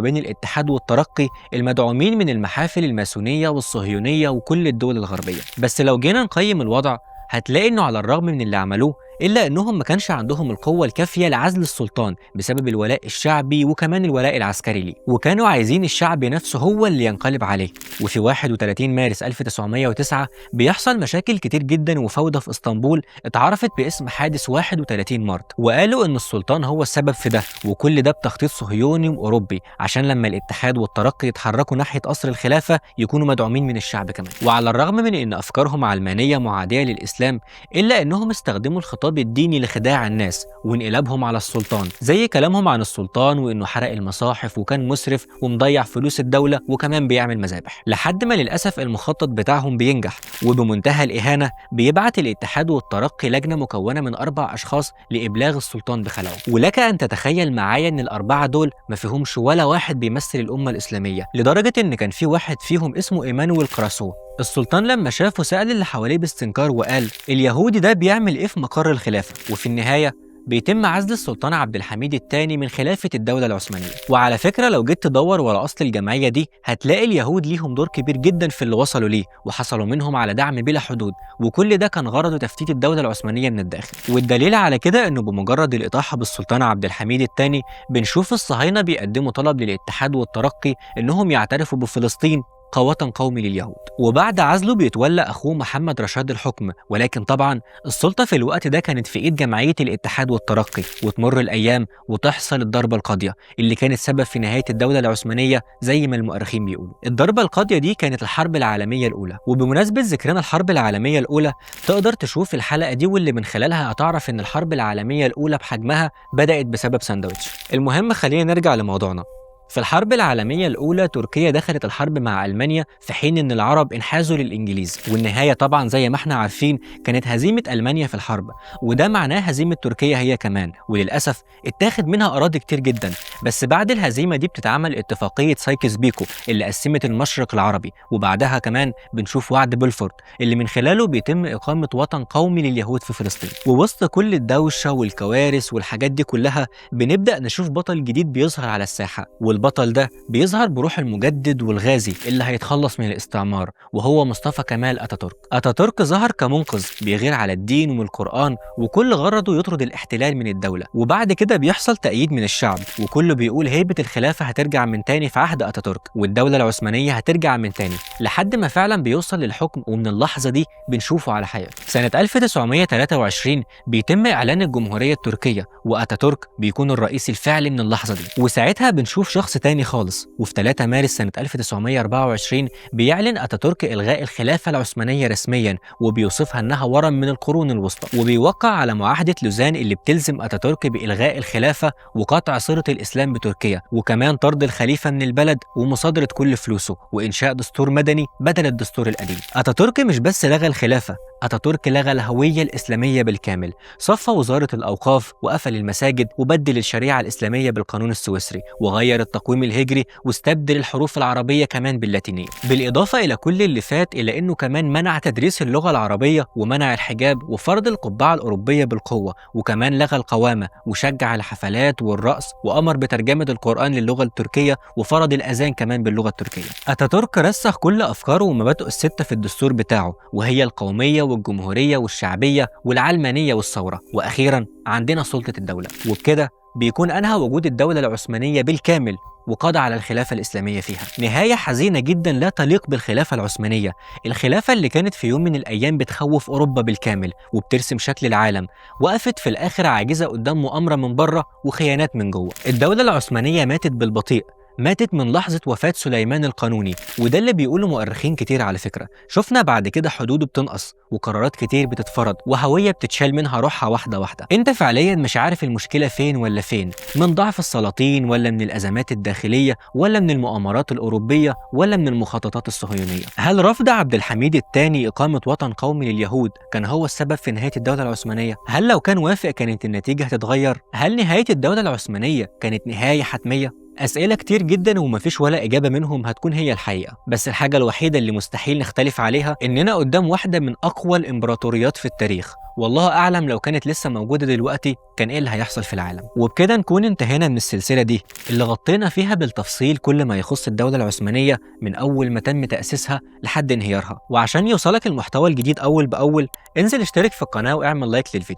بين الاتحاد والترقي المدعومين من المحافل الماسونية والصهيونية وكل الدول الغربية. بس لو جينا نقيم الوضع هتلاقي انه على الرغم من اللي عملوه الا انهم ما كانش عندهم القوة الكافيه لعزل السلطان بسبب الولاء الشعبي وكمان الولاء العسكري ليه، وكانوا عايزين الشعب نفسه هو اللي ينقلب عليه. وفي 31 مارس 1909 بيحصل مشاكل كتير جدا وفوضى في اسطنبول اتعرفت باسم حادث 31 مارت، وقالوا ان السلطان هو السبب في ده، وكل ده بتخطيط صهيوني واوروبي عشان لما الاتحاد والترقي يتحركوا ناحية قصر الخلافة يكونوا مدعومين من الشعب كمان. وعلى الرغم من ان افكارهم علمانية معاديه للاسلام الا انهم استخدموا الخطاب الديني لخداع الناس وانقلابهم على السلطان، زي كلامهم عن السلطان وانه حرق المصاحف وكان مسرف ومضيع فلوس الدولة وكمان بيعمل مذابح، لحد ما للاسف المخطط بتاعهم بينجح. وبمنتهى الاهانة بيبعت الاتحاد والترقي لجنة مكونة من 4 اشخاص لابلاغ السلطان بخلعه. ولك ان تتخيل معايا ان ال4 دول ما فيهمش ولا واحد بيمثل الامة الاسلامية، لدرجة ان كان في واحد فيهم اسمه ايمانويل كراسو. السلطان لما شافه سأل اللي حواليه باستنكار وقال اليهودي ده بيعمل ايه في مقر الخلافة؟ وفي النهاية بيتم عزل السلطان عبد الحميد الثاني من خلافة الدولة العثمانية. وعلى فكرة لو جيت تدور ورا أصل الجمعية دي هتلاقي اليهود ليهم دور كبير جدا في اللي وصلوا ليه، وحصلوا منهم على دعم بلا حدود، وكل ده كان غرضه تفتيت الدولة العثمانية من الداخل. والدليل على كده إنه بمجرد الإطاحة بالسلطان عبد الحميد الثاني بنشوف الصهاينة بيقدموا طلب للاتحاد والترقي إنهم يعترفوا بفلسطين كوطن قومي لليهود. وبعد عزله بيتولى أخوه محمد رشاد الحكم، ولكن طبعا السلطة في الوقت ده كانت في إيد جمعية الاتحاد والترقي. وتمر الأيام وتحصل الضربة القاضية اللي كانت سبب في نهاية الدولة العثمانية زي ما المؤرخين بيقولوا. الضربة القاضية دي كانت الحرب العالمية الأولى. وبمناسبة ذكرنا الحرب العالمية الأولى تقدر تشوف الحلقة دي واللي من خلالها هتعرف إن الحرب العالمية الأولى بحجمها بدأت بسبب ساندويتش. المهم خلينا نرجع لموضوعنا. في الحرب العالمية الأولى تركيا دخلت الحرب مع ألمانيا في حين إن العرب انحازوا للإنجليز، والنهاية طبعا زي ما احنا عارفين كانت هزيمة ألمانيا في الحرب، وده معناه هزيمة تركيا هي كمان، وللأسف اتاخد منها أراضي كتير جدا. بس بعد الهزيمة دي بتتعمل اتفاقية سايكس بيكو اللي قسمت المشرق العربي، وبعدها كمان بنشوف وعد بلفورد اللي من خلاله بيتم إقامة وطن قومي لليهود في فلسطين. ووسط كل الدوشة والكوارث والحاجات دي كلها بنبدأ نشوف بطل جديد بيظهر على الساحة، والبطل ده بيظهر بروح المجدد والغازي اللي هيتخلص من الاستعمار، وهو مصطفى كمال أتاتورك. أتاتورك ظهر كمنقذ بيغير على الدين والقرآن، وكل غرضه يطرد الاحتلال من الدولة. وبعد كده بيحصل تأييد من الشعب، وكله بيقول هيبة الخلافة هترجع من تاني في عهد أتاتورك، والدولة العثمانية هترجع من تاني، لحد ما فعلا بيوصل للحكم، ومن اللحظة دي بنشوفه على حياته. سنة 1923 بيتم إعلان الجمهورية التركية، وأتاتورك بيكون الرئيس الفعلي من اللحظة دي، وساعتها بنشوف شخص تاني خالص. وفي 3 مارس سنة 1924 بيعلن أتاتورك إلغاء الخلافة العثمانية رسميا، وبيوصفها أنها ورم من القرون الوسطى، وبيوقع على معاهدة لوزان اللي بتلزم أتاتورك بإلغاء الخلافة وقطع صلة الإسلام بتركيا، وكمان طرد الخليفة من البلد ومصادرة كل فلوسه، وإنشاء دستور مدني بدل الدستور القديم. أتاتورك مش بس لغى الخلافة، أتاتورك لغى الهوية الإسلامية بالكامل، صفى وزارة الأوقاف وقفل المساجد وبدل الشريعة الإسلامية بالقانون السويسري، وغير التقويم الهجري واستبدل الحروف العربية كمان باللاتينية. بالإضافة إلى كل اللي فات إلى إنه كمان منع تدريس اللغة العربية ومنع الحجاب وفرض القبعة الأوروبية بالقوة، وكمان لغى القوامة وشجع الحفلات والرقص، وأمر بترجمة القرآن للغة التركية وفرض الأذان كمان باللغة التركية. أتاتورك رسخ كل أفكاره ومبادئه الستة في الدستور بتاعه، وهي القومية والجمهورية والشعبية والعلمانية والثورة، وأخيرا عندنا سلطة الدولة. وبكده بيكون أنهى وجود الدولة العثمانية بالكامل وقضى على الخلافة الإسلامية فيها. نهاية حزينة جدا لا تليق بالخلافة العثمانية، الخلافة اللي كانت في يوم من الأيام بتخوف أوروبا بالكامل وبترسم شكل العالم، وقفت في الآخر عاجزة قدام مؤامرة من بره وخيانات من جوه. الدولة العثمانية ماتت بالبطيء، ماتت من لحظة وفاة سليمان القانوني، وده اللي بيقوله مؤرخين كتير على فكرة. شفنا بعد كده حدوده بتنقص وقرارات كتير بتتفرض وهوية بتتشال منها روحها واحدة واحدة. انت فعليا مش عارف المشكلة فين ولا فين، من ضعف السلاطين ولا من الأزمات الداخلية ولا من المؤامرات الأوروبية ولا من المخططات الصهيونية. هل رفض عبد الحميد الثاني إقامة وطن قومي لليهود كان هو السبب في نهاية الدولة العثمانية؟ هل لو كان وافق كانت النتيجة هتتغير؟ هل نهاية الدولة العثمانية كانت نهاية حتمية؟ أسئلة كتير جدا ومفيش ولا إجابة منهم هتكون هي الحقيقة، بس الحاجة الوحيدة اللي مستحيل نختلف عليها إننا قدام واحدة من أقوى الإمبراطوريات في التاريخ، والله أعلم لو كانت لسه موجودة دلوقتي كان إيه اللي هيحصل في العالم. وبكده نكون انتهينا من السلسلة دي اللي غطينا فيها بالتفصيل كل ما يخص الدولة العثمانية من أول ما تم تأسيسها لحد انهيارها. وعشان يوصلك المحتوى الجديد أول بأول انزل اشترك في القناة واعمل لايك للفيديو.